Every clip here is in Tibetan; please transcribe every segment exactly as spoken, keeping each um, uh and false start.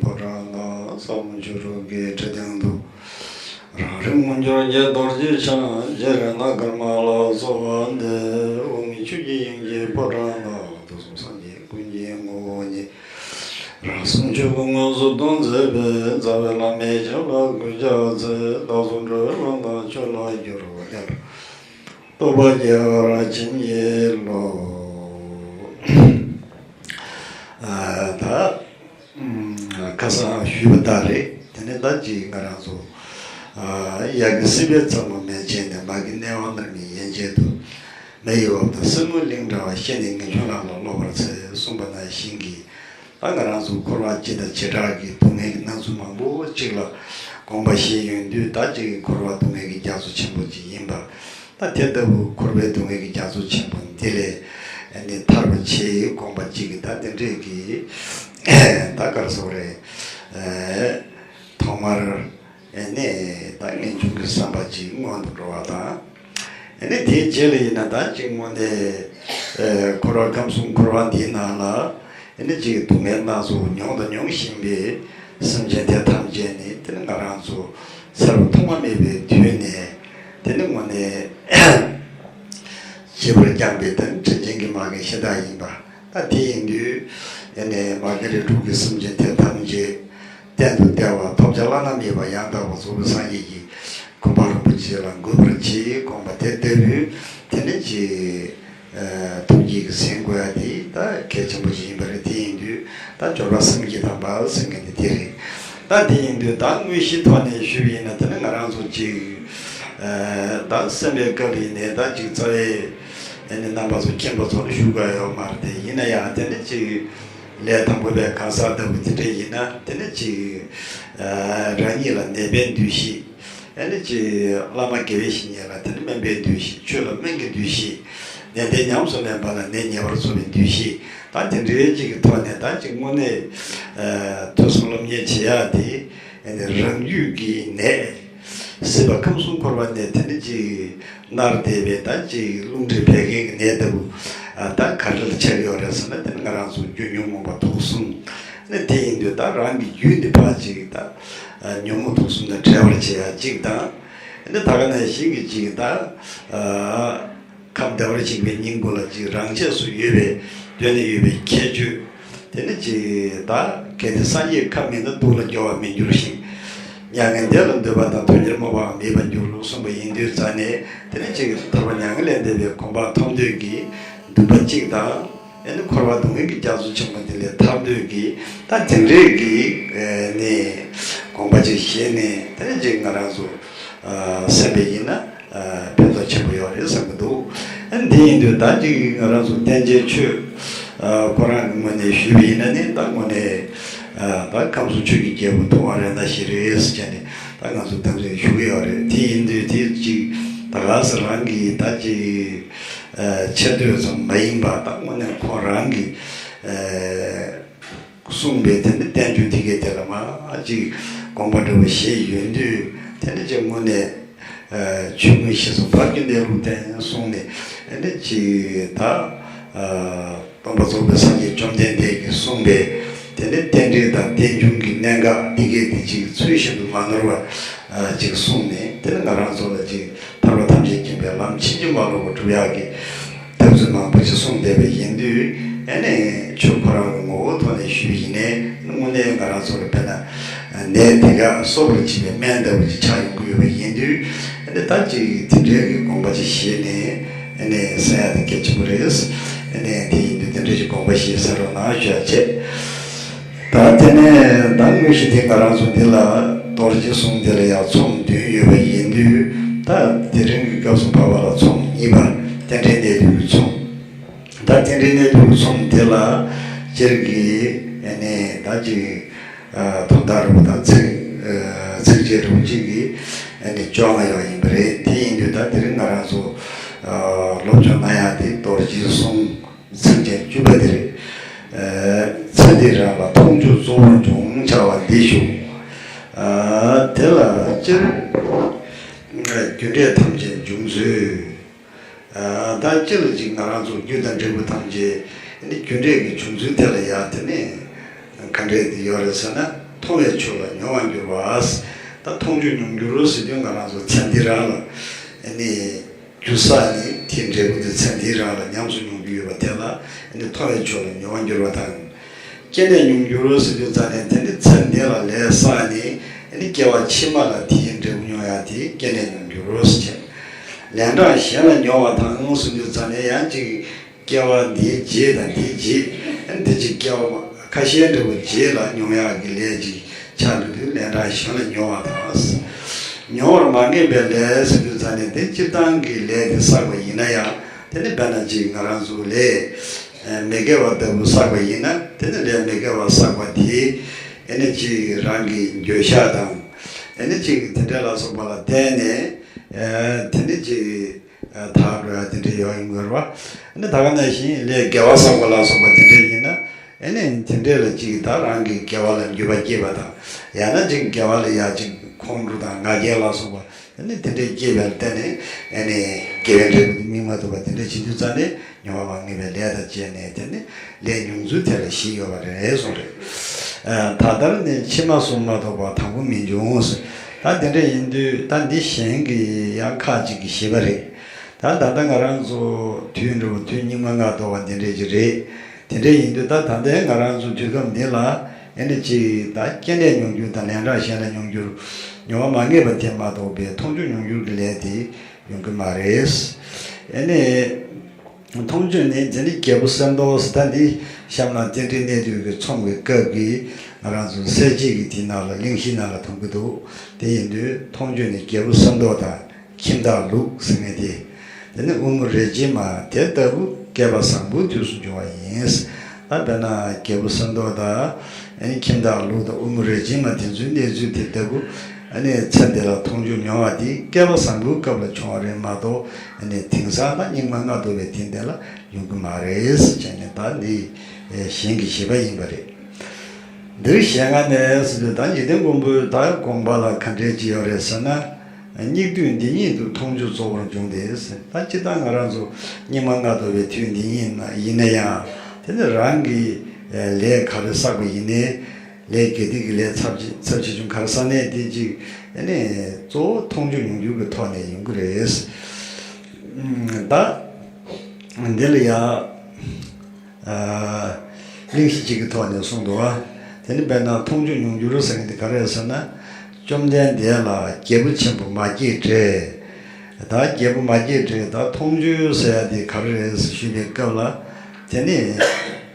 ཕོ་བྲང་དང་། ས་འོག་ཆུ་རུ་གི་ཁྲི་སྟེང་དུ། རང་རིག་མངོན་གྱུར་གྱི་རྡོ་རྗེ་འཆང་། རྗེ་རེད་ན་ཀརྨ་ལ་སོགས་པ་འདི། དབུ་མའི་ཆོས་ཀྱི་དབྱིངས་ཀྱི་ཕོ་བྲང་དུ། དུས་གསུམ་སངས་རྒྱས་ཀུན་གྱི་ངོ་བོ་ཉིད། རང་གསུང་ཆོས་སྐུ་དངོས་སུ་སྟོན་མཛད་པའི། རྩ་བའི་བླ་མའི་ཞབས་ལ་གུས་ཕྱག་འཚལ། བདག་སོགས་འགྲོ་བའི་དོན་དག་ཆོས་ལ་བསྒྱུར་བ་དེ་ལ། རྟོགས་པ་རྒྱས་པར་བྱིན་གྱིས་རློབས། ཨ། ད། ཨ། ཁ་སང་ཞུས་པ་ལྟར་རེད། དེ་ནས་ད་ཅིག་ང་རང་ཚོ། ཨ། ཡ་གི་སྲིད་པའི་མཚན་མོ་མན་ཆད་ནས། མ་གི་གནས་པ་མནར་མེད་ཡན་ཆད་དུ། མེ་ཡི་འོབས་དང་སེར་མོའི་གླིང་འདྲ་བ། ཤེས་ནས་ངེས་འབྱུང་ལམ་ལ་སློབ་པར་འཚལ་གསུངས་པ་ནང་བཞིན་གྱི། ད་ང་རང་ཚོ་འཁོར་བ་སྤྱི་དང་བྱེ་བྲག་གི་སྡུག་བསྔལ་གྱི་སྣང་ཚུལ་མང་པོ་ཅིག་ལ་དགོངས་པ་བཞེས་ཡོང་དུས། ད་ཅིག་འཁོར་བ་སྡུག་བསྔལ་གྱི་རྒྱ་མཚོ་ཆེན་པོ་ཅིག་ཡིན་པ། ད་དེ་ལྟ་བུ་འཁོར་བའི་སྡུག་བསྔལ་གྱི་རྒྱ་མཚོ་ཆེན་པོ་འདི་ལས་ནི་ཐར་བར་བྱེད་དགོངས་པ་ཅིག་གིས། ད་དེ་འདྲས་ཀྱི་ད་ག་རེ་ཟེར་དགོས་རེད། ཐོག་མར་ནི་ད་ངེས་འབྱུང་གི་བསམ་པ་ཅིག་སྔོན་དུ་འགྲོ་བ་དང་། ཨ་ནི་དེའི་རྗེས་ལ་ཡིན་ན། ད་ཅིག་དངོས་གནས་ཨ་འཁོར་བ་ཁམས་གསུམ་འཁོར་བ་འདིའི་ནང་ལ། ཨ་ནི་ཅིག་སྡུག་བསྔལ་སྣ་ཚོགས་མྱོང་དང་མྱོང་བཞིན་པའི་སེམས་ཅན་དེ་ཐམས་ཅད་ནི། དེ་ནི་ང་རང་ཚོ་ཚེ་རབས་ཐོག་མ་མེད་པའི་དུས་ནས། དེ་ནི་དངོས་གནས་བྱིས་པར་བསྐྱངས་པའི། དེ་ནི་དྲིན་ཅན་གྱི་མ་རྒན་གཞན་དག་ཡིན་པ། ད་དེ་ཡིན་དུས། ཨ་ནི་མ་རྒན་རིགས་དྲུག་གི་སེམས་ཅན་དེ་ཐམས་ཅད་གཏན་དུ་བདེ་བ། ཐོབ་བྱ་བླ་ན་མེད་པ་ཡང་དག་པར་རྫོགས་པའི་སངས་རྒྱས་ཀྱི་གོ་འཕང་རིན་པོ་ཆེ་ལ་འགོད་པར་བྱེད་དགོངས་པ་དེ་ལྟ་བུའི། དེ་ནི་ཅིག་ཨ་ཐུགས་བསྐྱེད་ཀྱི་ཟིན་དགོས་ཡ་དེ་ད་གལ་ཆེན་པོ་ཞིག་ཡིན་པ་རེད། དེ་ཡིན་དུས་ད་སྦྱོར་བ་སེམས་བསྐྱེད་དམ་པ་ཟེར་མཁན་དེ་དེ་རེད། ད་དེ་ཡིན་དུས་ད་དངོས་གཞིའི་ཐོག་ནས་ཞུས་པ་ཡིན་ན། དེ་ནི་ང་རང་ཚོ་ཅིག་ཨ་ད་གསན་པའི་སྐབས་ཡིན་ནའི། ད་ཅིག་རྩ་བའི་ཨ་ནི་རྣམ་པ་ཚོ་མཁྱེན་པ་ཚོ་ལ་ཞུ་དགོས་ཡོད་མ་རེད། དེ་ཡིན་ན་ཡང་། དེ་ནི་ཅིག་ལས་དང་པོ་པའི་གང་ཟག་ལྟ་བུ་དེ་འདྲ་ཡིན་ན། དེ་ནི་ཅིག་ཨ་རང་ཉིད་ལ་ནད་པའི་འདུ་ཤེས། ཨ་ནི་ཅིག་བླ་མ་དགེ་བའི་བཤེས་གཉེན་ལ་དེ་ནི་སྨན་པའི་འདུ་ཤེས། ཆོས་ལ་སྨན་གྱི་འདུ་ཤེས། ནད་དེ་ཉམས་སུ་ལེན་པ་ལ་ནད་ཉེ་བར་འཚོ་བའི་འདུ་ཤེས། ད་དེ་འདྲའི་ཅིག་གི་ཐོག་ནས། ད་ཅིག་དངོས་གནས་ཨ་ཐོས་བསམ་སློབ་གཉེར་བྱེད་ཡ་དེ། ཨ་ནི་རང་རྒྱུད་ཀྱི་ནད། སྲིད་པ་ཁམས་གསུམ་འཁོར་བ་ནས་དེ་ནི་ཅིག་མནར་བསྡད་པའི། ད་ཅིག་རླུང་མཁྲིས་བད་ཀན་གྱི་ནད་ལྟ་བུ། ཨ་ད་ག་འདྲ་ལ་ཆགས་ཡོད་རེད་ཟེར་ན། དེ་ནི་ང་རང་ཚོ་རྒྱུ་ཉོན་མོངས་པ་དུག་གསུམ། ཨ་ནི་དེ་ཡིན་དུས་ད་རང་གི་རྒྱུད་འདི་ཕར་ཅིག་ད་ཨ་ཉོན་མོངས་དུག་གསུམ་དང་བྲལ་བར་བྱེད་ཡ་གཅིག་དང་། ཨ་ནི་ད་ག་ནང་བཞིན་གྱི་ཅིག་ད་ཨ་ཁམས་བདེ་བར་གཤེགས་པའི་སྙིང་པོ་ལ་ཅིག་རང་ཆས་སུ་ཡོད་པའི། གདོད་ནས་ཡོད་པའི་ཁྱད་ཆོས། དེ་ནི་ཅིག་ད་གལ་ཏེ་སངས་རྒྱས་ཁ་མིན་ན། སྡུག་ལ་སྐྱོ་བར་མི་འགྱུར་ཞིང་། མྱ་ངན་འདས་ལ་འདོད་པ་དང་། དོན་གཉེར་སྨྲ་བའང་མེད་པར་འགྱུར་གསུངས་པ་ཡིན་དུས་ཙང་ནས། དེ་ནི་ཅིག་ཐར་པ་མྱ་ངན་ལས་འདས་པའི་གོ་འཕང་ཐོབ་འདོད་ཀྱི་འདུན་པ་གཅིག་དང་། ཨ་ནི་འཁོར་བ་སྡུག་བསྔལ་གྱི་རྒྱ་མཚོ་ཆེན་པོ་འདི་ལས་ཐར་འདོད་ཀྱི། ད་དེ་འདྲའི་གི་ཨ་ནི་དགོངས་པ་ཅིག་བཞེས་ནས། དེ་ནི་ཅིག་ང་རང་ཚོ་ཨ་གསན་པ་ཡིན་ན་ཨ་ཕན་ཐོགས་ཆེན་པོ་ཡོད་རེད་བསམ་གྱི་འདུག་ཨ་ནི་དེ་ཡིན་དུས་ད་ཅིག་ང་རང་ཚོ་བསྟན་བྱའི་ཆོས་ཨ་ཁོ་རང་གི་ངོས་ནས་ཞུས་པ་ཡིན་ན་ནི། ད་དངོས་གནས་ཨ་ད་ཁམས་གསུམ་ཆོས་ཀྱི་རྒྱལ་པོ་ཐུབ་དབང་རས་བདག་ཞིག་རེད་ཟེར་བྱས་ནས། ད་ང་ཚོ་དམ་ཚིག་ཞུ་གི་ཡོད་རེད། དེ་ཡིན་དུས་དེ་ཅིག་ད་ག་ས་རང་གི་ད་ཅིག་ཨ་ཆེ་བསྟོད་ཙམ་མ་ཡིན་པ། ད་དངོས་གནས་ཁོ་རང་གི་ཨ་གསུངས་པའི་དེ་ནི་བསྟན་བཅོས་དེ་གའི་དེ་ལ་མར་ཅིག་དགོངས་པ་འདྲ་བོ་བཞེས་ཡོང་དུས། དེ་ནི་ཅིག་དངོས་གནས་ཨ་ཆོས་མངོན་ཤེས་སུ་འབབ་ཀྱི་གནས་ལུགས་བསྟན་གསུངས་ནས། ཨ་ནི་ཅིག་ད་ཨ་སྟོན་པ་རྫོགས་པའི་སངས་རྒྱས་བཅོམ་ལྡན་འདས་ཀྱིས་གསུངས་པའི་དེ་ནི་རྟེན་འབྲེལ་དང་རྟེན་འབྱུང་གི་གནད་འགག་འདི་གའི་དེ་ཅིག་ཚུལ་བཞིན་དུ་མ་ནོར་བ་ཨ་ཅིག་གསུངས་ནས། དེ་ནི་ང་རང་ཚོ་ལ་ཅིག་ཐར་པ་ཐམས་ཅད་མཁྱེན་པའི་ལམ་ཕྱིན་ཅི་མ་ལོག་པར་སྒྲུབ་ཡག་གི་ཐབས་ཚུལ་མང་པོ་ཅིག་གསུངས་བསྡད་པ་ཡིན་དུས། ཨ་ནི་ཆོས་ཁོ་རང་གི་ངོ་བོའི་ཐོག་ནས་ཞུས་པ་ཡིན་ནའི། དངོས་གནས་ང་རང་ཚོ་ལ་དཔེར་ན་ནད་དེ་ག་གསོ་བར་བྱེད་པའི་སྨན་ལྟ་བུ་ཅིག་ཆགས་ཡོང་གི་ཡོད་པ་ཡིན་དུས། ཨ་ནི་ད་ཅིག་དེ་འདྲའི་གི་དགོངས་པ་ཅིག་བཞེས་ནས། ཨ་ནི་གསན་ཡ་དེ་གལ་ཆེན་པོ་རེད། ཨ་ནི་དེ་ཡིན་དུས་དེ་འདྲ་ཅིག་དགོངས་པ་བཞེས་ས་རོགས་གནང་ཞུ་ཡ་བྱས། ད་དེ་ནས་ད་དངོས་གཞི་དེ་ང་རང་ཚོ་འདི་ལ་རྡོ་རྗེ་གསུང་འདི་ལ་ཡང་ཚོམས་བདུན་ཡོད་པ་ཡིན་དུས། ད་དེ་རིང་གི་སྐབས་སུ་བབས་པ་ལ་ཚོམས་གཉིས་པ། རྟེན་འབྲེལ་གནད་བསྡུས་ཀྱི་ཚོམས། ད་རྟེན་འབྲེལ་གནད་བསྡུས་ཀྱི་ཚོམས་དེ་ལ་སྤྱིར་གྱི་ཨ་ནི་ད་ཅིག་ཨ་དོན་དག་རིང་པོ་དང་། ཚིགས་ཨ་ཚིགས་བཅད་རིང་པོ་གཅིག་གིས་ཨ་ནི་བཅོ་ལྔ་ཡོད་ཡིན་པ་རེད། དེ་ཡིན་དུས་ད་དེ་རིང་ང་རང་ཚོ་ཨ་སློབ་སྦྱོང་གནང་ཡག་དེ་རྡོ་རྗེ་གསུང་། ཚིགས་བཅད་བཅུ་པ་དེ་རེད། ཨ་ཚེ་འདི་རང་ལ་མཐོང་ཆོས་གཙོ་བོར་འབྱུང་། བྱ་བ་འདི་ཞུ། ཨ་དེ་ལ་སྤྱིར་རྒྱུ་འབྲས་ཐམས་ཅད་འབྱུང་ཚུལ། ཨ་ད་སྤྱིར་ཅིག་ང་རང་ཚོ་རྒྱུ་དང་འབྲས་བུ་ཐམས་ཅད་ནི་རྒྱུ་འབྲས་ཀྱི་བྱུང་ཚུལ་དེ་ལ་ཡ། དེ་ནི་ག་འདྲས་དེ་ཡོད་རེད་ཟེར་ན། མཐོང་བའི་ཆོས་ལ་མྱོང་བར་འགྱུར་བ། ད་མཐོང་ཆོས་མྱོང་འགྱུར་ཟེར་དུས་ང་རང་ཚོ་ཚེ་འདི་རང་ལ་ཨ་ནི་རྒྱུ་བསགས་ནས་དེའི་འབྲས་བུ་དེ་ཚེ་འདི་རང་ལ་ཉམས་སུ་མྱོང་རྒྱུ་ཡོད་པ་དེ་ལ་ཨ་ནི་མཐོང་བའི་ཆོས་ལ་མྱོང་བར་འགྱུར་བ་དང་། སྐྱེས་ནས་མྱོང་འགྱུར་ཟེར་དུས་ཙ་ནས་དེ་ནི་ཚེ་འདི་ལ་ལས་བསགས་ནས་ཨ་ནི་སྐྱེ་བ་ཕྱི་མ་ལ་དེའི་འབྲས་བུ་མྱོང་ཡ་དེ་སྐྱེས་ནས་མྱོང་འགྱུར་ཟེར་བྱས། ལན་གྲངས་གཞན་ལ་མྱོང་བ་དང་ཟེར་དུས་ཙ་ནས་ཡང་ཅིག་སྐྱེ་བ་འདིའི་རྗེས་དང་འདིའི་རྗེས། འདི་ཅིག་སྐྱེ་བ་ཁ་ཤས་འདྲ་བོ་རྗེས་ལ་མྱོང་ཡག་གི་ལས་ཅིག་ཆགས་འགྲོ་དུས་ལན་གྲངས་གཞན་ལ་མྱོང་བ་དང་། མྱོང་བར་མ་ངེས་པའི་ལས་ཟེར་དུས་ཙ་ནས་དེ་སྤྱིར་བཏང་གི་ལས་དེ་བསགས་པ་ཡིན་ན་ཡང་དེ་ནི་དཔེར་ན་ཅིག་ང་རང་ཚོ་ལས་མི་དགེ་བ་ལྟ་བུ་བསགས་པ་ཡིན་ན་དེ་ནི་ལས་མི་དགེ་བ་བསགས་པ་དེ་ཨེ་ནི་ཅིག་རང་གི་འགྱོད་བཤགས་དང་ཨེ་ནི་ཅིག་དེ་འདྲ་ལ་སོགས་པ་ལ་བརྟེན་ནས་དེ་ནི་ཅིག་དག་འགྲོ་ཡ་དེ་འདྲ་ཡོང་ཡོང་གི་རེད་བ། ཨ་ནི་ད་ག་ནང་བཞིན་ལས་དགེ་བ་བསགས་པ་ལ་སོགས་པ་དེ་འདྲ་ཡིན་ན་ཨ་ནི་དེ་འདྲ་ལ་ཅིག་ད་རང་གི་དགེ་བ་ལ་འགྱོད་པ་སྐྱེས་པ་དང་ཡང་ན་ཅིག་དགེ་བ་ལ་ཡ་ཅིག་ཁོང་ཁྲོ་དང་ང་རྒྱལ་ལ་སོགས་པ་ཨ་ནི་དེ་འདྲ་སྐྱེས་པ་ལ་བརྟེན་ནས་ཨ་ནི་དགེ་བའི་འབྲས་བུ་དེ་སྨིན་མ་ཐུབ་པ་དེ་འདྲ་བྱེད་དུས་ཙ་ནས་མྱོང་བ་མ་ངེས་པའི་ལས་དང་བཅས་ནས་དེ་ནི་ལས་མྱོང་ཚུལ་དེ་ལ་བཞི་ཡོད་པ་རེད་གསུངས་རེད། ད་ལྟར་ནི་ཕྱི་མ་གསུམ་མ་གཏོགས་པ་དང་པོ་མི་འབྱུང་ཟེར། ད་དེ་འདྲ་ཡིན་དུས་ད་འདི་གཞན་གྱི་ཡང་ཁག་ཅིག་གིས་བཞེད་པ་རེད། ད་ད་ལྟ་ང་རང་ཚོ་དུས་འགྲོ་བ་དུས་སྙིགས་མ་ལྔ་བདོ་བ་འདི་འདྲས་ཅིག་རེད། དེ་འདྲ་ཡིན་དུས་ད་ད་ལྟའི་ང་རང་ཚོ་དུས་སྐབས་འདི་ལ་ཨེ་ནི་ཅིག་ད་སྐྱེས་ནས་མྱོང་འགྱུར་དང་ལན་གྲངས་གཞན་ལ་མྱོང་འགྱུར་མྱོང་བ་མ་ངེས་པ་དེ་མ་གཏོགས་པའི་མཐོང་ཆོས་མྱོང་འགྱུར་གྱི་ལས་དེ་ཡོང་གི་མ་རེད། ཨེ་ནི། མཐོང་ཆོས་ནི་འཛིན་ནི་རྒྱལ་པོ་གསེར་མདོག་ཟེར། ད་འདི་གཤམ་ལ་རྟེན་འབྲེལ་གནས་དུས་ཀྱི་ཚོམས་ཀྱི་སྐབས་ཀྱི་ང་རང་ཚོ་གསལ་བྱེད་ཀྱི་དེའི་ནང་ལ་གླེང་གཞིའི་ནང་ལ་མཐོང་གི་འདུག་དེ་ཡིན་དུས་མཐོང་ཆོས་ནི་རྒྱལ་པོ་གསེར་མདོག་དང་ཁྱིམ་བདག་ལུག་ཟེར་མཁན་དེ། དེ་ནི་དབུ་མ་རིགས་ཅན་མ་དེ་ལྟ་བུ་བསྐལ་པ་བཟང་པོའི་དུས་སུ་འབྱུང་བ་ཡིན། ད་དཔེར་ན་རྒྱལ་པོ་གསེར་མདོག་དང་ཁྱིམ་བདག་ལུག་དང་དབུ་མ་རིགས་ཅན་མ་དེ་ཚོའི་གནས་ཚུལ་དེ་ལྟ་བུ། ཨ་ནི་ཚེ་འདི་ལ་མཐོང་ཆོས་མྱོང་བ་དེ་བསྐལ་པ་བཟང་པོའི་སྐབས་ལ་བྱུང་བ་རེད་མ་གཏོགས་ཨ་ནི་དེང་སང་དང་སྙིགས་མ་ལྔ་བདོ་བའི་དུས་འདི་ལ་ཡོང་གི་མ་རེད་ཟེར་བྱས་ནས་ད་འདི་གཞན་གྱི་བཞེད་པ་ཡིན་པ་རེད། འདིར་ཞལ་སྔ་ནས་ཟེར་དུས་ད་འཇིག་རྟེན་མགོན་པོས་ད་དགོངས་པ་ལ་ག་འདྲས་ཅིག་ཡོད་རེད་ཟེར་ན། སྙིགས་དུས་འདི་ཉིད་དུ་མཐོང་ཆོས་གཙོ་བོར་འབྱུང་སྟེ་ཟེར། ད་སྤྱིར་བཏང་ང་རང་ཚོ་སྙིགས་མ་ལྔ་བདོ་བའི་དུས་འདི་ཉིད་ན་ཡིན་ན་ཡང་དེ་ནི་རང་གི་ལས་ག་རེ་བསགས་པ་ཡིན་ནའི། ལས་དགེ་སྡིག་གི་ལས་ཚབས་ཆེ་ཚབས་ཆེ་ཆུང་ག་རེ་བསགས་ནའི་དེ་གཅིག་ཨ་ནི་གཙོ་བོ་མཐོང་ཆོས་མྱོང་འགྱུར་གྱི་ཐོག་ནས་ཡོང་གི་རེད། ད་འདི་ལ་ཡ་གླེང་གཞི་གཅིག་གི་ཐོག་ནས་གསུངས་འདུག་བ། དེ་ནི་དཔེར་ན་མཐོང་ཆོས་མྱོང་འགྱུར་ཟེར་མཁན་དེ་ག་རེ་རེད་ཟེར་ན། བཅོམ་ལྡན་འདས་ལ་རྒྱལ་པོ་ཆེན་པོ་མ་སྐྱེས་དགྲས། ད་རྒྱལ་པོ་མ་སྐྱེས་དགྲས་ད་མཐོང་ཆོས་ཟེར་ཡ་དེ་ག་རེ་རེད་ཞུས་པའི་སྐབས་ལ། དེ་ནི་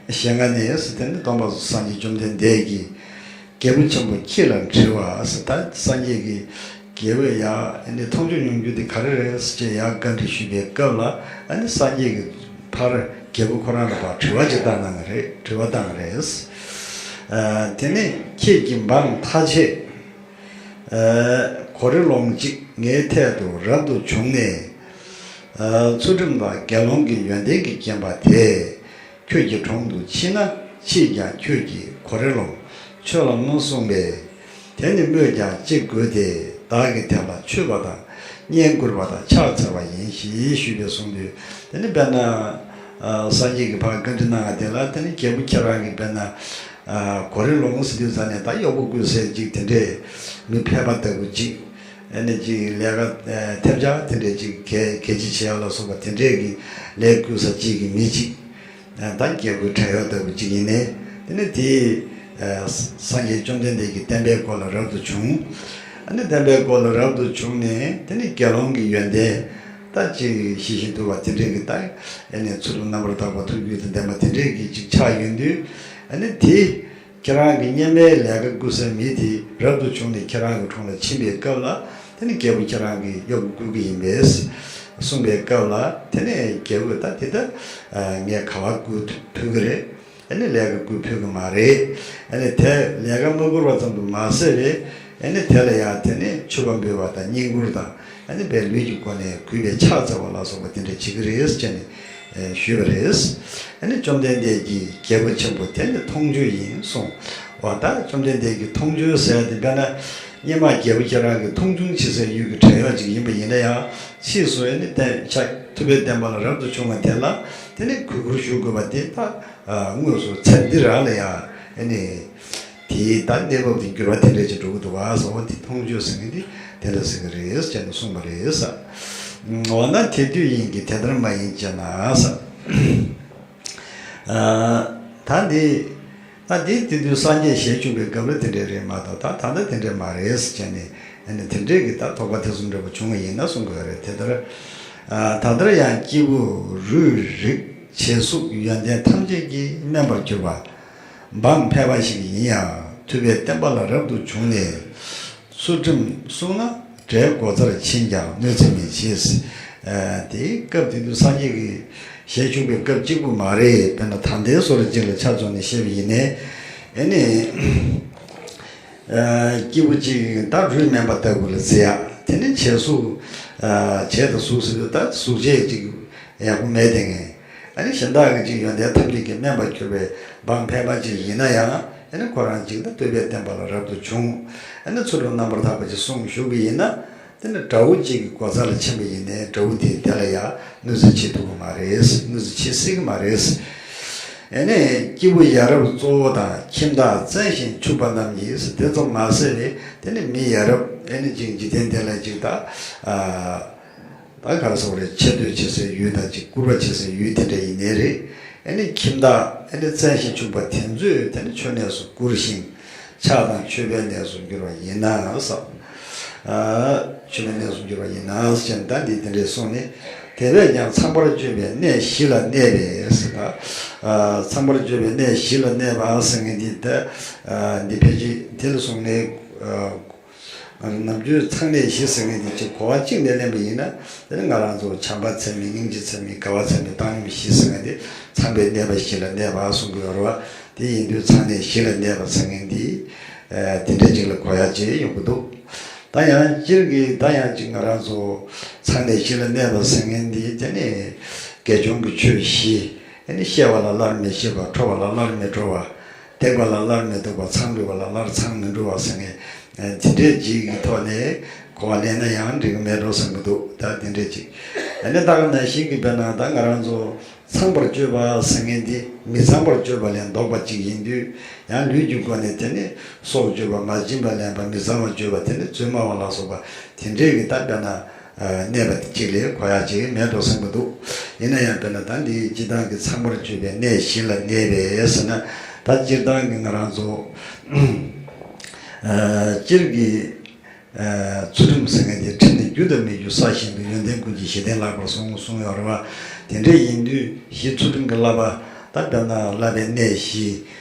ཞལ་སྔ་ནས་དེ་ནི་སྟོན་པ་སངས་རྒྱས་བཅོམ་ལྡན་འདས་ཀྱིས་རྒྱལ་པོ་ཆེན་པོ་ཁྱེད་ལ་དྲི་བ་ཟེར། ད་སངས་རྒྱས་ཀྱིས་རྒྱལ་པོས་ཡ་ཨ་ནི་མཐོང་ཆོས་མྱོང་འགྱུར་དེ་ག་རེ་རེད་ཟེར་བྱས་ཡ་བཀའ་འདྲི་ཞུས་པའི་སྐབས་ལ་ཨ་ནི་སངས་རྒྱས་ཀྱིས་ཕར་རྒྱལ་པོ་ཁོ་རང་ལ་ཕར་དྲི་བ་ཅིག་བཏང་གནང་གི་རེད། དྲི་བ་བཏང་གི་རེད། ཨ་དེ་ནས་ཁྱེད་ཀྱི་འབངས་ཐ་ཆད། ཨ་གོ་རེ་ལོང་གཅིག་ངའི་ཐད་དུ་རབ་ཏུ་བྱུང་ནས། ཨ་ཚུལ་ཁྲིམས་དང་དགེ་སློང་གི་ཡོན་ཏན་གྱིས་བརྒྱན་པ་དེས་ཁྱོད་ཀྱི་དྲུང་དུ་མཆིས་ན། མཆིས་ཀྱང་ཁྱོད་ཀྱིས་གོ་རེ་ལོང་ཁྱོད་ལ་མནོ་གསུངས་པས། དེ་ནི་སྨོས་ཀྱང་ཅི་དགོས་ཏེ། བདག་གིས་དེ་ལ་མཆོད་པ་དང་བསྙེན་བཀུར་བ་དང་ཕྱག་འཚལ་བ་ཡིན་ཞེས་ཞུས་པས་གསུངས་དུས། དེ་ནི་དཔེར་ན་ཨ་སངས་རྒྱས་ཀྱིས་ཕར་བཀའ་འདྲི་གནང་བ་དེ་ལ། དེ་ནི་རྒྱལ་པོ་ཁྱེད་རང་གིས་དཔེར་ན་ཨ་གོ་རེ་ལོང་ཟེར་དུས་ཙ་ནས་ད་གཡོག་པོ་བསྐོས་སའི་ཅིག་དེ་འདྲས་མི་ཕལ་པ་ལྟ་བུ་ཅིག་ཨ་ནི་ཅིག་ལས་ཀ་ཐེབས་ཆག་དེ་འདྲས་ཅིག་གལ་གལ་ཆེ་བྱེད་ཡག་ལ་སོགས་པ་དེ་འདྲས་ཀྱི་ལས་བསྐོས་ས་ཅིག་གི་མི་ཅིག་ད་རྒྱལ་པོའི་བྲན་གཡོག་ལྟ་བུ་ཅིག་ཡིན་ནའི། དེ་ནི་དེས་སངས་རྒྱས་བཅོམ་ལྡན་འདས་ཀྱི་བསྟན་པའི་སྐོར་ལ་རབ་ཏུ་བྱུང་། ཨ་ནི་བསྟན་པའི་སྐོར་ལ་རབ་ཏུ་བྱུང་ནས་དེ་ནི་དགེ་སློང་གི་ཡོན་ཏན་ད་ཅིག་ཤེས་བཞིན་དུ་བ་དེ་འདྲས་ཀྱི་ད་ཨ་ནི་ཚུལ་ཁྲིམས་རྣམ་པར་དག་པ་ཐུགས་རྒྱུད་དང་ལྡན་པ་དེ་འདྲས་ཀྱི་ཅིག་ཆགས་ཡོང་དུས། ཨ་ནི་དེ། ཁྱེད་རང་གི་སྔོན་མའི་ལས་ཀ་བསྐུལ་སའི་མི་དེ་རབ་ཏུ་བྱུང་ནས་ཁྱེད་རང་གི་དྲུང་ལ་ཕྱིན་པའི་སྐབས་ལ། དེ་ནི་རྒྱལ་པོ་ཁྱེད་རང་གིས་གཡོག་པོ་བསྐུལ་གྱི་ཡིན་པས་གསུངས་པའི་སྐབས་ལ། དེ་ནས་རྒྱལ་པོས་ད་དེ་ལྟར་ངས་ག་པར་བསྐུལ་ཕོད་ཀྱི་རེད། ཨ་ནི་ལས་ཀ་བསྐུལ་ཕོད་ཀྱི་མ་རེད། ཨ་ནི་དེ་ལས་ཀ་མ་བསྐུལ་བ་ཙམ་དུ་མ་ཟད་པའི་ཨ་ནི་དེ་ལ་ཡང་དེ་ནི་མཆོད་པ་འབུལ་བ་དང་བསྙེན་བཀུར་དང་། ཨ་ནི་དཔེ་ལུས་ཀྱི་སྒོ་ནས་གུས་པས་ཕྱག་འཚལ་བ་ལ་སོགས་པ་དེ་འདྲ་བྱེད་ཀྱི་རེད་ཅེས་ནས་ཞུས་པ་རེད། ཨ་ནི་བཅོམ་ལྡན་འདས་ཀྱིས་རྒྱལ་པོ་ཆེན་པོ་དེ་ནི་མཐོང་ཆོས་ཡིན་གསུངས། འོ་ད་བཅོམ་ལྡན་འདས་ཀྱིས་མཐོང་ཆོས་ཟེར་ཡ་དེ་དཔེར་ན་སྔོན་མ་རྒྱལ་པོ་ཁྱེད་རང་གིས་མཐོང་ཆུང་བྱེད་སའི་ཡུལ་གྱི་བྲན་གཡོག་ཅིག་ཡིན་པ་ཡིན་ན་ཡང་ཕྱིས་སུ་ཨ་ནི་བསྟན་ཕྱག་ཐུབ་པའི་བསྟན་པ་ལ་རབ་ཏུ་བྱུང་བ་དེ་ལ་དེ་ནི་གུས་བཀུར་ཞུ་དགོས་པ་དེ་ད་དངོས་སུ་ཚེ་འདི་རང་ལ་ཡང་ཨ་ནི། དེའི་ད་གནས་བབ་དེ་འགྱུར་བ་དེ་འདྲ་ཅིག་འགྲོ་གི་འདུག་བ་ཟེར་བ་དེ། མཐོང་ཆོས་ཟེར་མཁན་དེ་དེ་འདྲ་ཟེར་གི་རེད་ཟེར་ནས་གསུངས་པ་རེད་ཟེར། འོ་ན་དེ་དུས་ཡིན་གྱི་དེ་ལྟར་མ་ཡིན་ཅེ་ན་ཟེར། ད་འདི་ད་འདི་དེ་དུས་སངས་རྒྱས་ཞལ་བྱུང་བའི་སྐབས་ལ་དེ་འདྲ་རེད་མ་གཏོགས། ད་ད་ལྟ་དེ་འདྲ་མ་རེད་ཟེར་བྱས་ནས། ཨ་ནི་དེ་འདྲའི་གི་ད་དོགས་པ་དེ་ཚོ་འདྲ་པོ་བྱུང་བ་ཡིན་ན་གསུང་དགོས་རེད། དེ་ལྟར་ད་ལྟར་ཡང་སྐྱེས་བུ་རུས་རེག་བྱད་གཟུགས་ཡོན་ཏན་ཐམས་ཅད་ཀྱིས་དམན་པར་གྱུར་པ། འབངས་ཕལ་པ་ཞིག་ཡིན་ཡང་ཐུབ་པའི་བསྟན་པ་ལ་རབ་ཏུ་བྱུང་ནས། ཚུལ་ཁྲིམས་བསྲུངས་ན་དགྲའི་སྒོ་རྩར་ཕྱིན་ཀྱང་གནོད་འཚེ་མི་བྱེད། ཨ་དེའི་སྐབས་དེ་དུས་སངས་རྒྱས་ཀྱི་ཞལ་བྱུང་བའི་སྐབས་གཅིག་པུ་མ་རེད། དཔེར་ན་ད་ལྟའི་བཟོ་འདྲ་ཅིག་ལ་ཆ་མཚོན་ནས་བཤད་པ་ཡིན་ནའི། ཨ་ནི་ཨ་སྐྱེས་བུ་གཅིག་ད་རུས་དམན་པ་ལྟ་བུ་ལ་བརྩི་ཡག་དེ་ནི་བྱད་གཟུགས། ཨ་བྱད་དང་གཟུགས་ཟེར་དུས་ད་གཟུགས་བྱད་ཅིག་ཡག་པོ་མེད་དེ་ངས། ཨ་ནི་གཞན་དག་གི་ཅིག་ཡོན་ཏན་ཐམས་ཅད་ཀྱིས་དམན་པར་གྱུར་པའི་འབངས་ཕལ་པ་ཅིག་ཡིན་ན་ཡང་། ཨ་ནི་ཁོ་རང་ཅིག་ད་ཐུབ་པའི་བསྟན་པ་ལ་རབ་ཏུ་བྱུང་། ཨ་ནི་ཚུལ་ཁྲིམས་རྣམ་པར་དག་པ་ཅིག་བསྲུངས་བཞུགས་པ་ཡིན་ན། དེ་ནི་དགྲ་བོ་གཅིག་གི་སྒོ་རྩ་ལ་ཕྱིན་པ་ཡིན་ནའི་དགྲ་བོ་དེས་དེ་ལ་ཡང་གནོད་འཚེ་བྱེད་ཐུབ་ཀྱི་མ་རེད། གནོད་འཚེ་བྱེད་སྲིད་ཀྱི་མ་རེད། ཨ་ནི་སྐྱེས་བུ་ཡ་རབས་གཙོ་བོ་དང་ཁྱིམ་བདག་བཙན་ཞིང་ཕྱུག་པ་རྣམས་ཀྱིས་དེ་ཙམ་མ་ཟད་པའི་དེ་ནི་མི་ཡ་རབས། ཨ་ནི་ཅིག་འཇིག་རྟེན་འདི་ལ་ཅིག་ད། ཨ་ད་ག་རེ་ཟེར་དགོས་རེད། ཆེ་བསྟོད་བྱེད་སའི་ཡུལ་དང་ཅིག་བཀུར་བ་བྱེད་སའི་ཡུལ་དེ་འདྲ་ཡིན་ནའི་རེད། ཨ་ནི་ཁྱིམ་བདག་ཨ་ནི་བཙན་ཞིང་ཕྱུག་པ་དེ་ཚོས་དེ་ནི་མཆོད་གནས་སུ་བཀུར་ཞིང་། ཕྱག་དང་མཆོད་པའི་གནས་སུ་འགྱུར་བ་ཡིན་ན་ཟེར། ཨ་མཆོད་པའི་གནས་སུ་འགྱུར་བ་ཡིན་ན་ཟེར་ནས་ད་འདི་དེ་འདྲས་གསུངས་ནས། དེ་བས་ཀྱང་ཚངས་པར་སྤྱོད་པའི་གནས་བཞི་ལ་གནས་པས་ཟེར། ཨ་ཚངས་པར་སྤྱོད་པའི་གནས་བཞི་ལ་གནས་པ་ཟེར་མཁན་འདི་ད། ཨ་འདི་ཕལ་ཆེར་དེ་ལ་གསུངས་ནས། ཨ་ནམ་རྒྱུན་ཚངས་གནས་བཞི་ཟེར་མཁན་དེ་ཅིག་གོ་བ་གཅིག་ནས་ལེན་པ་ཡིན་ན། དེ་ནི་ང་རང་ཚོ་བྱམས་པ་ཚད་མེད། སྙིང་རྗེ་ཚད་མེད། དགའ་བ་ཚད་མེད། བཏང་སྙོམས་བཞི་ཟེར་མཁན་དེ་ཚངས་པའི་གནས་པ་བཞི་ལ་གནས་པ་གསུང་གི་ཡོད་རེད་བ། དེ་ཡིན་དུས་ཚངས་གནས་བཞི་ལ་གནས་པ་ཟེར་མཁན་འདི། ཨ་དེ་འདྲ་ཅིག་ལ་གོ་ཡ་ཅིག་ཡོང་གི་འདུག་ད་ཡང་སྤྱིར་གྱི་ད་ཡང་ཅིག་ང་རང་ཚོ་ཚངས་གནས་བཞི་ལ་གནས་པ་ཟེར་མཁན་འདི་དེ་ནི་དགེ་སྦྱོང་གི་ཆོས་བཞི། ཨ་ནི་བཤད་པ་ལ་སླར་མི་བཤད་པ། ཁྲོ་བ་ལ་སླར་མི་ཁྲོ་བ། རྡེག་པ་ལ་སླར་མི་རྡེག་པ། མཚང་འབྲུ་བ་ལ་སླར་མཚང་མི་འབྲུ་བ་ཟེར་མཁན། ཨ་དེ་འདྲའི་ཅིག་གི་ཐོག་ནས་གོ་བ་ལེན་ན་ཡང་འགྲིག་གི་མེད་འགྲོ་བསམ་གྱི་འདུག་ད་དེ་འདྲའི་ཅིག་ཨ་ནི་ད་ག་ནང་བཞིན་གྱི་དཔེར་ན་ད་ང་རང་ཚོ་ཚངས་པར་སྤྱོད་པ་ཟེར་མཁན་དེ་མི་ཚངས་པར་སྤྱོད་པ་ལས་ལྡོག་པ་ཅིག་ཡིན་དུས། ཡང་ལུས་ཀྱི་སྒོ་ནས་དེ་ནི་སྲོག་གཅོད་པ། མ་བྱིན་པ་ལེན་པ། མི་ཚངས་པར་སྤྱོད་པ། དེ་ནི་རྫུན་སྨྲ་བ་ལ་སོགས་པ་དེ་འདྲའི་གི་ད་དཔེར་ན་ཨ་གནས་པ་དེ་གཅིག་ལས་གོ་ཡ་ཅིག་མེད་འགྲོ་བསམ་གྱི་འདུག་ཡིན་ན་ཡང་དཔེར་ན་ད་འདི་སྤྱིར་བཏང་གི་ཚངས་པར་སྤྱོད་པའི་གནས་བཞི་ལ་གནས་པས་ཟེར་ན། ད་སྤྱིར་བཏང་གི་ང་རང་ཚོ་ཨ་སྤྱིར་གྱི་ཨ་ཚུལ་ཁྲིམས་ཟེར་མཁན་དེ་ཁྲིམས་ནི་རྒྱུ་དང་མི་རྒྱུ་ས་བཞིན་དུ། ཡོན་ཏན་ཀུན་གྱི་གཞི་རྟེན་ལགས་པར་གསུངས་གསུངས་ཡོད་རེད་བ། དེ་འདྲ་ཡིན་དུས་གཞི་ཚུལ་ཁྲིམས་ཀྱི་བསླབ་པ། ད་དཔེར་ན་བསླབ་པའི་གནས་བཞི།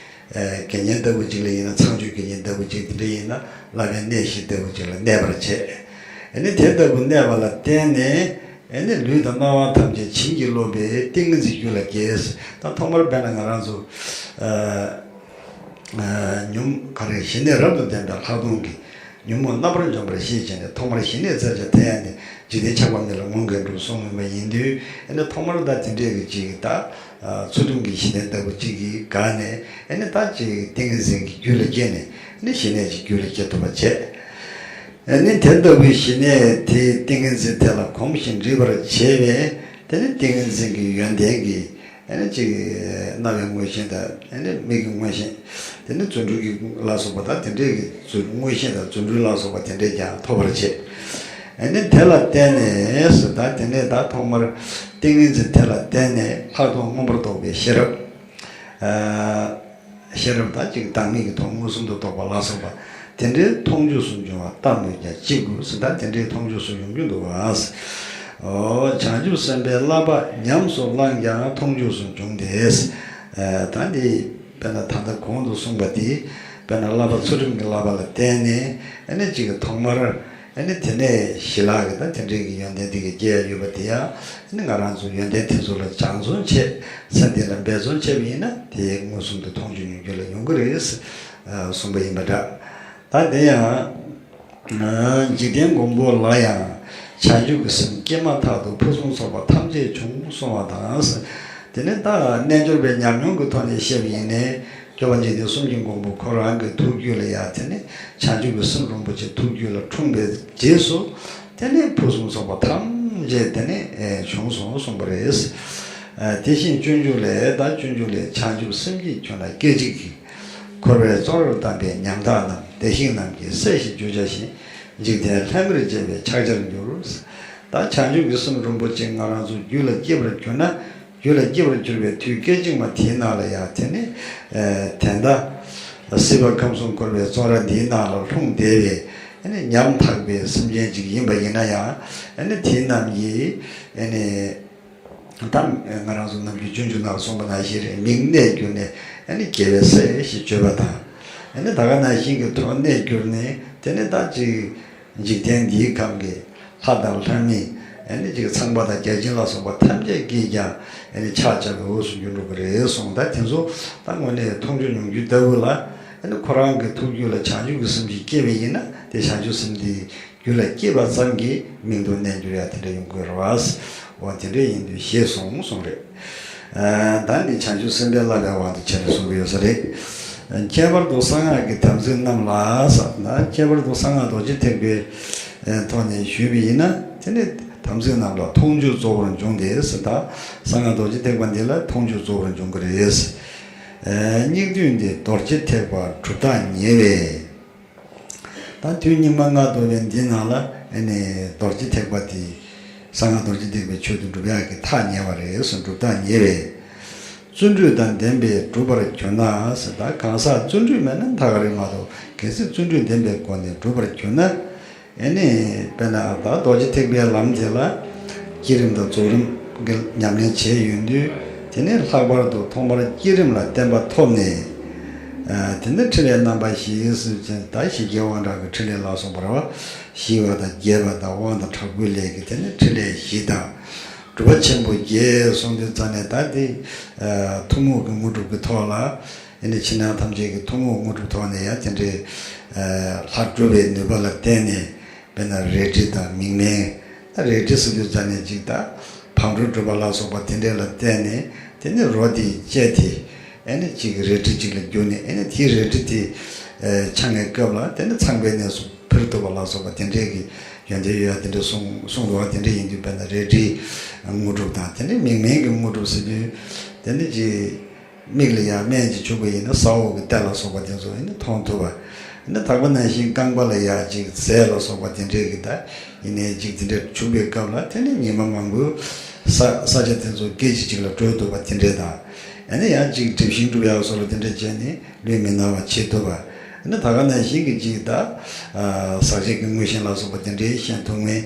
ཨ་དགེ་བསྙེན་ལྟ་བུ་ཅིག་ལ་ཡིན་ན། ཚངས་སྤྱོད་དགེ་བསྙེན་ལྟ་བུ་ཅིག་དེ་འདྲ་ཡིན་ན། བསླབ་པའི་གནས་བཞི་ལྟ་བུ་ཅིག་ལ་གནས་པར་བྱེད། ཨ་ནི་དེ་ལྟ་བུ་གནས་པ་ལ་བརྟེན་ནས། ཨ་ནི་ལུས་དང་སྣང་བ་ཐམས་ཅད་བྱིན་གྱིས་རློབ་པའི་ཏིང་ངེ་འཛིན་རྒྱུད་ལ་སྐྱེས། ད་ཐོག་མར་དཔེར་ན་ང་རང་ཚོ་ཨ་ཨ་ཉོན་ག་རེ་ཞི་གནས་རབ་ཏུ་ལྡན་པའི་ལྷག་མཐོང་གིས་ཉོན་མོངས་རྣམ་པར་འཇོམས་པར་ཤེས་བྱས་ནས། ཐོག་མར་ཞི་གནས་རྩེ་གཅིག་ཐེབས་ནས། འཇིག་རྟེན་ཆགས་པ་མེད་ལ་མངོན་དགའི་གྲུབ་གསུངས་ཡོད་པ་ཡིན་དུས། ཨ་ནི་ཐོག་མར་ད་དེ་འདྲའི་གི་ཅིག་ད་ཨ་ཚུལ་ཁྲིམས་ཀྱི་གཞི་རྟེན་ལྟ་བུ་ཅིག་གིས་དགའ་ནས། ཨ་ནི་ད་ཅིག་ཏིང་ངེ་འཛིན་གྱི་རྒྱུད་ལ་སྐྱེས་ནས། ཨ་ནི་ཞི་གནས་ཀྱི་རྒྱུད་ལ་སྐྱེ་ཐུབ་པ་བྱས། ཨ་ནི་དེ་ལྟ་བུའི་ཞི་གནས་དེའི་ཏིང་ངེ་འཛིན་དེ་ལ་གོམས་ཤིང་འདྲིས་པར་བྱས་པས། དེ་ནི་ཏིང་ངེ་འཛིན་གྱི་ཡོན་ཏན་གྱིས། ཨ་ནི་ཅིག་རྣ་བའི་མངོན་ཤེས་དང་། ཨ་ནི་མིག་གི་མངོན་ཤེས། དེ་ནི་རྫུ་འཕྲུལ་གྱི་ལ་སོགས་པ་དང་། དེ་འདྲའི་གི་རྫུ་མངོན་ཤེས་དང་རྫུ་འཕྲུལ་ལ་སོགས་པ་དེ་འདྲས་ཀྱང་ཐོབ་པར་བྱེད། ཨ་ནི་དེ་ལ་བརྟེན་ནས་ཟེར། ད་དེ་ནས་ད་ཐོག་མར་ཏིང་ངེ་འཛིན་དེ་ལ་བརྟེན་ནས་ལྷག་མཐོང་མངོན་པར་རྟོགས་པའི་ཤེས་རབ། ཨ་ཤེས་རབ་ད་ཅིག་བདག་མེད་ཀྱི་དོན་མངོན་སུམ་དུ་རྟོགས་པ་ལ་སོགས་པ་དེ་འདྲའི་མཐོང་ཆོས་སུ་འབྱུང་བ་ལྟ་མོད་ཀྱང་ཅི་དགོས་ཟེར། ད་དེ་འདྲའི་མཐོང་ཆོས་སུ་ཡོང་རྒྱུ་འདུག་ག། ཨོ། བྱང་ཆུབ་སེམས་དཔའི་བསླབ་པ་ཉམས་སུ་བླངས་ཀྱང་མཐོང་ཆོས་སུ་འབྱུང་སྟེ། ཨ་ད་འདི་དཔེར་ན་ད་ལྟ་གོང་དུ་གསུངས་པ་འདི་དཔེར་ན་བསླབ་པ་ཚུལ་ཁྲིམས་ཀྱི་བསླབ་པ་ལ་བརྟེན་ནས། ཨ་ནི་ཅིག་གི་ཐོག་མར། ཨ་ནི་དེ་ནས་ཞི་ལྷག་གི་ད་དེ་འདྲའི་གི་ཡོན་ཏན་དེ་གི་སྐྱེ་ཡ་ཡོད་པ་དེ་ཡང་། ཨ་ནི་ང་རང་ཚོ་ཡོན་ཏན་དེ་ཚོ་ལ་སྦྱང་བརྩོན་བྱས། སེམས་དེ་ལ་འབད་བརྩོན་བྱས་པ་ཡིན་ན། དེ་མངོན་སུམ་དུ་མཐོང་ཆོས་ཡོང་རྒྱུ་ལ་ཡོང་གི་རེད། ཨ་གསུངས་པ་ཡིན་པ་འདྲ། ད་དེ་ཡང་། ཨ་འཇིག་རྟེན་མགོན་པོ་ལ་ཡང་བྱང་ཆུབ་ཀྱི་སེམས་སྐྱེས་མ་ཐག་ཏུ་ཕུན་སུམ་ཚོགས་པ་ཐམས་ཅད་བྱུང་གསུང་བ་དང་། དེ་ནི་ད་རྣལ་འབྱོར་པའི་ཉམས་མྱོང་གི་ཐོག་ནས་བཤད་པ་ཡིན་ནའི། སྐྱོབ་པ་འཇིག་རྟེན་གསུམ་གྱི་མགོན་པོ་ཁོ་རང་གི་ཐུགས་རྒྱུད་ལ་ཡང་། དེ་ནི་བྱང་ཆུབ་ཀྱི་སེམས་རིན་པོ་ཆེ་ཐུགས་རྒྱུད་ལ་འཁྲུངས་པའི་རྗེས་སུ། དེ་ནི་ཕུན་སུམ་ཚོགས་པ་ཐམས་ཅད་དེ་ནི་ཨེ་བྱུང་སོང་གསུངས་པ་རེད། ཨ་དེ་བཞིན་སྤྱོད་འཇུག་ལས། ད་སྤྱོད་འཇུག་ལས། བྱང་ཆུབ་སེམས་བསྐྱེད་ཁྱོད་ལ་སྐད་ཅིག་གིས། འཁོར་བའི་བཙོན་རར་བསྡམས་པའི་ཉམ་ཐག་རྣམས། བདེ་གཤེགས་རྣམས་ཀྱིས་སྲས་ཞེས་བརྗོད་བྱ་ཞིང་། འཇིག་རྟེན་ལྷ་མིར་བཅས་པས་ཕྱག་བྱར་འགྱུར། ད་བྱང་ཆུབ་ཀྱི་སེམས་རིན་པོ་ཆེ་ང་རང་ཚོ་རྒྱུད་ལ་སྐྱེས་པར་གྱུར་ན། རྒྱུད་ལ་སྐྱེས་པར་གྱུར་པའི་དུས་སྐད་ཅིག་མ་དེའི་ནང་ལ་ཡང་དེ་ནི་ཨ་དེ་འདྲ་སྲིད་པ་ཁམས་གསུམ་འཁོར་བའི་བཙོན་ར་འདིའི་ནང་ལ་ལྷུང་བསྡད་པའི་ཨ་ནི་ཉམ་ཐག་པའི་སེམས་ཅན་ཅིག་ཡིན་པ་ཡིན་ན་ཡང་། ཨ་ནི་དེ་རྣམས་ཀྱིས་ཨ་ནི། ད་ང་རང་ཚོ་ནམ་རྒྱུན་སྤྱོད་འཇུག་ནང་གསུངས་པ་ནང་བཞིན་རེད། མིང་གནས་གྱུར་ནས་ཨ་ནི་རྒྱལ་བའི་སྲས་ཞེས་བརྗོད་པ་དང་། ཨ་ནི་ད་ག་ནང་བཞིན་གྱི་ཐོག་གནས་གྱུར་ནས་དེ་ནི་ད་ཅིག་འཇིག་རྟེན་འདིའི་ཁམས་ཀྱི་ལྷ་དང་ལྷ་མིན་ཨ་ནི་ཅིག་ཚངས་པ་དང་བརྒྱ་བྱིན་ལ་སོགས་པ་ཐམས་ཅད་ཀྱིས་ཀྱང་ཨ་ནི་ཕྱག་བྱ་བའི་འོས་སུ་འགྱུར་འགྲོ་གི་རེད་གསུངས། ད་དེ་ཚོ་ད་དངོས་གནས་མཐོང་ཆོས་མྱོང་འགྱུར་ལྟ་བུ་ལ་ཨ་ནི་ཁོ་རང་གི་ཐུགས་རྒྱུད་ལ་བྱང་ཆུབ་ཀྱི་སེམས་ཅིག་སྐྱེས་པ་ཡིན་ན། དེ་བྱང་ཆུབ་སེམས་དེ་རྒྱུད་ལ་སྐྱེས་པ་ཙམ་གྱིས་མིང་དུ་གནས་འགྱུར་ཡ་དེ་འདྲ་ཡོང་གི་རེད་བ། འོ་དེ་འདྲ་ཡིན་དུས་ཞེས་གསུངས་གསུངས་རེད། ཨ་ད་འདི་བྱང་ཆུབ་སེམས་དཔའི་བསླབ་པའི་དབང་དུ་བྱས་ནས་གསུང་གི་ཡོད་ས་རེད། ཁྱད་པར་དུ་གསང་སྔགས་ཀྱི་དམ་ཚིག་རྣམས་ལ་ཟེར་ན། ཁྱད་པར་དུ་གསང་སྔགས་རྡོ་རྗེ་ཐེག་པའི་ཨ་ཐོག་ནས་ཞུས་པ་ཡིན་ན། དེ་ནི་དམ་ཚིག་རྣམས་ལ་མཐོང་ཆོས་གཙོ་བོར་འབྱུང་སྟེ་ཟེར། ད་གསང་སྔགས་རྡོ་རྗེ་ཐེག་པ་འདི་ལ་མཐོང་ཆོས་གཙོ་བོར་འབྱུང་གི་རེད། ཨ་སྙིགས་དུས་འདི་རྡོ་རྗེ་ཐེག་པ་གྲུབ་རྟགས་ཉེ་བས། ད་དུས་སྙིགས་མ་ལྔ་བདོ་བའི་འདི་ནང་ལ་ཨ་ནི་རྡོ་རྗེ་ཐེག་པ་དེ་གསང་སྔགས་རྡོ་རྗེ་ཐེག་པའི་ཆོས་དེ་སྒྲུབ་ཡག་གི་ཐག་ཉེ་བ་རེད་གསུངས། གྲུབ་རྟགས་ཉེ་བས། བརྩོན་འགྲུས་དང་ལྡན་པས་བསྒྲུབ་པར་གྱུར་ན་ཟེར། ད་གང་ཟག་བརྩོན་འགྲུས་མེད་ན་ད་ག་རེ་མ་གཏོགས། གལ་སྲིད་བརྩོན་འགྲུས་ལྡན་པའི་སྒོ་ནས་བསྒྲུབ་པར་གྱུར་ན། ཨ་ནི་དཔེར་ན་ད་རྡོ་རྗེ་ཐེག་པའི་ལམ་དེ་ལ་བསྐྱེད་རིམ་དང་རྫོགས་རིམ་གྱི་ཉམས་ལེན་བྱས་ཡོང་དུས། དེ་ནས་ལྷག་པར་དུ་ཐོག་མར་བསྐྱེད་རིམ་ལ་བརྟན་པ་ཐོབ་ནས། ཨ་དེ་ནས་ཕྲིན་ལས་རྣམ་པ་བཞི་ཟེར་ཅིང་། ད་ཞི་རྒྱས་དབང་དྲག་གི་ཕྲིན་ལས་ལ་སོགས་པ་རེད་བ། ཞི་བ་དང་རྒྱས་པ་དང་དབང་དང་དྲག་པོའི་ལས་ཀྱི་དེ་ནས་ཕྲིན་ལས་བཞི་དང་། སྒྲུབ་པ་ཆེན་པོ་བརྒྱད་གསུངས་དུས་ཙ་ནས། ད་དེ་ཨ་ཐུན་མོང་གི་དངོས་གྲུབ་ཀྱི་ཐོག་ལ། ཨ་ནི་ཕྱི་ནང་ཐམས་ཅད་ཀྱི་ཐུན་མོང་དངོས་གྲུབ་ཐོག་ནས་ཡང་དེ་འདྲའི་ཨ་ལྷ་སྒྲུབ་པའི་ནུས་པ་ལ་བརྟེན་ནས། དཔེར་ན་རལ་གྲི་དང་མིག་སྨན། ད་རལ་གྲི་ཟེར་དུས་ཙ་ནས་ཅིག་ད་བང་མཛོད་སྒྲུབ་པ་ལ་སོགས་པ་དེ་འདྲ་ལ་བརྟེན་ནས། དེ་ནས་རོ་དེ་བཅད་དེ། ཨ་ནི་ཅིག་རལ་གྲི་ཅིག་ལ་བསྒྱུར་ནས། ཨ་ནི་དེའི་རལ་གྲི་དེ་ཨ་འཆང་བའི་སྐབས་ལ་དེ་ནི་ཚངས་པའི་གནས་སུ་འཕུར་ཐུབ་པ་ལ་སོགས་པ་དེ་འདྲའི་གི་ཡོན་ཏན་ཡོད་ཡ་དེ་འདྲ་གསུངས་གསུངས་འདུག་བ། དེ་འདྲ་ཡིན་དུས་དཔེར་ན་རལ་གྲིའི་དངོས་གྲུབ་དང་། དེ་ནས་མིག་སྨན་གྱི་དངོས་གྲུབ་ཟེར་དུས་དེ་ནི་ཅིག་མིག་ལ་ཡང་སྨན་ཅིག་བྱུག་པ་ཡིན་ན་ས་འོག་གི་གཏེར་ལ་སོགས་པ་དེ་ཚོ་ཡིན་ན་མཐོང་ཐུབ་པ། ཡིན་ན་དག་པ་ནང་བཞིན་རྐང་པ་ལ་ཡང་ཅིག་རྫས་ལ་སོགས་པ་དེ་འདྲའི་གི་ད་ཡིན་ནའི་ཅིག་དེ་འདྲ་བྱུག་པའི་སྐབས་ལ་དེ་ནི་ཉི་མ་མང་པོའི་ས་ས་ཆ་དེ་ཚོ་སྐད་ཅིག་གཅིག་ལ་གྲོལ་ཐུབ་པ་དེ་འདྲའི་དང་། ཡང་ན་ཡང་ཅིག་གྲིབ་ཤིང་སྒྲུབ་ཡག་སོགས་ལ་དེ་འདྲ་བྱས་ནས་ལུས་མི་ན་བ་བྱེད་ཐུབ་པ། ཡང་ན་ད་ག་ནང་བཞིན་གྱི་ཅིག་ད་ཨ་ཟག་བཅས་ཀྱི་མངོན་ཤེས་ལ་སོགས་པ་དེ་འདྲའི་ཤེས་ཐུབ་མཁན།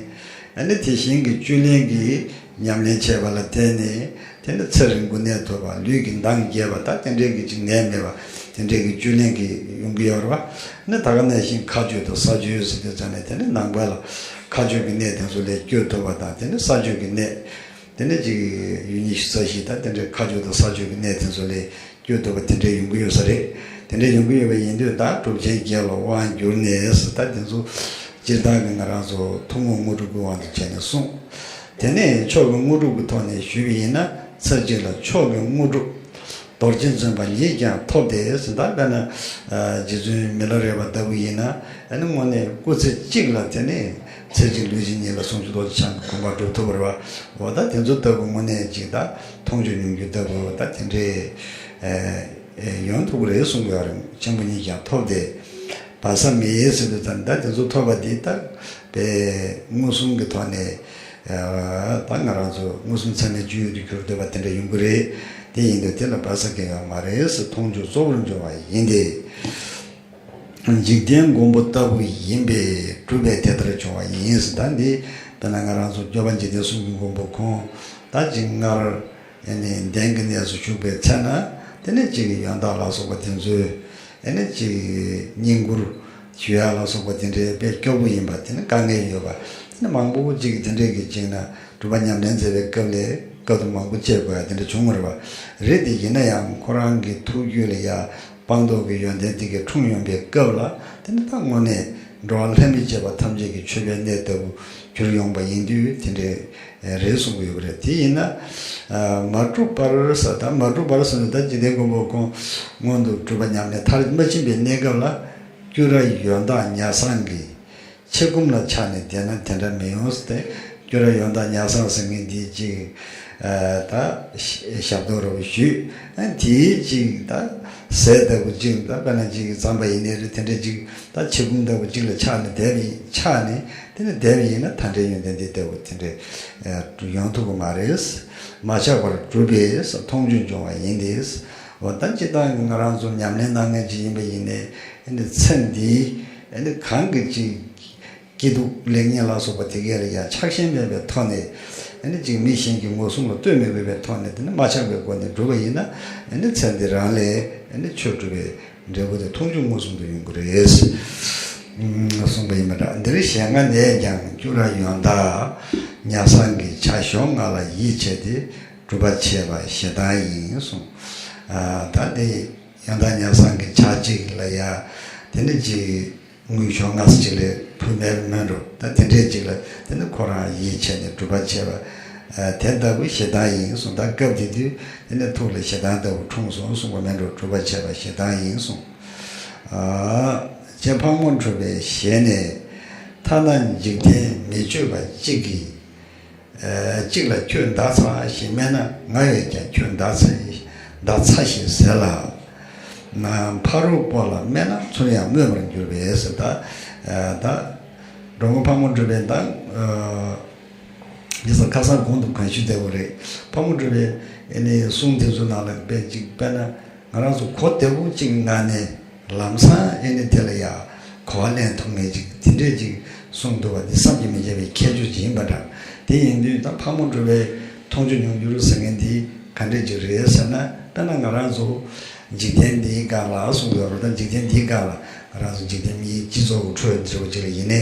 ཡང་ན་དེ་བཞིན་གྱི་བཅུད་ལེན་གྱི་ཉམས་ལེན་བྱས་པ་ལ་བརྟེན་ནས་དེ་ནི་ཚེ་རིང་པོ་གནས་ཐུབ་པ། ལུས་ཀྱི་མདངས་རྒྱས་པ། ད་དེ་འདྲའི་གི་ཅིག་ནད་མེད་པ། དེ་འདྲའི་གི་བཅུད་ལེན་གྱི་ཡོང་གི་ཡོད་རེད་བ། ཡང་ན་ད་ག་ནང་བཞིན་ཁ་གཅོད་དང་ས་གཅོད་ཟེར་དུས་ཙ་ནས་དེ་ནི་ནང་པ་ལ་ཁ་གཅོད་ཀྱི་ནད་དེ་ཚོ་ལས་སྐྱོབ་ཐུབ་པ་དང་། དེ་ནི་ས་གཅོད་ཀྱི་ནད། དེ་ནས་ཅིག་ཡུལ་ཉི་ཤུ་རྩ་བཞི་དང་དེ་འདྲའི་ཁ་གཅོད་དང་ས་གཅོད་ཀྱི་གནས་དེ་ཚོ་ལས་སྐྱོབ་ཐུབ་པ་དེ་འདྲ་ཡོང་གི་ཡོད་ས་རེད། དེ་འདྲ་ཡོང་གི་ཡོད་པ་ཡིན་དུས་ད་གྲུབ་ཆེན་བརྒྱད་ལ་དབང་བསྒྱུར་ནས་ཟེར། ད་དེ་ཚོ་སྤྱིར་བཏང་གི་ང་རང་ཚོ་ཐུན་མོང་དངོས་གྲུབ་ཀྱི་དབང་དུ་བྱས་ནས་གསུངས། དེ་ནས་མཆོག་གི་དངོས་གྲུབ་ཀྱི་ཐོག་ནས་ཞུས་པ་ཡིན་ན། ཚར་གཅིག་ལ་མཆོག་གི་དངོས་གྲུབ་རྡོ་རྗེ་འཛིན་པ་ཉིད་ཀྱང་ཐོབ་སྟེ་ཟེར། ད་དཔེར་ན་རྗེ་བཙུན་མི་ལ་རས་པ་ལྟ་བུ་ཡིན་ན། ཨ་ནི་དངོས་གནས་སྐུ་ཚེ་གཅིག་ལ་དེ་ནས་ཚེ་གཅིག་ལུས་གཅིག་ཉིད་ལ་ཟུང་འཇུག་རྡོ་རྗེ་འཆང་གི་གོ་འཕང་སྒྲུབ་ཐུབ་པ་རེད་བ། འོ་ད་དེ་ཚོ་ལྟ་བུ་དངོས་གནས་ཅིག་ད་མཐོང་ཆོས་མྱོང་འགྱུར་ལྟ་བུ་ད་དེ་འདྲའི་ཨེ་ཨེ་ཡོང་ཐུབ་ཀྱི་རེད་གསུང་གི་ཡོད་རེད། ཆེན་པོ་ཉིད་ཀྱང་ཐོབ་སྟེ། བག་ཚ་མེད་ཟེར་དུས་ད་ད་དེ་ཚོ་ཐོབ་པ་འདི་ད་དཔེ་མངོན་སུམ་གྱི་ཐོག་ནས་ཨེ་ད་ང་རང་ཚོ་མངོན་སུམ་ཚད་མའི་སྤྱོད་ཡུལ་དུ་གྱུར་འདོད་པ་དེ་འདྲ་ཡོང་གི་རེད། དེ་ཡིན་དུས་དེ་ལ་བག་ཚ་གང་ཡང་མ་རེད་ཟེར། མཐོང་ཆོས་གཙོ་བོར་འབྱུང་བ་ཡིན་ཏེ། འཇིག་རྟེན་མགོན་པོ་ལྟ་བུ་ཡིན་པས་གྲུབ་པས་དེ་ལྟར་བྱུང་བ་ཡིན་ཟེར། ད་འདི་དཔེར་ན་ང་རང་ཚོ་སྐྱོབ་པ་འཇིག་རྟེན་གསུམ་གྱི་མགོན་པོ་ཁོང་ད་ཅིག་སྔར་ཨ་ནི་གདན་གྱི་གནས་སུ་བཞུགས་པའི་ཚེ་ན། དེ་ནས་ཅིག་ཡོན་བདག་ལ་སོགས་པ་དེ་ཚོས་ཨ་ནི་ཅིག་བསྙེན་བཀུར་ཞུ་ཡ་ལ་སོགས་པ་དེ་འདྲའི་དཔེ་སྐྱོ་པོ་ཡིན་པ། དེ་ནི་དཀའ་ངལ་ཡོད་པ། དེ་ནི་མང་པོ་ཅིག་དེ་འདྲའི་གི་ཅིག་ན་སྒྲུབ་པ་ཉམས་ལེན་མཛད་པའི་སྐབས་ལ་སྐབས་དུ་མང་པོ་སྤྱད་དགོས་ཡ་དེ་འདྲ་བྱུང་བ་རེད་བ། རེད་དེ་ཡིན་ན་ཡང་ཁོ་རང་གི་ཐུགས་རྒྱུད་ལ་ཡ་སྤངས་རྟོགས་ཀྱི་ཡོན་ཏན་དེ་གས་འཁྲུངས་ཡོང་པའི་སྐབས་ལ། དེ་ནི་ད་དངོས་གནས་འགྲོ་བ་ལྷ་མི་བཅས་པ་ཐམས་ཅད་ཀྱི་མཆོད་པའི་གནས་ལྟ་བུ་གྱུར་ཡོང་པ་ཡིན་དུས་དེ་འདྲའི་རེད་གསུང་གི་ཡོད་པ་རེད། དེ་ཡིན་ན་ཨ་མ་གྲུབ་པར་ཟེར། ད་མ་གྲུབ་པར་ཟེར་ན་ད་འཇིག་རྟེན་མགོན་པོ་ཁོང་སྔོན་དུ་སྒྲུབ་པ་ཉམས་ལེན་མཐར་མ་ཕྱིན་པའི་གནས་སྐབས་ལ། སྐྱུ་ར་ཡོན་བདག་ཉ་བཟང་གི་ཆེ་སྒོམ་ལ་ཆགས་ནས་བསྡད་ན་དེ་འདྲ་མི་ཡོང་ཟེར་ཏེ། སྐྱུ་ར་ཡོན་བདག་ཉ་བཟང་ཟེར་མཁན་འདི་ཅིག་ཨ་ད་ཞབས་ཏོག་རོགས་ཞུས། ཨ་དེའི་ཅིག་ད་ ཟས་ལྟ་བུ་གཅིག་ད་དཔེར་ན་གཅིག་རྩམ་པ་ཡིན་ནའི་རེད། དེ་འདྲ་གཅིག་ད་ཕྱེ་སྐོམ་ལྟ་བུ་གཅིག་ལ་ཆགས་ནས་བསྡད་པ་ཡིན་ཆགས་ནས་དེ་ནས་བསྡད་པ་ཡིན་ན་མཐའ་བྲལ་ཡོན་ཏན་འདི་ལྟ་བུ་དེ་འདྲ་ཡོང་ཐུབ་ཀྱི་མ་རེད། མ་ཆགས་པར་གྲུབ་པས་མཐོང་ཆོས་འབྱུང་བ་ཡིན་ཏེ། འོ་ད་སྤྱིར་བཏང་གི་ང་རང་ཚོ་ཉམས་ལེན་གནང་མཁན་ཅིག་ཡིན་པ་ཡིན་ནའི་ཨ་ནི་ཚེ་འདི་ཨ་ནི་གང་གི་ཅིག་སྐྱིད་སྡུག་ལེགས་ཉེས་ལ་སོགས་པ་དེ་གས་ལ་ཡང་ཆགས་ཞེན་མེད་པའི་ཐོག་ནས་ཨ་ནི་ཅིག་མི་གཞན་གྱི་ངོ་སྲུང་ལ་ལྟོས་མི་དགོས་པའི་ཐོག་ནས་དེ་ནི་མ་ཆགས་པའི་སྒོ་ནས་བསྒྲུབས་པ་ཡིན་ན་ཨ་ནི་ཚེ་འདི་རང་ལས་ཨ་ནི་ཆོས་སྒྲུབ་པའི་འབྲས་བུ་དེ་མཐོང་ཆོས་མངོན་སུམ་དུ་ཡོང་གི་རེད། གསུངས་པ་ཡིན་པ་འདྲ། འདིར་ཞེ་ལྔ་ནས་ཀྱང་སྐྱུ་ར་ཡོན་བདག་ཉ་སང་གི་བྱ་གཞོམ་ང་ལ་ཡིད་ཆེས་ཏེ་སྒྲུབ་པ་བྱས་པ་ཞེ་སྡང་ཡིན་གསུངས། ད་དེ་ཡོན་བདག་ཉ་སང་གི་བྱ་གཅིག་ལ་ཡ་དེ་ནི་ཅིག་དངུལ་ཆུང་ང་ས་ཅིག་ལས་ཕུལ་མེད་མེད་འགྲོ། ད་དེ་འདྲས་ཅིག་ལ་དེ་ནི་ཁོ་རང་ཡིད་ཆེས་ནས་སྒྲུབ་པ་བྱས་པ་དེ་ལྟ་བུ་ཞེ་སྡང་ཡིན་གསུངས། ད་སྐབས་དེ་དུས་དེ་ནི་ཐུགས་ལ་ཞེ་སྡང་ལྟ་བུ་འཁྲུངས་སོང་གསུངས་པ་མེད་འགྲོ། སྒྲུབ་པ་བྱས་པ་ཞེ་སྡང་ཡིན་གསུངས། ཅེས་ཕག་མོ་གྲུ་པའི་ཞལ་ནས། ཐ་ན་འཇིག་རྟེན་མི་ཆོས་པ་གཅིག་གིས། གཅིག་ལ་ཁྱོད་བདག་ཚ་ཞེས་སྨྲས་ན། ང་ཡོད་ཀྱང་ཁྱོད་བདག་ཚ་བདག་ཚ་ཞེས་ཟེར་ལ། ཕ་རོལ་པོ་ལ་སྨྲས་ན་ཚུར་ཡང་སྨོད་པར་འགྱུར་བས་ཟེར། ད་ད་འགྲོ་མགོན་ཕག་མོ་གྲུ་པའི་ད་ཡིན་ཙང་ཁ་སང་གོང་དུ་གང་ཞུས་བསྡད་པ་རེད། ཕག་མོ་གྲུ་པའི་ཨ་ནི་གསུང་དེ་ཚོ་ནང་ལ་དཔེ་གཅིག་དཔེར་ན། ང་རང་ཚོ་གོ་བདེ་པོ་གཅིག་ངང་ནས་ལམ་སང་ཨེ་ནི་དེ་ལ་ཡ་གོ་བ་ལེན་ཐུབ་མཁན་ཅིག་དེ་འདྲས་ཅིག་གསུངས་འདུག་པ་འདི་བསམ་གྱིས་མི་ཁྱབ་པའི་ཁྱད་ཆོས་ཅིག་ཡིན་པ་འདྲ། དེ་ཡིན་དུས་ད་ཕག་མོ་གྲུ་པའི་མཐོང་ཆོས་མྱོང་འགྱུར་ཟེར་མཁན་འདི་ག་འདྲས་ཅིག་རེད་ཟེར་ན། དཔེར་ན་ང་རང་ཚོ་འཇིག་རྟེན་འདིའི་སྒང་ལ་གསུངས་ཡོད་རེད། ད་འཇིག་རྟེན་འདིའི་སྒང་ལ་ང་རང་ཚོ་འཇིག་རྟེན་མིའི་སྤྱི་ཚོགས་ཀྱི་ཁྲོད་འདྲ་བོ་ཅིག་ལ་ཡིན་ནའི་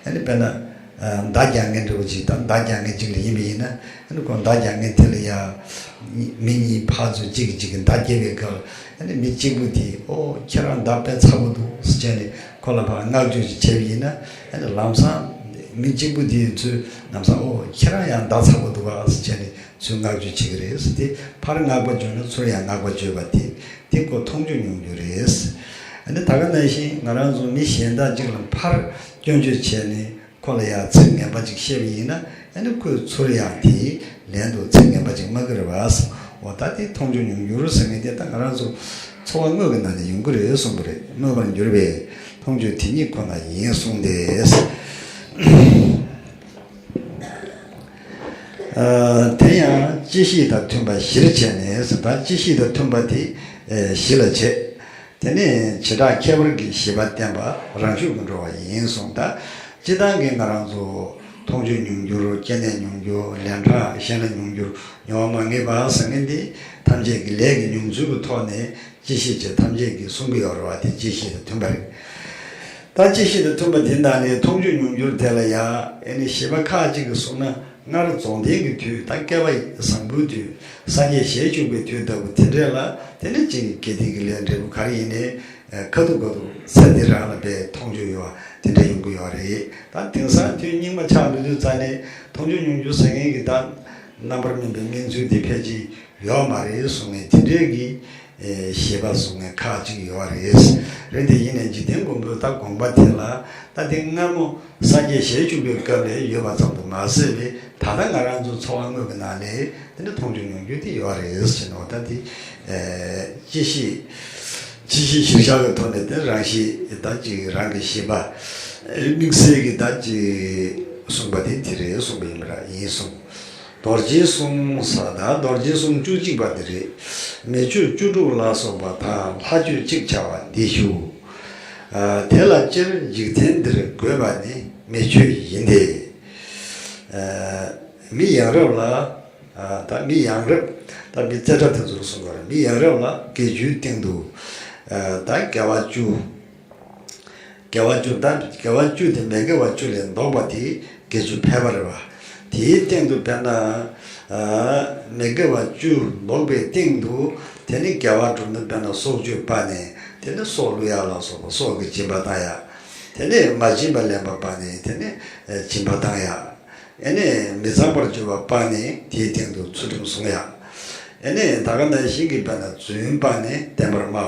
ཨེ་ནི་དཔེར་ན། མདའ་རྒྱག་མཁན་འདྲ་བོ་ཅིག་དང་མདའ་རྒྱག་མཁན་ཅིག་ལ་ཡིན་པ་ཡིན་ན། ཨ་ནི་ཁོ་མདའ་རྒྱག་མཁན་དེ་ལ་ཡ། མི་གཉིས་ཕར་ཚུར་གཅིག་གིས་གཅིག་གི་མདའ་རྒྱབ་པའི་སྐབས་ཨ་ནི་མི་གཅིག་པུ་དེས་ཨོ་ཁྱེད་རང་མདའ་དཔེ་མཚར་པོ་འདུག་ཟེར་བྱས་ནས་ཁོ་ལ་ཕར་བསྔགས་བརྗོད་ཅིག་བྱས་པ་ཡིན་ན། ཨ་ནི་ལམ་སང་མི་གཅིག་པུ་དེས་ཚུར་ལམ་སང་ཨོ་ཁྱེད་རང་ཡང་མདའ་མཚར་པོ་འདུག་ག་ཟེར་བྱས་ནས་ཚུར་བསྔགས་བརྗོད་བྱེད་ཀྱི་རེད་ཟེར། དེ་ཕར་བསྔགས་པ་བརྗོད་ན་ཚུར་ཡང་བསྔགས་པ་བརྗོད་པ་དེ་དེ་ཁོ་མཐོང་ཆོས་མྱོང་རྒྱུ་རེད། ཨ་ནི་ད་ག་ནང་བཞིན་ང་རང་ཚོ་མི་གཞན་དག་ཅིག་ལ་ཕར་སྐྱོན་བརྗོད་བྱས་ནས། ཁོ་ལ་ཡང་ཚིག་ངན་པ་ཅིག་བཤད་པ་ཡིན་ན། ཨ་ནི་ཁོས་ཚུར་ཡང་དེའི་ལན་དུ་ཚིག་ངན་པ་ཅིག་སྨྲ་གི་རེད་བ། འོ་ད་དེ་མཐོང་ཆོས་མྱོང་འགྱུར་ཟེར་མཁན་དེ་ད་ང་རང་ཚོ་འཚོ་བ་དངོས་ཀྱི་ནང་ནས་ཡོང་གི་རེད་གསུངས་པ་རེད། སྨོད་པར་འགྱུར་བས་མཐོང་ཆོས་དེ་ཉིད་ཁོ་ན་ཡིན་གསུངས་ཏེ། དེ་ཡང་སྤྱི་གཤིས་དང་མཐུན་པ་བཞིར་བྱས་ནས་ཟེར། ད་སྤྱི་གཤིས་དང་མཐུན་པ་དེ་བཞི་ལ་བྱེད། དེ་ནས་བྱེ་བྲག་ཁྱད་པར་གྱི་བཞི་པ་བསྟན་པ་རང་ཤུགས་ཀྱིས་འགྲོ་བ་ཡིན་གསུངས། ད་སྤྱིར་བཏང་གི་ང་རང་ཚོ་མཐོང་ཆོས་མྱོང་འགྱུར། སྐྱེ་གནས་མྱོང་འགྱུར། ལན་གྲངས་གཞན་ལ་མྱོང་འགྱུར། མྱོང་བ་མ་ངེས་པ་ཟེར་མཁན་འདི་ཐམས་ཅད་ཀྱི་ལས་ཀྱི་མྱོང་ཚུལ་གྱི་ཐོག་ནས་སྤྱི་གཤིས་བཅས་ཐམས་ཅད་ཀྱིས་གསུང་གི་ཡོད་རེད་བ། དེ་སྤྱི་གཤིས་དང་མཐུན་པ་རེད། ད་སྤྱི་གཤིས་དང་མཐུན་པ་དེ་ནང་ནས་མཐོང་ཆོས་མྱོང་འགྱུར་དེ་ལ་ཡང་ཨེ་ནི་བཞི་པ་ཁག་ཅིག་གིས་གསུངས་ན། སྔར་རྫོགས་ལྡན་གྱི་དུས་དང་བསྐལ་པ་བཟང་པོའི་དུས། སངས་རྒྱས་ཞལ་བཅུ་པའི་དུས་ལྟ་བུ་དེ་འདྲས་ལ་དེ་ནི་གཅིག་དགེ་སྡིག་གི་ལས་འབྲས་བུ་ག་རེ་ཡིན་ནའི་ཁ་ཐུག་ཁ་ཐུག་ཚེ་འདི་རང་ལ་དཔེ་མཐོང་ཆོས་ཡོད་པ་དེ་འདྲ་ཡོང་གི་ཡོད་རེད། ད་དེང་སང་དུས་སྙིགས་མ་ཆགས་འགྲོ་དུས་ཙ་ནས་མཐོང་ཆོས་མྱོང་འགྱུར་ཟེར་མཁན་གྱི་ད་རྣམ་པར་སྨིན་པའི་སྨིན་ཚུལ་འདི་ཕལ་ཆེར་ཡོད་མ་རེད་གསུངས་ནས། དེ་འདྲས་ཀྱི་བཞེད་པ་གསུང་མཁན་ཁག་ཅིག་ཡོད་རེད། རེད་དེ་ཡིན་ནའི་འཇིག་རྟེན་མགོན་པོའི་ད་དགོངས་པ་དེ་ལ་ད་དེ་སྔ་མོ་སངས་རྒྱས་ཞལ་བཅུ་པའི་སྐབས་ལས་ཡོད་པ་ཙམ་དུ་མ་ཟད་པའི་ད་ལྟ་ང་རང་ཚོ་འཚོ་བ་དངོས་ཀྱི་ནང་ལས་དེ་འདྲ་མཐོང་ཆོས་མྱོང་རྒྱུ་དེ་ཡོད་རེད་ཟེར་ནོ། ད་དེ་སྤྱི་གཤིས་སྤྱི་གཤིས་གཞིར་བཞག་གི་ཐོག་ནས་དེ་རང་གཤིས་ད་ཅིག་རང་གི་བཞེད་པ་དམིགས་བསལ་གྱི་ད་ཅིག་གསུངས་པ་དེ་དེ་རེད་གསུངས་པ་ཡིན་པ་ར་ཡིན་གསུངས། རྡོ་རྗེའི་གསུང་ས་དང་རྡོ་རྗེའི་གསུང་བཅུ་གཅིག་པ་འདི་རེད། མི་ཆོས་བཅུ་དྲུག་ལ་སོགས་པ་དང་ལྷ་ཆོས་གཅིག་བྱ་བ་འདི་ཞུ། དེ་ལ་སྤྱིར་འཇིག་རྟེན་འདིར་དགོས་པ་ནི་མི་ཆོས་ཡིན་ཏེ། མི་ཡང་རབ་ལ། ད་མི་ཡང་རབ། ད་མི་རྩེ་གྲ་དེ་ཚོར་གསུང་བར་མི་ཡང་རབ་ལ་དགེ་བཅུའི་སྟེང་དུ། ད་དགེ་བ་བཅུ། དགེ་བ་བཅུ་དང་དགེ་བ་བཅུ་དེ་མི་དགེ་བ་བཅུ་ལས་ལྡོག་པ་དེ་དགེ་བཅུ་ཕལ་པ་རེད་བ། དེའི་སྟེང་དུ་དཔེར་ན། མི་དགེ་བ་བཅུ་ལྡོག་པའི་སྟེང་དུ་དེ་ནི་དགེ་བ་དྲུག་ནི་དཔེར་ན་སྲོག་གཅོད་སྤངས་ནས་དེ་ནི་སྲོག་བླུ་ཡག་ལ་སོགས་པ་སྲོག་གི་སྦྱིན་པ་བཏང་ཡག་དེ་ནི་མ་བྱིན་པ་ལེན་པ་སྤངས་ནས་དེ་ནི་སྦྱིན་པ་བཏང་ཡག་ཨེ་ནས་མི་གཙང་བར་གྱུར་པ་སྤངས་ནས་དེའི་སྟེང་དུ་ཚུལ་ཁྲིམས་སྲུང་ཡག་ཨེ་ནས་ད་ག་ནང་བཞིན་གྱི་དཔེར་ན་རྫུན་སྤངས་ནས་བསྟན་པར་སྨྲ་བ།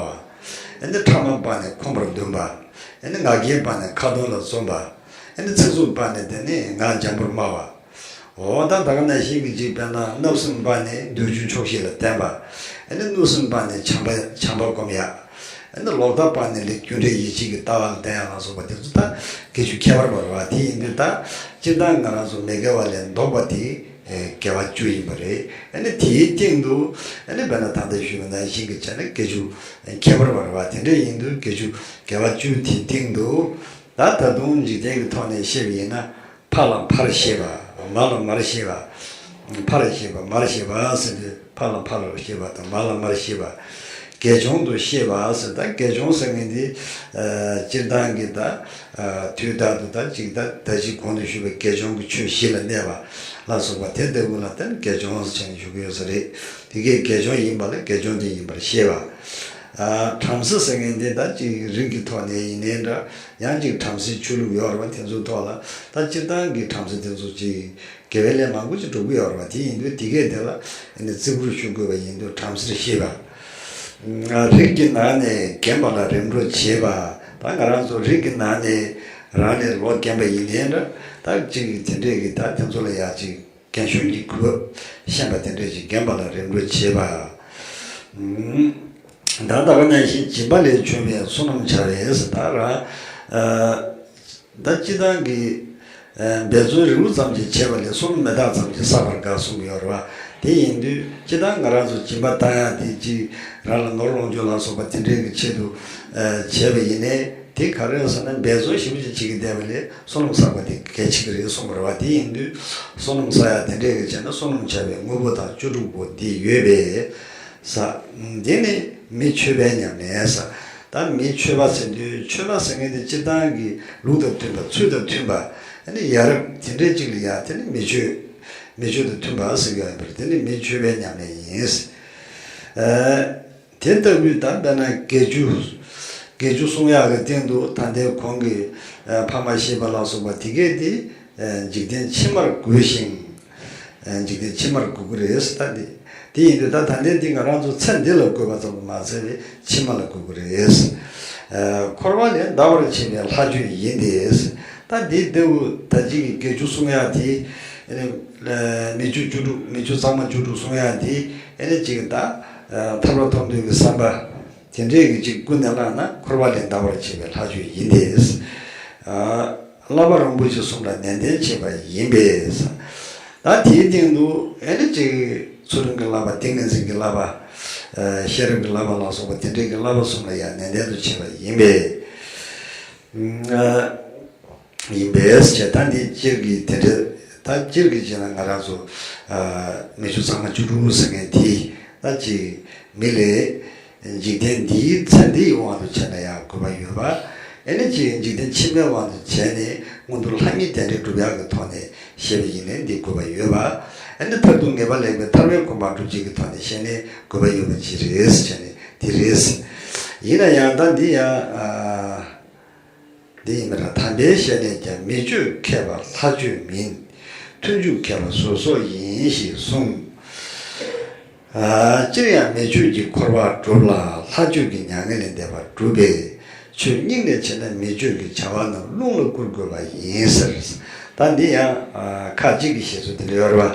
ཨེ་ནས་ཕྲ་མ་སྤངས་ནས་ཁོམ་པར་འདུན་པ། ཨེ་ནས་ང་རྒྱལ་སྤངས་ནས་ཁ་ཏོན་ལ་བརྩོན་པ། ཨེ་ནས་ཚིག་རྩུབ་སྤངས་ནས་དེ་ནས་ངག་འཇམ་པོར་སྨྲ་བ། འོ་ད་ད་ག་ནང་བཞིན་གྱི་ཅིག་དཔེར་ན་བརྣབ་སེམས་སྤངས་ནས་འདོད་ཆུང་ཆོག་ཤེས་ལ་བརྟེན་པ། ཨ་ནི་གནུབས་སེམས་སྤངས་ནས་བྱམས་པ་བྱམས་པ་སྒོམ་ཡ། ཨ་ནི་ལོག་ལྟ་སྤངས་ནས་ལས་རྒྱུ་འབྲས་ཡིད་བྱེད་ཀྱི་ལྟ་བ་ལ་བརྟེན་ཡ་ལ་སོགས་པ་དེ་ཚོ་ད་དགེ་བཅུ་ཁྱད་པར་བ་རེད་བ། དེ་ཡིན་དུས་ད་སྤྱིར་བཏང་ང་རང་ཚོ་མི་དགེ་བ་ལས་ལྡོག་པ་དེ་དགེ་བ་བཅུ་ཡིན་པ་རེད། ཨ་ནི་དེའི་སྟེང་དུ་ཨ་ནི་དཔེར་ན་ད་ལྟ་ཞུས་པ་ནང་བཞིན་གྱི་བྱས་ན་དགེ་བཅུ་ཁྱད་པར་བ་རེད་བ། དེ་འདྲ་ཡིན་དུས་དགེ་བཅུ་དགེ་བ་བཅུ་དེའི་སྟེང་དུ་ད་ད་དུང་འཇིག་རྟེན་གྱི་ཐོག་ནས་བཤད་པ་ཡིན་ན། ཕ་ལ་ཕར་ཤེས་པ། མ་ལ་མར་ཤེས་པ། ཕར་ཤེས་པ་མར་ཤེས་པ་ཟེར་དུས་ཕ་ལ་ཕར་ཤེས་པ་དང་མ་ལ་མར་ཤེས་པ། དགེ་སྦྱོང་དུ་ཤེས་པ་ཟེར། ད་དགེ་སྦྱོང་ཟེར་མཁན་འདི་སྤྱིར་བཏང་གི་ད་དུས་རྟག་ཏུ་ད་ཅིག་ད་ད་ཅིག་གོང་དུ་ཞུས་པའི་དགེ་སྦྱོང་གི་ཆོས་བཞི་ལ་གནས་པ་ལ་སོགས་པ་དེ་ལྟ་བུ་ལ་ད་དགེ་སྦྱོང་ཟེར་ནས་ཞུ་གི་ཡོད་ས་རེད། དེ་གས་དགེ་སྦྱོང་ཡིན་པ་ལ་དགེ་སྦྱོང་དེ་ཡིན་པར་ཤེས་པ། བྲམ་ཟེ་ཟེར་མཁན་འདི་ད་ཅིག་རིགས་ཀྱི་ཐོག་ནས་ཡིན་ནའི་འདྲ། ཡང་ཅིག་བྲམ་ཟེའི་ཆོས་ལུགས་ཡོད་རེད་བ། དེ་ཚོའི་ཐོག་ལ་ད་སྤྱིར་བཏང་གི་བྲམ་ཟེ་དེ་ཚོ་ཅིག་དགེ་བའི་ལས་མང་པོ་ཅིག་སྒྲུབ་ཀྱི་ཡོད་རེད་བ། དེ་ཡིན་དུས་དེ་གས་དེ་ལ་ཨ་ནི་རྩིས་འབུལ་ཞུ་དགོས་པ་ཡིན་དུས་བྲམ་ཟེར་ཤེས་པ། རིགས་ཀྱི་ནང་ནས་རྒན་པ་ལ་རིམ་གྲོ་བྱེད་པ། ད་ང་རང་ཚོ་རིགས་ཀྱི་ནང་ནས་རང་ནས་ལོ་རྒན་པ་ཡིན་ནའི་འདྲ། ད་ཅིག་དེ་འདྲས་ཀྱི་ད་དེ་ཚོ་ལ་ཡ་ཅིག་རྒན་གཞོན་གྱི་གུས་པ་ཤེས་པ་དེ་འདྲ་ཞིག་རྒན་པ་ལ་རིམ་གྲོ་བྱེད་པ། ད་ལྟ་བ་ནང་བཞིན་སྦྱིན་པ་ལས་བྱུང་བའི་བསོད་ནམས་བྱ་བས་ཟེར། ད་རང་ད་སྤྱིར་བཏང་གི་འབད་བརྩོན་རི་བོ་ཙམ་ཞིག་བྱས་པ་ལས་བསོད་ནམས་མི་རྟག་ཙམ་ཞིག་བསགས་པར་དགའ་གསུངས་ཡོད་རེད་བ། དེ་ཡིན་དུས་སྤྱིར་བཏང་ང་རང་ཚོ་སྦྱིན་པ་བཏང་ཡག་དེ་ཅིག་རང་ལ་ནོར་ལོངས་སྤྱོད་ལ་སོགས་པ་དེ་འདྲའི་གི་ཆེད་དུ་བྱས་པ་ཡིན་ནའི། དེ་ག་རེ་ཟེར་ན་འབད་བརྩོན་ཞེ་པོ་ཅིག་བྱེད་ཀྱི་བསྡད་པ་ལས་བསོད་ནམས་བསགས་པ་དེ་གལ་ཆེ་གི་རེད་གསུངས་པ་རེད་བ། དེ་ཡིན་དུས་བསོད་ནམས་བསགས་ཡག་དེ་འདྲས་ཀྱི་བྱས་ན་བསོད་ནམས་བྱ་བའི་དངོས་པོ་དང་བཅུ་དྲུག་པོ་འདི་ཡོད་པས་ཟེར། འདི་ནི་མི་མཆོད་པའི་ཉམས་ལེན་ཟེར། ད་མི་མཆོད་པ་ཟེར་དུས་མཆོད་པ་ཟེར་མཁན་དེ་སྤྱིར་བཏང་གི་ལུགས་དང་མཐུན་པ་ཚུལ་དང་མཐུན་པ་ཨ་ནི་ཡ་རབས་དེ་འདྲས་ཅིག་ལ་ཡ་དེ་ནི་མི་མཆོད་མི་མཆོད་དང་མཐུན་པ་ཟེར་གྱི་ཡོད་པ་རེད། དེ་ནི་མི་མཆོད་པའི་ཉམས་ལེན་ཡིན་ཟེར། དེ་ལྟ་བུའི་ད་དཔེར་ན་དགེ་བཅུ། དགེ་བཅུ་གསུང་ཡག་གི་སྟེང་དུ་ད་ལྟའི་གོང་གི་ཕ་མ་ཤེས་པ་ལ་སོགས་པ་དེ་གས་དེ་འཇིག་རྟེན་ཕྱི་མར་དགོས་ཤིང་། འཇིག་རྟེན་ཕྱི་མར་དགོས་ཀྱི་རེད་ཟེར། ད་དེ་དེ་ཡིན་དུས་ད་ད་ལྟའི་འདི་ང་རང་ཚོ་ཚེ་འདི་ལ་དགོས་པ་ཙམ་དུ་མ་ཟད་པའི་ཕྱི་མ་ལ་དགོས་ཀྱི་རེད། འཁོར་བ་ལས་འདའ་བར་བྱེད་པའི་ལྷ་ཆོས་ཡིན་ཏེ། ད་འདི་ལྟ་བུ་ད་ཅིག་གི་དགེ་བཅུ་གསུང་ཡག་དེ། མི་ཆོས་བཅུ་དྲུག་མི་ཆོས་གཙང་མ་བཅུ་དྲུག་གསུང་ཡག་དེ་ཨ་ནི་ཅིག་ད། ཐར་པ་ཐོབ་འདོད་ཀྱི་བསམ་པ་དེ་འདྲས་ཀྱི་ཅིག་ཀུན་ནས་བསླངས་ན་འཁོར་བ་ལས་འདའ་བར་བྱེད་པའི་ལྷ་ཆོས་ཡིན་ཏེ། བསླབ་པ་རིན་པོ་ཆེ་གསུམ་ལ་ནན་ཏན་བྱེད་པ་ཡིན་པས། ད་དེའི་སྟེང་དུ་ཨེ་ནི་ཅིག་ཚུལ་ཁྲིམས་ཀྱི་བསླབ་པ་ཏིང་ངེ་འཛིན་གྱི་བསླབ་པ། ཤེས་རབ་ཀྱི་བསླབ་པ་ལ་སོགས་པ་དེ་འདྲས་ཀྱི་བསླབ་པ་གསུམ་ལ་ཡང་ནན་ཏན་དུ་བྱེད་པ་ཡིན་པས། ཡིན་པས་ཞེས། ད་འདི་སྤྱིར་གྱི་དེ་འདྲ། ད་སྤྱིར་གྱི་བྱས་ན་ང་རང་ཚོ་མི་ཆོས་གཙང་མ་བཅུ་དྲུག་ཟེར་མཁན་དེ་ད་ཅིག་མི་ལས་འཇིག་རྟེན་འདིའི་ཚེ་འདིའི་དབང་དུ་བྱས་ན་ཡང་དགོས་པ་ཡོད་པ། ཨེ་ནི་ཅིག་འཇིག་རྟེན་ཕྱི་མའི་དབང་དུ་བྱས་ནས་མངོན་མཐོ་ལྷ་མིའི་རྟེན་འབྲེལ་སྒྲུབ་ཡག་གི་ཐོག་ནས་བཤད་པ་ཡིན་ནའི་འདི་དགོས་པ་ཡོད་པ། ཨེ་ནི་མཐར་ཐུག་ངེས་པ་ལེགས་པའི་ཐར་པའི་གོ་འཕང་སྒྲུབ་བྱེད་ཀྱི་ཐོག་ནས་བཤད་ནའི་དགོས་པ་ཡོད་པ་ཅིག་རེད་ཟེར་ནས་འདི་རེད། ཡིན་ན་ཡང་ད་འདི་ཡང་འདི་ཡིན་པ་ར། དམ་པའི་ཞལ་ནས་ཀྱང་མི་སྤྱོད་མཁས་པ་ལྷ་སྤྱོད་མིན། མཐུན་འཇུག་མཁས་པ་ཟུར་སོགས་ཡིན་ཞེས་གསུངས། སྤྱིར་ཡང་མི་ཆོས་ཀྱིས་འཁོར་བ་སྒྲུབ་ལ་ལྷ་ཆོས་ཀྱིས་མྱ་ངན་ལས་འདས་པ་སྒྲུབ་པས། ཆོས་སྙིང་ནས་བྱས་ན་མི་ཆོས་ཀྱི་བྱ་བ་རྣམས་རླུང་ལ་བསྐུར་དགོས་པ་ཡིན་ཟེར། ད་འདི་ཡང་ཁ་ཅིག་གི་བཤད་ཚུལ་དེ་འདྲ་ཡོད་རེད་བ།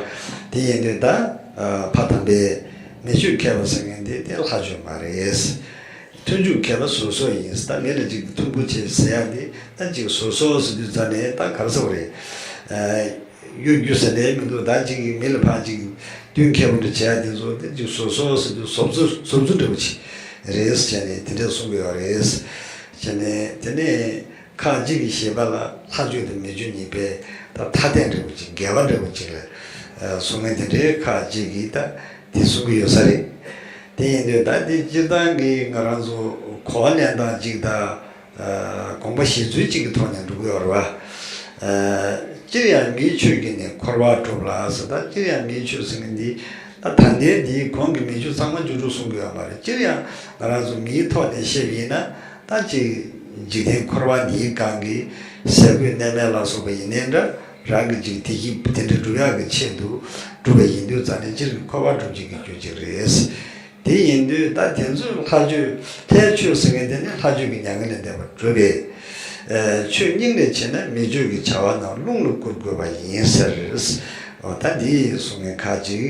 དེ་ཡིན་དུས་ད་ཕ་དམ་པས་མི་སྤྱོད་མཁས་པ་ཟེར་མཁན་དེ་དེ་ལྷ་སྤྱོད་མ་རེད། མཐུན་འཇུག་མཁས་པ་ཟུར་སོགས་ཡིན། ད་མི་ལ་ཅིག་མཐུན་པོ་བྱེད་ཟེར་ཡག་འདི་ད་ཅིག་ཟུར་སོགས་ཟེར་དུས་ཙམ་ནས་ད་ག་རེ་ཟེར་བ་རེད། གཡོ་སྒྱུ་ཟེར་ནས་མི་འདུག་ད་ཅིག་མི་ལ་ཕར་ཅིག་བསྟུན་མཁས་པོ་འདྲ་བྱེད་ཡག་འདི་ཚོ་ད་ཅིག་ཟུར་སོགས་ཟེར་དུས་ཟོབ་ཚུལ་ཟོབ་ཚུལ་འདྲ་པོ་ཅིག་རེད་ཟེར་ནས་དེ་འདྲ་གསུང་གི་ཡོད་རེད། བྱས་ནས་དེ་ནས་ཁ་ཅིག་གི་བཞེད་པ་ལ་ལྷ་ཆོས་དང་མི་ཆོས་གཉིས་པའི་ད་ཐ་དད་འདྲ་པོ་ཅིག་འགལ་བ་འདྲ་པོ་ཅིག་ལ་གསུང་མཁན་དེ་འདྲའི་ཁ་ཅིག་གིས་ད། དེ་གསུང་གི་ཡོད་ས་རེད། དེ་ཡིན་དུས་ད་དེ་སྤྱིར་བཏང་གི་ང་རང་ཚོ་གོ་བ་ལེན་སྟངས་གཅིག་དང་དགོངས་པ་བཞེས་ཚུལ་གཅིག་གི་ཐོག་ནས་འགྲོ་གི་ཡོད་རེད་བ། སྤྱིར་ཡང་མིའི་ཆོས་ཀྱིས་ནི་འཁོར་བ་སྒྲུབ་ལ་ཟེར། ད་སྤྱིར་ཡང་མིའི་ཆོས་ཟེར་མཁན་འདི་ད་ད་ལྟའི་འདིའི་གོང་གི་མི་ཆོས་གཙང་མ་བཅུ་དྲུག་གསུང་གི་ཡོད་མ་རེད། སྤྱིར་ཡང་ང་རང་ཚོ་མིའི་ཐོག་ནས་བཤད་པ་ཡིན་ན། ད་ཅིག་འཇིག་རྟེན་འཁོར་བ་འདིའི་སྒང་གི་ཟས་གོས་གནས་མལ་ལ་སོགས་པ་ཡིན་ནའི་འདྲ། རང་གི་ཅིག་བདེ་སྐྱིད་དེ་འདྲ་སྒྲུབ་ཡག་གི་ཆེད་དུ་སྒྲུབ་པ་ཡིན་དུས་ཙང་ནས་སྤྱིར་གྱི་འཁོར་བ་སྒྲུབ་བྱེད་ཀྱི་རྒྱུ་གཅིག་རེད། དེ་ཡིན་དུས་ད་དེ་ཚོས་ལྷ་ཆོས་ལྷའི་ཆོས་ཟེར་མཁན་དེ་ནི་ལྷ་ཆོས་ཀྱི་མྱ་ངན་ལས་འདས་པ་སྒྲུབ་པས། ཆོས་སྙིང་ནས་བྱས་ན་མི་ཆོས་ཀྱི་བྱ་བ་རྣམས་རླུང་ལ་བསྐུར་དགོས་པ་ཡིན་ཟེར། འོ་ད་འདི་གསུང་མཁན་ཁ་ཅིག་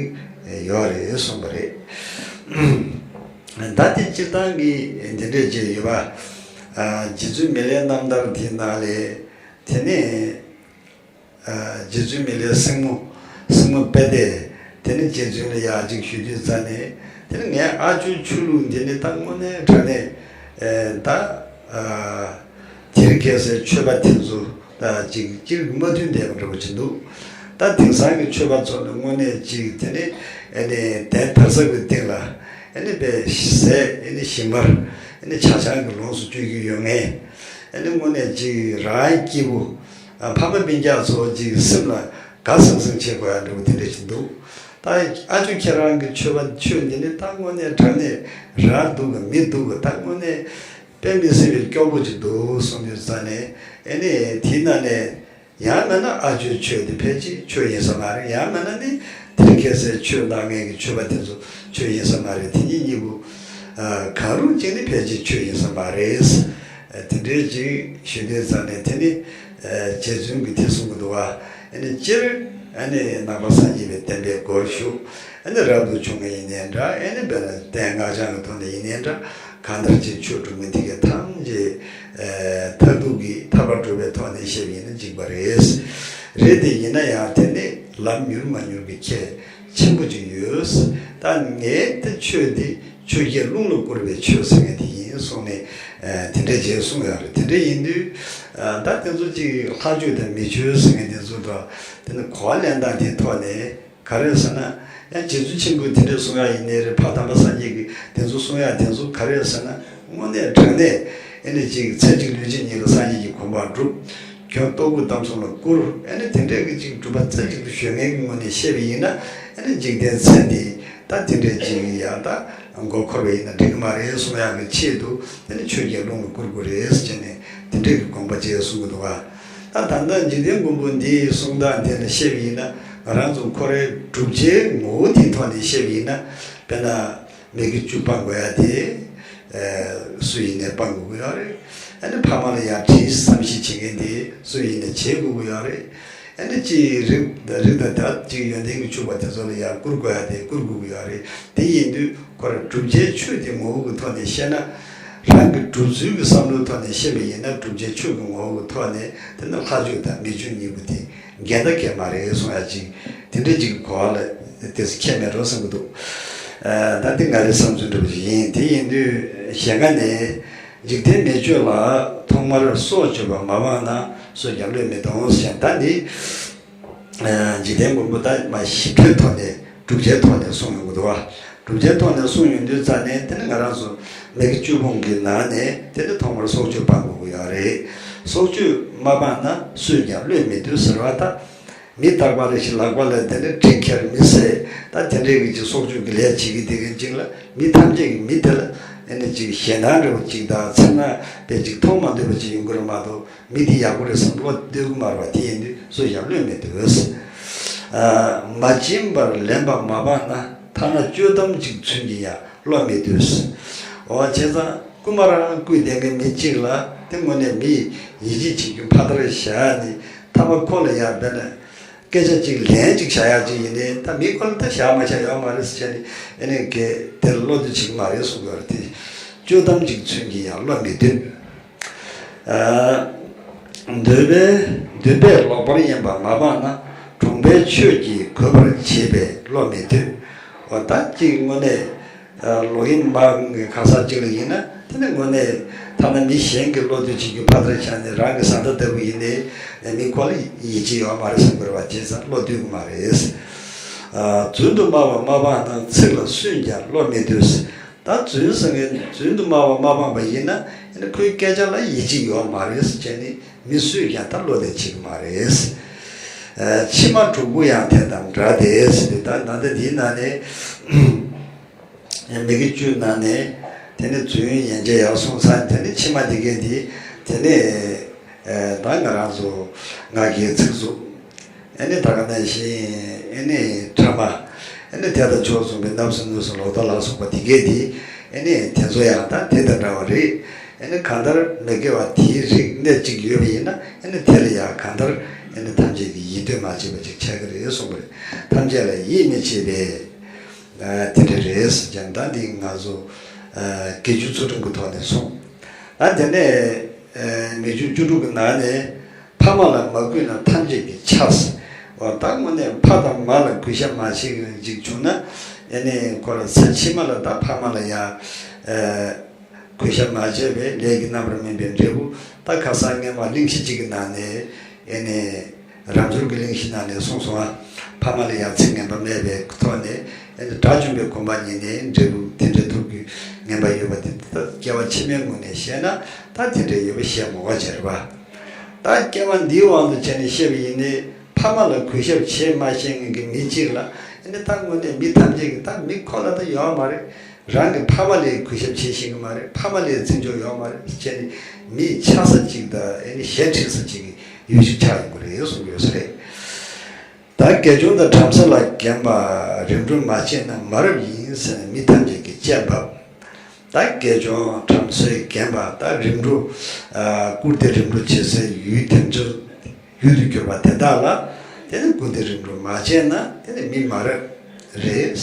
ཡོད་རེད་གསུངས་པ་རེད། ད་དེ་སྤྱིར་བཏང་གི་འདི་འདྲས་བྱས་ཡོད་པ། རྗེ་བཙུན་མི་ལའི་རྣམ་ཐར་དེའི་ནང་ལས། དེ་ནས་རྗེ་བཙུན་མི་ལའི་སྲིང་མོ། སྲིང་མོ་དཔལ་ལྡན། དེ་ནས་རྗེ་བཙུན་ལ་ཡར་ཅིག་ཞུ་དུས་ཙ་ནས། དེ་ནས་ངའི་ཨ་ཇོའི་ཆོས་ལུགས་འདི་ནི་ད་དངོས་གནས་དྲང་གནས་ད། དེ་རིང་ཁ་སང་ཆོས་པ་དེ་ཚོ་ད་ཅིག་ཅིག་མ་མཐུན་བསྡད་པ་འདྲ་པོ་ཅིག་འདུག་ད་དེང་སང་གི་ཆོས་པ་ཚོ་ནི་དངོས་གནས་ཅིག་དེ་ནི་ཨ་ནི་གདན་དར་ས་གི་སྟེང་ལ་ཨ་ནི་དཔེ་ཟས་ཨ་ནི་ཞིམ་པར་ཨ་ནི་ཆ་ཆང་གི་ལོངས་སུ་སྤྱོད་ཀྱི་ཡོད་ངེས། ཨ་ནི་དངོས་གནས་ཅིག་རང་སྐྱིད་པོ། ཨ་ཕ་མ་སྤུན་ཀྱག་ཚོ་ཅིག་སེམས་ལ་དགའ་སང་སང་བྱེད་དགོས་ཡ་འདྲ་པོ་དེ་འདྲ་ཞིག་འདུག་ད་ཨ་ཇོ་ཁྱེད་རང་གི་ཆོས་པ་ཆོས་འདི་ནི་ད་དངོས་གནས་དྲང་གནས་རང་སྡུག་གི་མི་སྡུག་གི་ད་དངོས་གནས་དཔེ་མི་སྲིད་པའི་སྐྱོ་པོ་ཅིག་འདུག་གསུངས་དུས་ཙ་ནས། ཨ་ནི་དེའི་ནང་ནས་ཡང་མིན་ན་ཨ་ཇོའི་ཆོས་དེ་ཕལ་ཆེར་ཆོས་ཡིན་ས་མ་རེད། ཡང་མིན་ན་ནི་དེ་རིང་ཁ་སང་ཆོས་གནང་མཁན་གྱི་ཆོས་པ་དེ་ཚོ་ཆོས་ཡིན་ས་མ་རེད། དེ་གཉིས་གཉིས་པོ་གང་རུང་གཅིག་ནི་ཕལ་ཆེར་ཆོས་ཡིན་ས་མ་རེད། དེ་འདྲའི་ཅིག་ཞུ་དུས་ཙ་ནས་དེ་ནི་རྗེ་བཙུན་གྱིས་དེ་གསུང་གི་འདུག་བ། ཨ་ནི་སྤྱིར་ཨ་ནི་ནང་པ་སངས་རྒྱས་པའི་བསྟན་པའི་སྒོར་ཞུགས། ཨ་ནི་རབ་ཏུ་བྱུང་མཁན་ཡིན་ནའི་འདྲ། ཨ་ནི་དཔེར་ན་རྟེན་སྔགས་འཆང་གི་ཐོག་ནས་ཡིན་ནའི་འདྲ། གང་ལྟར་ཅིག་ཆོས་སྒྲུབ་མཁན་དེ་གའི་ཐམས་ཅད་མཐར་ཐུག་གི་ཐར་པ་སྒྲུབ་པའི་ཐོག་ནས་བཤད་པ་ཡིན་ན་འཇིགས་པ་རེད། རེད་དེ་ཡིན་ན་ཡང་དེ་ནི་ལམ་མྱུར་མ་མྱུར་གྱི་ཁྱད་ཆེན་པོ་ཅིག་ཡོད། ད་ངས་དེ་ཆོས་དེ་ཆོས་བརྒྱད་རླུང་ལ་བསྐུར་བའི་ཆོས་ཟེར་མཁན་དེ་ཡིན་གསུངས་ནས། དེ་འདྲས་བྱས་གསུངས་ཡོད་རེད། དེ་འདྲས་ཡིན་དུས་ད་དེ་ཚོ་ཅིག་ལྷ་ཆོས་དང་མི་ཆོས་ཟེར་མཁན་དེ་ཚོ་དང་དེ་ནི་གོ་བ་ལེན་སྟངས་དེའི་ཐོག་ནས། ག་རེ་ཟེར་ན། ཡང་རྗེ་བཙུན་ཆེན་པོས་དེ་འདྲས་གསུང་ཡག་ཡིན་ནའི་རེད། ཕ་དམ་པ་སངས་རྒྱས་ཀྱིས་དེ་ཚོ་གསུང་ཡག་དེ་ཚོ་ག་རེ་ཟེར་ན། དངོས་གནས་དྲང་གནས་ཨེ་ནི་ཅིག་ཚེ་གཅིག་ལུས་གཅིག་ཉིད་ལ་སངས་རྒྱས་ཀྱི་གོ་འཕང་སྒྲུབ། ཁྱོད་རྟོགས་བུ་གཏམ་གསུམ་ལ་བསྐུར། ཨེ་ནི་དེ་འདྲས་ཀྱི་ཅིག་སྒྲུབ་པ་རྩེ་གཅིག་ཏུ་གཞོལ་མཁན་གྱི་ངོས་ནས་བཤད་པ་ཡིན་ན། ཨེ་ནི་འཇིག་རྟེན་ཚེ་འདི་ད་དེ་འདྲས་ཅིག་ཡང་ད་མགོ་འཁོར་བ་ཡིན་ན་འགྲིག་གི་མ་རེད་གསུང་ཡག་གི་ཆེད་དུ། ཨེ་ནི་ཆོས་བརྒྱད་རླུང་ལ་བསྐུར་དགོས་རེད་ཟེར་ནས་དེ་འདྲས་ཀྱི་དགོངས་པ་བཅས་གསུང་གི་འདུག་བ། ད་ད་ལྟ་འཇིག་རྟེན་མགོན་པོ་འདིའི་གསུང་སྟངས་དེ་ལ་བཤད་པ་ཡིན་ན། ང་རང་ཚོ་ཁོ་རའི་བསྒྲུབ་བྱའི་ངོ་བོ་དེའི་ཐོག་ནས་བཤད་པ་ཡིན་ན། དཔེར་ན་མི་དགེ་བཅུ་སྤང་དགོས་ཡ་དེ་སུ་ཡིན་ནའི་སྤང་དགོས་ཀྱི་ཡོད་རེད། ཨ་ནི་ཕ་མ་ལ་ཡ་དྲིན་བསམ་ཤེས་བྱེད་མཁན་དེ་སུ་ཡིན་ནའི་བྱེད་དགོས་ཀྱི་ཡོད་རེད། ཨ་ནི་ཅིག་རིགས་རིགས་དང་ད་ཅིག་ཡོན་ཏན་གྱི་ཕྱུག་པ་དེ་ཚོ་ལ་ཡ་བསྐུར་དགོས་ཡ་དེ་བསྐུར་དགོས་ཀྱི་ཡོད་རེད། དེ་ཡིན་དུས་ཁོ་ར་བསྒྲུབ་བྱའི་ཆོས་དེ་ངོ་བོ་གི་ཐོག་ནས་བཤད་ན། རང་གི་སྒྲུབ་ཚུལ་གྱི་བསམ་བློའི་ཐོག་ནས་བཤད་པ་ཡིན་ན། བསྒྲུབ་བྱའི་ཆོས་ཀྱི་ངོ་བོ་གི་ཐོག་ནས་དེ་ནི་ལྷ་ཆོས་དང་མི་ཆོས་གཉིས་པོ་དེ་འགལ་ཟླ་གང་ཡང་མ་རེད་གསུང་ཡ་ཅིག་དེ་འདྲ་ཅིག་གི་གོ་བ་ལ་དེ་ཚོ་ཁྱད་མེད་འགྲོ་བསམ་གྱི་འདུག་ཨ་ད་འདི་ང་རའི་བསམ་ཚུལ་འདྲ་པོ་ཞིག་ཡིན། དེ་ཡིན་དུས་ཞལ་སྔ་ནས། འཇིག་རྟེན་མི་ཆོས་ལ། ཐོག་མར་སྲོག་གཅོད་པ་མ་སྤངས་ན། སྲོད་ཀྱང་བློས་མི་གཏོང་ཟེར། ད་འདི། ཨ་འཇིག་རྟེན་མགོན་པོ་ད་མ་ཞིབ་ཕྲའི་ཐོག་ནས་བསྒྲུབ་བྱའི་ཐོག་ནས་གསུངས་ཡོང་གི་འདུག་བ། བསྒྲུབ་བྱའི་ཐོག་ནས་གསུངས་ཡོང་དུས་ཙ་ནས། དེ་ནི་ང་རང་ཚོ་མི་དགེ་བཅུ་སྤོང་གི་ནང་ནས་དེ་ནི་ཐོག་མར་སྲོག་གཅོད་སྤང་དགོས་ཀྱི་ཡོད་རེད། སྲོག་གཅོད་མ་སྤངས་ན། སྲོད་ཀྱང་བློས་མི་བཏུབ་ཟེར་བ་ད། མི་རྟག་པ་རེ་ཞིག་ལག་པ་ལ་དེ་ནི་གྲི་ཁྱེར་མི་བསད། ད་དེ་འདྲའི་གི་ཅིག་སྲོག་གཅོད་ཀྱི་ལས་བྱེད་ཀྱི་དེ་གི་ཅིག་ལ། མི་ཐམས་ཅད་ཀྱི་མི་དེ་ལ་ཨེ་ནི་ཅིག་ཞེད་སྣང་འདྲ་པོ་ཅིག་དང་། མཚན་མ་དཔེ་ཅིག་མཐོང་མ་འདོད་པ་ཅིག་ཡོང་གི་རེད་མ་གཏོགས། མི་དེ་ཡག་པོ་རེད་བསམ་བློ་གཏོད་ཀྱི་མ་རེད་བ། དེ་ཡིན་དུས་སྲོད་ཀྱང་བློས་མི་བཏུབ། ཨ་མ་བྱིན་པར་ལེན་པ་མ་སྤངས་ན། ཐ་ན་བཅོས་ཐམ་གཅིག་ཚུན་གྱིས་ཡང་བློ་མི་བཏུབ། འོ་བྱས་ཙང་རྐུན་མ་རང་རྐུས་བསྡད་མཁན་མི་གཅིག་ལ་དེ་དངོས་གནས་མི་ཡིད་ཆེས་བྱེད་རྒྱུ་ཕ་མཐར་བཞག་ནས། ཐ་མ་ཁོ་ལ་ཡང་དཔེར་ན་སྐད་ཆ་གཅིག་ལན་གཅིག་བཞག་ཡག་ཅིག་ཡིན་ནའི། ད་མི་ཁོ་ལ་ད་བཞག་མ་བཞག་ཡོད་མ་རེད་ཟེར་བྱས་ནས། ཨེ་ནས་གལ་དེར་བློ་བདེ་བྱེད་ཀྱི་མ་རེད་གསུངས་ཡོད་རེད་དེ། བཅོས་ཐམ་གཅིག་ཚུན་གྱིས་ཡང་བློ་མི་བཏུབ། ཨ་འདོད་པས་འདོད་པས་ལོག་པར་གཡེམ་པ་མ་སྤངས་ན། གྲོང་པའི་ཆོས་ཀྱིས་གོས་པར་བྱེད་པས་བློ་མི་བཏུབ། འོ་ད་གཅིག་དངོས་གནས་ཨ་ལོག་གཡེམ་པ་གང་ཟག་གཅིག་ལ་ཡིན་ན། དེ་ནི་དངོས་གནས་ཐ་ན་མི་གཞན་གྱི་བློ་གཏོད་བྱེད་རྒྱུ་ཕ་མཐར་བཞག་ནས། རང་གི་བཟའ་ཟླ་ལྟ་བུ་ཡིན་ནའི་མི་ཁོ་ལ་ཡིད་ཆེས་ཡོད་མ་རེད་བསམ་དགོས་རེད་བ། བྱས་ཙང་བློ་གཏོད་ཀྱི་མ་རེད། ཨ་རྫུན་དུ་སྨྲ་བ་མ་སྤངས་ན། ཚིག་ལ་སུན་ཀྱང་བློ་མི་བཏུབ། ད་རྫུན་ཟེར་མཁན་རྫུན་དུ་སྨྲ་བ་མ་སྤངས་པ་ཡིན་ན། ཨ་ནི་ཁོའི་སྐད་ཆ་ལ་ཡིད་ཆེས་ཡོད་མ་རེད་ཟེར་བྱས་ནས་མི་སུས་ཀྱང་ད་བློ་གཏད་བྱེད་ཀྱི་མ་རེད། ཨ་ཕྱི་མ་དྲུག་པོ་ཡང་དེ་དང་འདྲ་སྟེ་ཟེར་དུས། ད་ད་ལྟ་འདིའི་ནང་ནས་མི་དགེ་བཅུའི་ནང་ནས་དེ་ནི་རྫུན་ཡན་ཆད་ཡར་སོང་ཙང་། དེ་ནི་ཕྱི་མ་འདི་གས་འདི་དེ་ནི། ཨེ་ད་ང་རང་ཚོ་ང་རྒྱལ་ཚིག་རྩུབ། ཨེ་ནི་ད་ག་ནང་བཞིན་ཨེ་ནི་ཕྲ་མ། ཨེ་ནི་དད་དང་ཕྱོགས་མཚུངས་པའི་རྣམ་གསུམ་ནུས་གསུམ་ལོག་ལྟ་ལ་སོགས་པ་འདི་གས་འདི། ཨེ་ནི་དེ་ཚོ་ཡང་ད་དེ་དང་འདྲ་བ་རེད། ཨེ་ནི་གང་ལྟར་མི་དགེ་བ་དེའི་རིགས་སྣ་གཅིག་ཡོད་པ་ཡིན་ན། ཨེ་ནི་དེ་ལ་ཡང་གང་ལྟར་ཨེ་ནི་ཐམས་ཅད་ཀྱིས་ཡིད་གཏོད་མ་བྱས་པ་ཅིག་ཆགས་ཀྱི་རེད་གསུངས་པ་རེད། ཐམས་ཅད་ལ་ཡིད་མི་ཆེས་པས། དེ་འདྲ་རེད་ཟེར་ཀྱང་ད་འདི་ང་ཚོ་དགེ་བཅུ་ཚུལ་ཁྲིམས་ཀྱི་ཐོག་ནས་སོང་། ད་དེ་ནས་མི་ཆོས་བཅུ་དྲུག་གི་ནང་ནས་ཕ་མ་ལ་མ་གུས་ན་ཐམས་ཅད་ཀྱི་ཆགས་ཟེར། འོ་ད་དངོས་གནས་ཕ་དང་མ་ལ་གུས་ཞབས་མ་བྱེད་ཀྱི་ཅིག་བྱུང་ན་ཨེ་ནས་ཁོ་ལ་ཚེ་ཕྱི་མ་ལ་ད་ཕ་མ་ལ་ཡང་། གུས་ཞབས་མ་བྱས་པའི་ལས་ཀྱི་རྣམ་པར་སྨིན་པའི་འབྲས་བུ། ད་ཁ་སང་སྔོན་མ་གླེང་གཞི་གཅིག་གི་ནང་ནས་ཨེ་ནས་རབ་འབྱོར་གྱི་གླེང་གཞི་ནང་ནས་གསུངས་སོང་ང་། ཕ་མ་ལ་ཡང་ཚེ་ངན་པ་སྨྲས་པའི་ཐོག་ནས་ཨེ་ནས་དགྲ་བཅོམ་པའི་གོ་འཕང་ཉིད་ནས་འབྲས་བུ་དེ་འདྲའི་ཐོབ་རྒྱུའི་ངན་པ་ཡོད་པ་དེ་ད་སྐྱེ་བ་ཕྱི་མའི་ངོས་ནས་བཤད་ན་ད་དེ་འདྲའི་ཡོད་པ་བཤད་མ་དགོས་པ་བྱས་རེད་པ། ད་སྐྱེ་བ་འདིའི་དབང་དུ་བྱས་ནས་བཤད་པ་ཡིན་ནའི་ཕ་མ་ལ་གུས་ཞབས་བྱེད་མ་ཤེས་མཁན་གྱི་མི་གཅིག་ལ་ཨེ་ནས་ད་དངོས་གནས་མི་ཐམས་ཅད་ཀྱི་ད་མི་ཁོ་ལ་ད་ཡོད་མ་རེད། རང་གི་ཕ་མ་ལ་གུས་ཞབས་བྱེད་ཤེས་ཀྱི་མ་རེད། ཕ་མ་ལ་བརྩི་འཇོག་ཡོད་མ་རེད་ཟེར་ནས་མི་ཆགས་ས་གཅིག་དང་ཨེ་ནི་ཞེ་ཁྲེལ་ས་གཅིག་གི་ཡུལ་ཞིག་ཆགས་ཡོང་གི་རེད་གསུངས་ཡོད་ས་རེད། ད་དགེ་སྦྱོང་དང་བྲམ་ཟེ་ལ་བརྒྱན་པ་རིམ་གྲོ་མ་བྱས་ན་མ་རབས་ཡིན་ཟེར་ནས་མི་ཐམས་ཅད་ཀྱིས་དཔྱད་འབབ། ད་དགེ་སྦྱོང་བྲམ་ཟེས་བརྒྱན་པ་ད་རིམ་གྲོ་བཀུར་སྟི་རིམ་གྲོ་བྱེད་སའི་ཡུལ་དེ་ཚོ། ཡུལ་དུ་གྱུར་པ་དེ་དག་ལ་དེ་ནི་སྐུར་སྟི་རིམ་གྲོ་མ་བྱས་ན་དེ་ནི་མི་མ་རབས་རེད།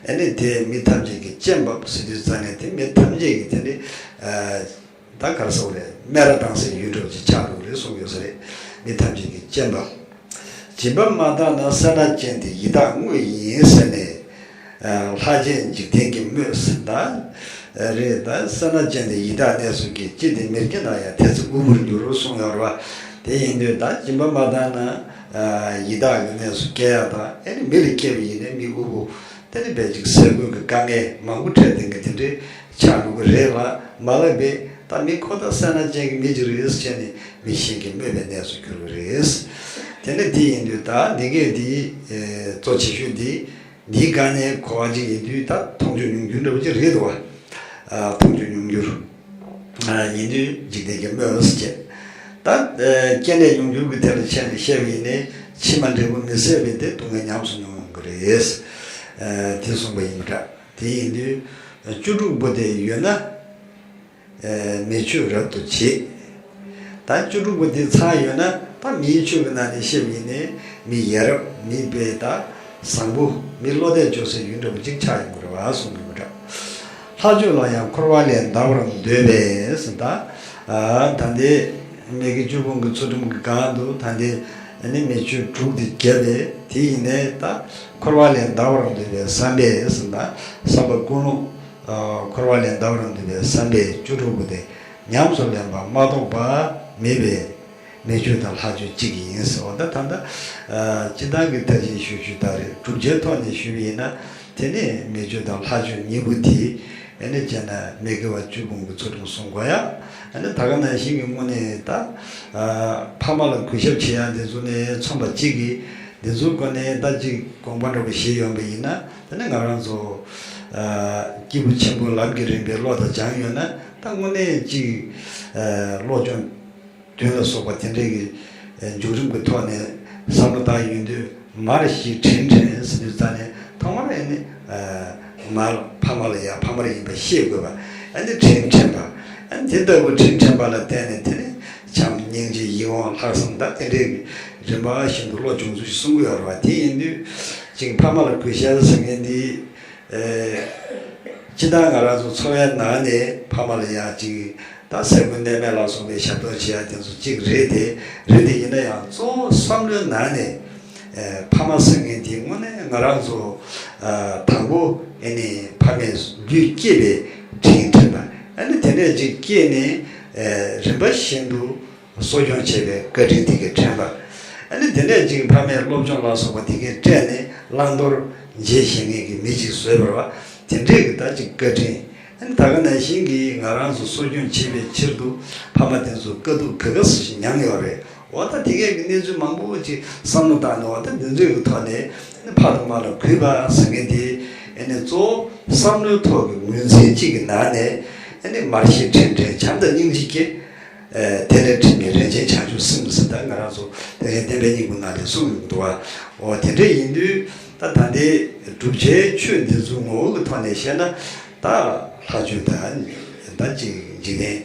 ཨ་ནི་དེ་མི་ཐམས་ཅད་ཀྱིས་དཔྱད་འབབ་ཟེར་དུས་ཙ་ནས་དེ་མི་ཐམས་ཅད་ཀྱིས་དེ་ནི་ད་ག་རེ་ཟེར་དགོས་རེད། སྨད་ར་བཏང་སའི་ཡུལ་འདྲ་བོ་ཅིག་ཆགས་འདུག་རེད་གསུངས་ཡོད་ས་རེད། མི་ཐམས་ཅད་ཀྱིས་དཔྱད་འབབ། སྦྱིན་པ་མ་བཏང་ན་སེར་སྣ་ཅན་དེ་ཡི་དྭགས་དངོས་ཡིན་ཟེར་ནས། ལྷ་ཆེན་འཇིག་རྟེན་གྱིས་སྨོད་ཟེར་ད། རེད་ད་སེར་སྣ་ཅན་དེ་ཡི་དྭགས་གནས་སུ་སྐྱེ། ཅི་སྟེ་མི་སྐྱེ་ན་ཡང་དེ་ཚེ་དབུལ་པོར་འགྱུར་རོ་གསུངས་ཡོད་རེད་བ། དེ་ཡིན་དུས་ད་སྦྱིན་པ་མ་བཏང་ན་ཡི་དྭགས་ཀྱི་གནས་སུ་སྐྱེ་ཡག་དང་ཨེ་ནི་མི་ལ་སྐྱེས་པ་ཡིན་ནའི་མི་དབུལ་པོ་དེ་ནི་དཔེ་ཅིག་ཟས་གོས་ཀྱི་དཀའ་ངལ་མང་པོ་འཕྲད་དེ་གི་དེ་འདྲའི་ཆགས་འགྲོ་གི་རེད་ལ་མ་ལབ་པས་ད་མི་ཁོ་ད་སེར་སྣ་ཅན་གྱི་མི་ཅིག་རེད་ཟེར་ནས་མི་གཞན་གྱིས་སྨོད་པའི་གནས་སུ་གྱུར་གི་རེད། དེ་ནི་དེ་ཡིན་དུས་ད་འདི་གས་འདི་གཙོ་ཆེ་ཤོས་འདི། འདིའི་སྒང་ནས་གོ་བ་གཅིག་ཡིན་དུས་ད་མཐོང་ཆོས་མྱོང་འགྱུར་འདྲ་བོ་ཅིག་རེད་འདུག་བ། མཐོང་ཆོས་མྱོང་འགྱུར། ཡིན་དུས་འཇིག་རྟེན་གྱི་སྨོད་ཟེར་བྱས། ད་སྐྱེ་གནས་མྱོང་འགྱུར་གྱི་ཐད་ལ་ཆ་ནས་བཤད་པ་ཡིན་ནའི་ཕྱི་མ་འབྲས་བུ་མི་བཟད་པའི་དེ་སྡུག་བསྔལ་ཉམས་སུ་མྱོང་ཡོང་གི་རེད། དེ་གསུངས་པ་ཡིན་པ་འདྲ། དེ་ཡིན་དུས་བཅུ་དྲུག་པོ་དེ་ཡོད་ན། མི་ཆོས་རབ་ཏུ་བྱེད། ད་བཅུ་དྲུག་པོ་འདི་ཚང་ཡོད་ན་ད་མིའི་ཆོས་ཀྱི་ནང་ནས་བཤད་པ་ཡིན་ནའི་མི་ཡ་རབས་མི་དཔེ་ད་བཟང་པོ་མི་བློ་གཏད་བཅོལ་སའི་ཡུལ་འདྲ་པོ་ཅིག་ཆགས་ཡོང་གི་རེད་བ་གསུངས་ཡོད་པ་འདྲ། ལྷ་ཆོས་ལ་ཡང་འཁོར་བ་ལས་འདའ་བར་འདོད་པས་ཟེར་ད། ད་ལྟའི་མི་དགེ་བཅུ་སྤོང་གི་ཚུལ་ཁྲིམས་ཀྱི་སྒང་དུ་ད་ལྟའི་ནི་མི་ཆོས་དྲུག་དེ་བརྒྱབ་པས་དེ་ཡིན་ནའི་ད་འཁོར་བ་ལས་འདའ་བར་འདོད་པའི་བསམ་པས་ཟེར་ད་བསམ་པ་ཀུན་སློང་། འཁོར་བ་ལས་འདའ་བར་འདོད་པའི་བསམ་པས་བཅུ་དྲུག་པོ་དེ་ཉམས་སུ་ལེན་པ་མ་གཏོགས་པ་མེད་པས་མི་ཆོས་དང་ལྷ་ཆོས་གཅིག་ཡིན་ཟེར་བ་ད་ད་ལྟ་སྤྱིར་བཏང་གི་ཐབས་ཤེས་ཞུ་ཞུ་ད་རེད། བསྒྲུབ་བྱའི་ཐོག་ནས་ཞུས་པ་ཡིན་ན་དེ་ནི་མི་ཆོས་དང་ལྷ་ཆོས་གཉིས་པོ་དེ་ཨ་ནི་བྱས་ན་མི་དགེ་བ་བཅུ་སྤོང་གི་ཚུལ་ཁྲིམས་སྲུང་དགོས་ཡ། ཨ་ནི་ད་ག་ནང་བཞིན་གྱི་དངོས་གནས་ད་ཕ་མ་ལ་གུས་ཞབས་བྱེད་ཡ་འདི་ཚོ་ནས་མཚོན་པ་གཅིག་གིས་འདི་ཚོའི་སྒོ་ནས་ད་གཅིག་དགོངས་པ་འདྲ་པོ་བཞེས་ཡོང་པ་ཡིན་ན། དེ་ནི་ང་རང་ཚོ་སྐྱེས་བུ་ཆེན་པོ་ལམ་གྱི་རིམ་པའི་བློ་དང་སྦྱངས་ཡོད་ན་ད་དངོས་གནས་ཅིག་བློ་སྦྱོང་མདུན་ལ་སོགས་པ་དེ་འདྲའི་གི་འཇུག་རིམ་གྱི་ཐོག་ནས་བསམ་བློ་བཏང་ཡོང་དུས་མར་ཞིག་དྲན་དྲན་ཟེར་དུས་ཙ་ནས་ཐོག་མར་ཨེ་ནི་མར་ཕ་མ་ལ་ཡ་ཕ་མར་ཡིན་པ་ཤེས་དགོས་པ་ཨེ་ནི་དྲན་དྲན་པ་ཨེ་ནི་དེ་ལྟ་བུ་དྲན་དྲན་པ་ལ་བརྟེན་ནས་དེ་ནི་བྱམས་སྙིང་རྗེ་ཡིད་འོང་ལྷག་བསམ་ད་དེ་འདྲའི་གི་རིམ་པ་བཞིན་དུ་བློ་སྦྱོང་ཚུལ་གསུང་གི་ཡོད་རེད་བ། དེ་ཡིན་དུས་ཅིག་ཕ་མ་ལ་གུས་ཞབས་ཟེར་མཁན་འདི། སྤྱིར་བཏང་ང་རང་ཚོ་འཚོ་བའི་ནང་ནས་ཕ་མ་ལ་ཡང་ཅིག་ད་ཟས་གོས་གནས་མལ་ལ་སོགས་པའི་ཞབས་ཏོག་བྱེད་ཡ་དེ་ཚོ་གཅིག་རེད་དེ་རེད་དེ་ཡིན་ན་ཡང་གཙོ་བོ་བསམ་བློའི་ནང་ནས་ཕ་མ་ཟེར་མཁན་དེ་དངོས་གནས་ང་རང་ཚོ་དང་པོ་ཨེ་ནི་ཕ་མས་ལུས་སྐྱེས་པའི་དྲིན་དྲན་པ་ཨེ་ནི་དེ་ནས་ཅིག་སྐྱེས་ནས་རིམ་པ་བཞིན་དུ། གསོ་སྐྱོང་བྱས་པའི་བཀའ་དྲིན་དེ་གའི་དྲན་པ། ཨ་ནི་དེ་ནས་ཅིག་ཕ་མས་སློབ་སྦྱོང་ལ་སོགས་པ་དེ་གའི་སྤྲད་ནས་བླང་དོར་འབྱེད་ཤེས་མཁན་གྱི་མི་ཅིག་བཟོས་པ་རེད་བ། དེ་འདྲས་ཀྱི་ད་ཅིག་བཀའ་དྲིན། ཨ་ནི་ད་ག་ནང་བཞིན་གྱི་ང་རང་ཚོ་གསོ་སྐྱོང་བྱེད་པའི་ཕྱིར་དུ་ཕ་མ་དེ་ཚོ་དཀའ་སྡུག་ག་ག་ཞིག་མྱངས་ཡོད་རེད། འོ་ད་དེ་གའི་གི་གནས་ཚུལ་མང་པོ་ཅིག་བསམ་བློ་བཏང་ནས་འོ་ད་འདི་ཚོའི་གི་ཐོག་ནས་ཨ་ནི་ཕ་དང་མ་ལ་གུས་པ་ཟེར་མཁན་དེ་ཨ་ནི་གཙོ་བོ་བསམ་བློའི་ཐོག་གི་ངོས་འཛིན་གཅིག་གི་ནང་ནས་ཨ་ནི་མར་ཤེས་དྲན་དྲན་བྱམས་དང་སྙིང་རྗེ་སྐྱེ། དེ་ལས་འཕྲིན་ལས་རིན་ཆེན་བྱང་ཆུབ་སེམས་ཟེར་ད་ང་རང་ཚོ་དེ་རིང་བསྟན་པའི་སྙིང་པོ་ནང་ལས་གསུངས་ཡོང་འདུག་བ། འོ་དེ་འདྲ་ཡིན་དུས་ད་ད་ལྟའི་བསྒྲུབ་བྱའི་ཆོས་འདི་ཚོ་ངོ་བོ་གི་ཐོག་ནས་བཤད་ན་ད་ལྷ་ཆོས་དང་ད་ཅིག་འཇིག་རྟེན་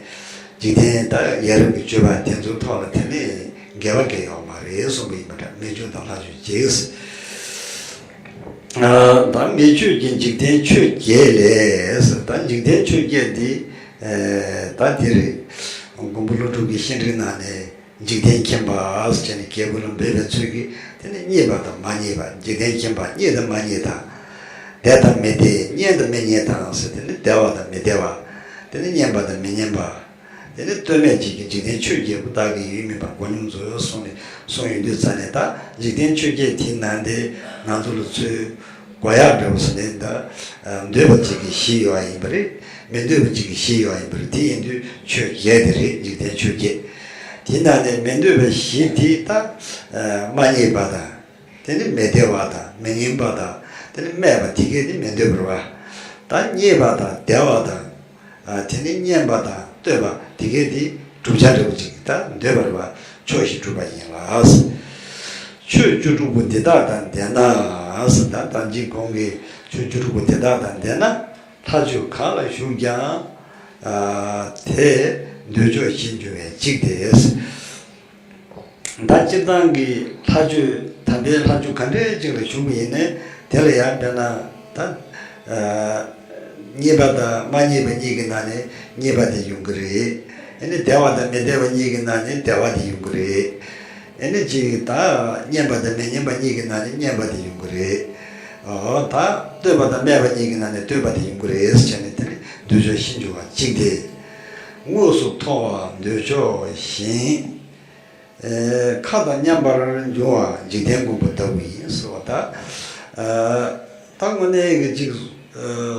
འཇིག་རྟེན་ད་ཡ་རབས་ཀྱི་སྤྱོད་པ་དེ་ཚོའི་ཐོག་ལ་དེ་ནས་འགལ་བ་འགལ་ཡོད་མ་རེད་གསུངས་པ་ཡིན་པ་འདྲ། མི་ཆོས་དང་ལྷ་ཆོས་གཅིག་ད་མི་ཆོས་ཀྱི་འཇིག་རྟེན་ཆོས་བརྒྱད་ལས། ད་འཇིག་རྟེན་ཆོས་བརྒྱད་འདི་ད་འདི་རེད། མགོན་པོ་ཀླུ་སྒྲུབ་ཀྱི་བཤེས་སྤྲིང་ནང་ནས། འཇིག་རྟེན་མཁྱེན་པ་ཟེར་ནས་རྒྱལ་པོ་ལ་འབོད་པའི་ཚུལ་གྱིས། དེ་ནི་རྙེད་པ་དང་མ་རྙེད་པ། འཇིག་རྟེན་མཁྱེན་པ་རྙེད་དང་མ་རྙེད་དང་། བདེ་དང་མི་བདེ། སྙན་དང་མི་སྙན་དང་ཟེར། དེ་ནི་བདེ་བ་དང་མི་བདེ་བ། དེ་ནི་སྙན་པ་དང་མི་སྙན་པ། དེ་ནི་ལྟོས་མེད་བྱེད་ཀྱི་འཇིག་རྟེན་ཆོས་བརྒྱད་པོ། བདག་གི་ཡུལ་མིན་པ་མགོ་སྙོམས་མཛོད། གསུངས་ནས་གསུངས་ཡོང་དུས་ཙ་ནས། ད་འཇིག་རྟེན་ཆོས་བརྒྱད་དེའི་ནང་དེ་ང་ཚོ་ལ་ཚུར་དགོས་ཡག་འདྲ་བོ་ཟེར་ནས། ད་འདོད་པ་གཅིག་གི་བཞི་ཡོད་པ་ཡིན་པ་རེད། མི་འདོད་པ་གཅིག་གི་བཞི་ཡོད་པ་ཡིན་པ་རེད། དེ་ཡིན་དུས་ཆོས་བརྒྱད་དེ་རེད། འཇིག་རྟེན་ཆོས་བརྒྱད། དེའི་ནང་ནས་མི་འདོད་པ་བཞི་དེ་ད་མ་རྙེད་པ་དང་། དེ་ནི་མི་བདེ་བ་དང་མི་སྙན་པ་དང་། དེ་ནི་སྨད་པ་དེ་གས་དེ་མི་འདོད་པ་རེད་པ། ད་རྙེད་པ་དང་བདེ་བ་དང་། དེ་ནི་སྙན་པ་དང་ལྟོས་པ་དེ་གས་དེ་བསྒྲུབ་བྱ་འདྲ་བོ་ཅིག་ད་འདོད་པ་རེད་པ། ཕྱོགས་བཞི་བསྒྲུབས་པ་ཡིན་ལ། ཆོས་བཅུ་དྲུག་པོ་འདི་དག་དང་ལྡན་ན། ད་ད་གིན་གོང་གི་ཆོས་བཅུ་དྲུག་པོ་འདི་དག་དང་ལྡན་ན། ལྷ་ཆོས་གང་ལ་ཞུགས་ཀྱང་། དེ་འདོད་ཕྱོགས་བཞི་འབྱུང་བའི་གཅིག་སྟེ། ད་སྤྱིར་བཏང་གི་ལྷ་ཆོས། དམ་པའི་ལྷ་ཆོས་ག་འདྲས་ཅིག་ལ་ཞུགས་པ་ཡིན་ནའི། དེ་ལ་ཡང་དཔེར་ན་ད་རྙེད་པ་དང་མ་རྙེད་པ་གཉིས་ཀྱི་ནང་ནས་རྙེད་པ་དེ་ཡོང་གི་རེད། ཨ་ནི་བདེ་བ་དང་མི་བདེ་བ་གཉིས་ཀྱི་ནང་ནས་བདེ་བ་དེ་ཡོང་གི་རེད། ཨ་ནི་ཅིག་ད་སྙན་པ་དང་མི་སྙན་པ་གཉིས་ཀྱི་ནང་ནས་སྙན་པ་དེ་ཡོང་གི་རེད། ཨོ་ད་ལྟོས་པ་དང་སྨད་པ་གཉིས་ཀྱི་ནང་ནས་ལྟོས་པ་དེ་ཡོང་གི་རེད་ཟེར་ནས། དེ་ནི་འདོད་ཕྱོགས་བཞི་འབྱུང་བ་གཅིག་སྟེ། དངོས་སུ་མཐོང་བ་འདོད་ཕྱོགས་བཞི། ཁ་དང་མཉམ་པར་འབྱུང་བ་འཇིག་རྟེན་མགོན་པོ་ལྟ་བུ་ཡིན་ཟེར་བ་ད། ད་དངོས་གནས་ཀྱི་ཅིག་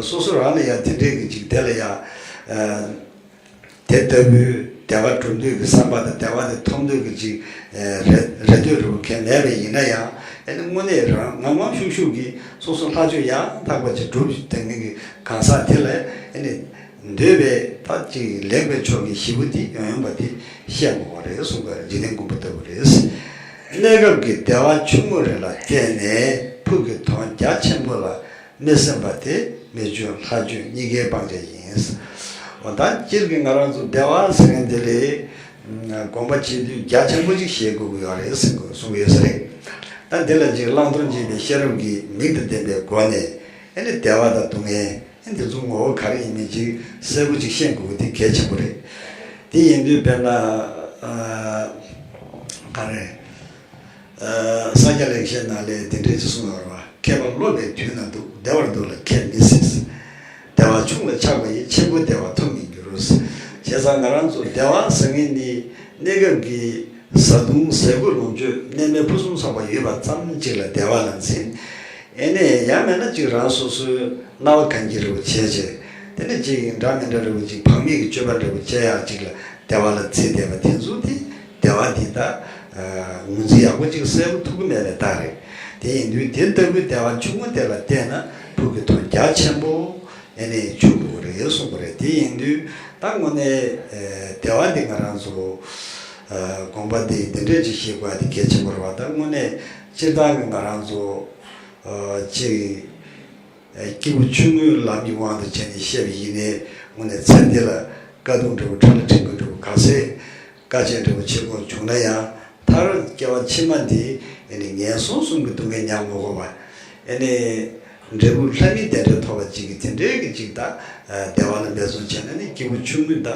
སོ་སོ་རང་ལ་ཡང་དེ་འདྲའི་གི་ཅིག་དེ་ལ་ཡང་དེ་ལྟ་བུའི་བདེ་བ་སྒྲུབ་འདོད་ཀྱི་བསམ་པ་དང་། བདེ་བ་དེ་ཐོབ་འདོད་ཀྱི་ཅིག་རེ་རེ་འདོད་རེ་བ་གང་མེད་པ་ཡིན་ན་ཡང་། ཨ་ནི་དངོས་གནས་རང་ངང་ངམ་ཤུགས་ཤུགས་ཀྱིས་སོ་སོ་ལྷ་ཆོས་ཡང་དག་པ་ཅིག་སྒྲུབ་བསྡད་མཁན་གྱི་གང་ཟག་དེ་ལ། ཨ་ནི་འདོད་པའི་ད་ཅིག་ལེགས་པའི་ཕྱོགས་ཀྱི་བཞི་པོ་དེ་ཡོང་ཡོང་པ་དེ་བཤད་དགོས་པ་རེད་གསུངས་པ་རེད། འཇིག་རྟེན་མགོན་པོ་ལྟ་བུ་རེད། གནས་སྐབས་ཀྱི་བདེ་བ་ཆུང་ངུ་རེ་ལ་བརྟེན་ནས་ཕུགས་ཀྱི་དོན་རྒྱ་ཆེན་པོ་ལ་མི་སེམས་པ་དེ་མི་ཆོས་ལྷ་ཆོས་གཉིས་ཀའི་སྤང་བྱ་ཡིན། འོ་ད་སྤྱིར་གྱི་ང་རང་ཚོ་བདེ་བ་ཟེར་མཁན་དེ་ལ་དགོངས་པ་བྱེད་དུས་རྒྱ་ཆེན་པོ་ཅིག་བཞེས་དགོས་ཀྱི་ཡོད་རེད་ཟེར་གསུངས་ཡོད་ས་རེད། ད་འདི་ལ་ཅིག་བླང་དོར་འབྱེད་པའི་ཤེས་རབ་ཀྱི་མིག་དང་ལྡན་པའི་སྒོ་ནས། ཨ་ནི་བདེ་བ་དང་སྡུག་བསྔལ། ཨ་ནི་འདི་ཚོ་ངོ་བོ་ག་རེ་ཡིན་མིན་ཅིག་གསལ་པོ་ཅིག་ཤེས་དགོས་ཀྱི་དེ་གལ་ཆེན་པོ་རེད། དེ་ཡིན་དུས་དཔེར་ན་ཨ་ག་རེ། ཨ་ས་སྐྱ་ལེགས་བཤད་ནང་ལ་དེ་འདྲས་ཅིག་གསུངས་ཡོད་རེད་པ། མཁས་པ་སློབ་པའི་དུས་ན་སྡུག། བདེ་བར་འདུག་ལ་ཁྱད་མི་སྲིད། བདེ་བ་ཆུང་ལ་ཆགས་པ་ཡིས། ཆེན་པོའི་བདེ་བ་ཐོབ་མི་འགྱུར། བྱས་ཙང་ང་རང་ཚོ་བདེ་བ་ཟེར་མཁན་ནི་གནས་སྐབས་ཀྱི་བཟའ་བཏུང་ཟས་གོས་ལོངས་སྤྱོད་གནས་མལ་ཕུན་སུམ་ཚོགས་པ་ཡོད་པ་ཙམ་ཅིག་ལ་བདེ་བ་ལ་འཛིན། ཨེ་ནས་ཡང་མིན་ན་ཅིག་རང་སོ་སོའི་སྣང་བ་གང་སྐྱིད་འདྲ་བོ་བྱས་བྱས། དེ་ནས་ཅིག་འདྲ་མི་འདྲ་འདྲ་བོ་ཅིག་བག་མེད་ཀྱི་སྤྱོད་པ་འདྲ་བོ་བྱེད་ཡག་ཅིག་ལ་བདེ་བ་ལ་བརྩིས་བསྡད་པ་དེ་ཚོ་དེ་བདེ་བ་འདི་ད་ངོས་འཛིན་ཡག་པོ་ཅིག་གསལ་པོ་ཐུབ་ཀྱི་མེད་པའི་རྟགས་རེད། དེ་ཡིན་དུས་དེ་ལྟ་བུའི་བདེ་བ་ཆུང་ངུ་དེ་ལ་བརྟེན་ན་ཕུགས་ཀྱི་དོན་རྒྱ་ཆེན་པོ་ཨེ་ནས་འབྱུང་དགོས་རེད་གསུངས་པ་རེད། དེ་ཡིན་དུས་ད་དངོས་གནས་བདེ་བ་འདི་ང་རང་ཚོ་དགོངས་པ་འདི་འདི་འདྲས་ཅིག་བཞེས་དགོས་པ་འདི་གལ་ཆེན་པོ་རེད་པ། ད་དངོས་གནས་སྤྱིར་བཏང་གི་ང་རང་ཚོ་ཅིག་སྐྱེས་བུ་ཆུང་ངུའི་ལམ་གྱི་དབང་དུ་བྱས་ནས་བཤད་པ་ཡིན་ནའི། དངོས་གནས་ཚེ་འདི་ལ་དཀའ་སྡུག་འདྲ་བོ་ཕྲ་ལ་ཕྲན་བུ་འདྲ་བོ་ག་ཚད་དཀའ་སྤྱད་འདྲ་བོ་བྱེད་དགོས་བྱུང་ན་ཡང་། མཐར་སྐྱེ་བ་ཕྱི་མ་འདི་ཨེ་ནི་ངན་སོང་གསུམ་གྱི་སྡུག་བསྔལ་མྱང་མི་དགོས་པ། ཨེ་ནི་འབྲས་བུ་ལྷ་མིའི་བདེ་འབྲས་ཐོབ་པ་ཅིག་གི་དེ་འདྲའི་གི་ཅིག་ད་བདེ་བ་ལ་འབད་བརྩོན་བྱས་ན་ནི་སྐྱེས་བུ་ཆུང་ངུའི་ད་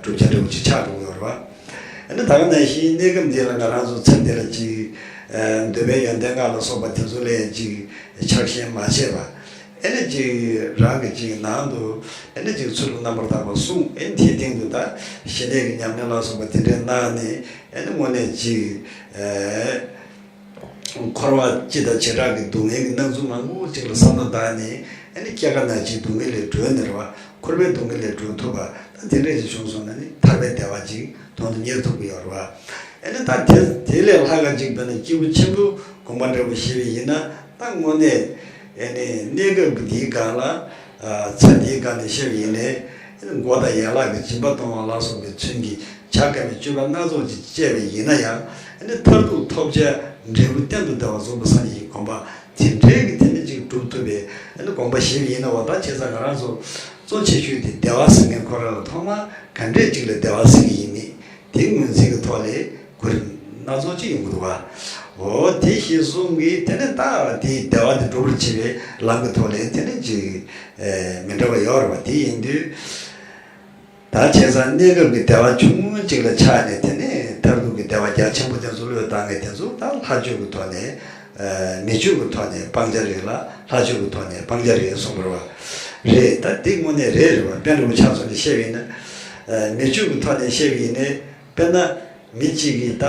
བསྒྲུབ་བྱ་འདྲ་བོ་ཅིག་ཆགས་འགྲོ་གི་ཡོད་རེད་པ། ཨ་ནི་ད་ག་ནང་བཞིན་གནས་སྐབས་འདི་ལ་ང་རང་ཚོ་ཚེ་འདི་ལ་ཅིག་འདོད་པའི་ཡོན་ཏན་ལྔ་ལ་སོགས་པ་དེ་ཚོ་ལ་ཡང་ཅིག་ཆགས་ཞེན་མ་བྱས་པ། ཨ་ནི་ཅིག་རང་གི་ཅིག་ནང་དུ་ཨ་ནི་ཅིག་ཚུལ་ལ་རྣམ་པར་དག་པ་བསྲུང་། ཨ་ནི་དེའི་སྟེང་དུ་ད་ཞི་གནས་ཀྱི་ཉམས་ལེན་ལ་སོགས་པ་དེ་འདྲའི་གནང་ནས། ཨ་ནི་དངོས་གནས་ཅིག་འཁོར་བ་སྤྱི་དང་བྱེ་བྲག་གི་སྡུག་བསྔལ་གྱི་སྣང་ཚུལ་མང་པོ་ཅིག་ལ་བསམ་བློ་བཏང་ནས། ཨ་ནི་སྐྱེ་རྒ་ན་འཆིའི་སྡུག་བསྔལ་ལས་གྲོལ་ནས་རེད་པ། འཁོར་བའི་སྡུག་བསྔལ་ལས་གྲོལ་ཐུབ་པ། ད་དེ་འདྲ་ཞིག་བྱུང་སོང་ན་ནི་ཐར་པའི་བདེ་བ་ཅིག་དོན་དུ་གཉེར་ཐུབ་ཀྱི་ཡོད་རེད་པ། ཨ་ནི་ད་དེ་དེ་ལས་ལྷག་ག་ཅིག་དཔེར་ན་སྐྱེས་བུ་ཆེན་པོའི་དགོངས་པ་འདྲ་བོ་བཞེས་པ་ཡིན་ན། ད་དངོས་གནས་ཨ་ནི་གནས་སྐབས་ཀྱི་འདིའི་སྒང་ལ། ཚེ་འདིའི་སྒང་ནས་བཤད་པ་ཡིན་ནའི། ཨ་ནི་མགོ་དང་ཡན་ལག་གི་སྦྱིན་པ་གཏོང་བ་ལ་སོགས་པའི་ཚུལ་གྱིས་བྱ་དཀའ་བའི་སྤྱོད་པ་སྣ་ཚོགས་ཅིག་སྤྱད་པ་ཡིན་ན་ཡང་། ཨ་ནི་མཐར་ཐུག་ཐོབ་བྱ་འབྲས་བུ་གཏན་དུ་བདེ་བ་རྫོགས་པའི་སངས་རྒྱས་ཀྱི་གོ་འཕང་དེ་འདྲའི་གི་དེ་ནི་ཅིག་སྒྲུབ་ཐུབ་པའི་ཨ་ནི་དགོངས་པ་བཞེས་པ་ཡིན་ན། འོ་ད་བྱས་ཙང་ང་རང་ཚོ་གཙོ་ཆེ་ཤོས་དེ་བདེ་བ་ཟེར་མཁན་ཁོ་རང་ལ་ཐོག་མར་ག་འདྲས་ཅིག་ལ་བདེ་བ་ཟེར་གྱི་ཡིན་མིན་དེ་ངོས་འཛིན་གྱི་ཐོག་ལས་གོ་རིམ་སྣ་ཚོགས་ཅིག་ཡོང་གི་འདུག་བ། འོ་དེ་བཞིན་གསུམ་གྱིས་དེ་ནས་ད་དེའི་བདེ་བ་དེ་འགྲུབ་པར་བྱེད་པའི་ལམ་གྱི་ཐོག་ལས་དེ་ནས་ཅིག་མི་འདྲ་བ་ཡོད་རེད་བ། དེ་ཡིན་དུས། ད་བྱས་ཙང་གནས་སྐབས་ཀྱི་བདེ་བ་ཆུང་ངུ་གཅིག་ལ་ཆགས་ནས་དེ་ནས་མཐར་ཐུག་གི་བདེ་བ་རྒྱ་ཆེན་པོ་དེ་ཚོ་བློས་བཏང་མཁན་དེ་ཚོ་ད་ལྷ་ཆོས་ཀྱི་ཐོག་ནས་མི་ཆོས་ཀྱི་ཐོག་ནས་སྤང་བྱ་རེད་ལ། ལྷ་ཆོས་ཀྱི་ཐོག་ནས་སྤང་བྱ་རེད་གསུངས་པ་རེད་བ། རེད། ད་འདི་དངོས་གནས་རེད་རེད་བ། དཔལ་ལྡན་རིན་པོ་ཆེ་མཚོན་ནས་བཤད་པ་ཡིན་ན། མི་ཆོས་ཀྱི་ཐོག་ནས་བཤད་པ་ཡིན་ནའི། དཔེར་ན། མི་གཅིག་གིས་ད་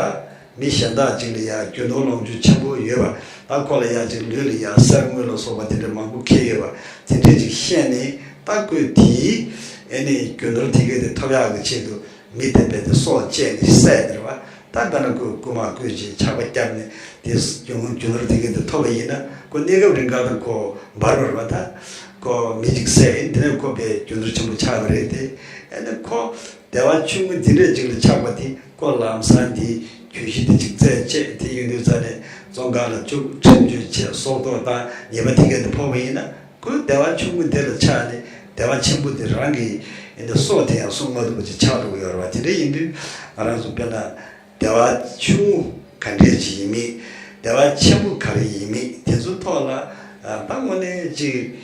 མི་གཞན་དག་ཅིག་ལ་ཡང་རྒྱུ་ནོར་ལོངས་སྤྱོད་ཆེན་པོ་ཡོད་པ། ད་ཁོ་ལ་ཡང་ཅིག་ལུས་ལ་ཡང་གསེར་དངུལ་ལ་སོགས་པ་དེ་འདྲ་མང་པོ་ཁེལ་ཡོད་པ་དེ་འདྲས་ཅིག་བཤད་ནས། ད་ཁོས་དེའི་ཨེ་ནི་རྒྱུ་ནོར་དེ་གས་དེ་ཐོབ་ཡག་གི་ཆེད་དུ་མི་དེ་རྦད་དེ་སྲོག་བཅད་ནས་བསད་ནས་རེད་བ། ད་ད་ལྟ་ཁོས་རྐུ་མ་རྐུས་ཅིག་ཆག་པ་བརྒྱབ་ནས་དེ་རྒྱུ་ནོར་དེ་གས་དེ་ཐོབ་པ་ཡིན་ན། ཁོ་གནས་སྐབས་རིང་ག་ད་ཁོ་འབར་བ་རེད་བ། ད་ཁོ་མི་གཅིག་བསད་ཡིན། དེ་ནས་ཁོ་རྦད་རྒྱུ་ནོར་ཆེན་པོ་ཆགས་པ་རེད་དེ། ཨེ་ནི་ཁོ། བདེ་བ་ཆུང་ངུ་འདི་འདྲས་ཅིག་ལ་ཆགས་པ་དེ། ཁོ་ལམ་སང་དེ་གྱོད་གཞི་དེ་ཅིག་རྩད་བཅད་དེ་ཡོང་དུས་ཙ་ནས་བཙོན་ཁང་ལ་བཅུག་ཁྲིམས་གཅོད་བྱས། སྲོག་ཐོག་དང་ཉེས་པ་དེ་གས་དེ་ཕོག་པ་ཡིན་ན། ཁོའི་བདེ་བ་ཆུང་ངུ་དེ་ལ་ཆགས་ནས་བདེ་བ་ཆེན་པོ་དེ་རང་གི་ཨེ་འདི་སྲོག་དེ་ཡང་སྲུང་མ་ཐུབ་པ་ཅིག་ཆགས་འགྲོ་གི་ཡོད་རེད་བ། དེ་འདྲ་ཡིན་དུས་ང་རང་ཚོ་དཔེར་ན། བདེ་བ་ཆུང་ངུ་ག་འདྲས་ཅིག་ཡིན་མིན། བདེ་བ་ཆེན་པོ་ག་རེ་ཡིན་མིན། དེ་ཚོའི་ཐོག་ལ་ད་དངོས་གནས་ཅིག་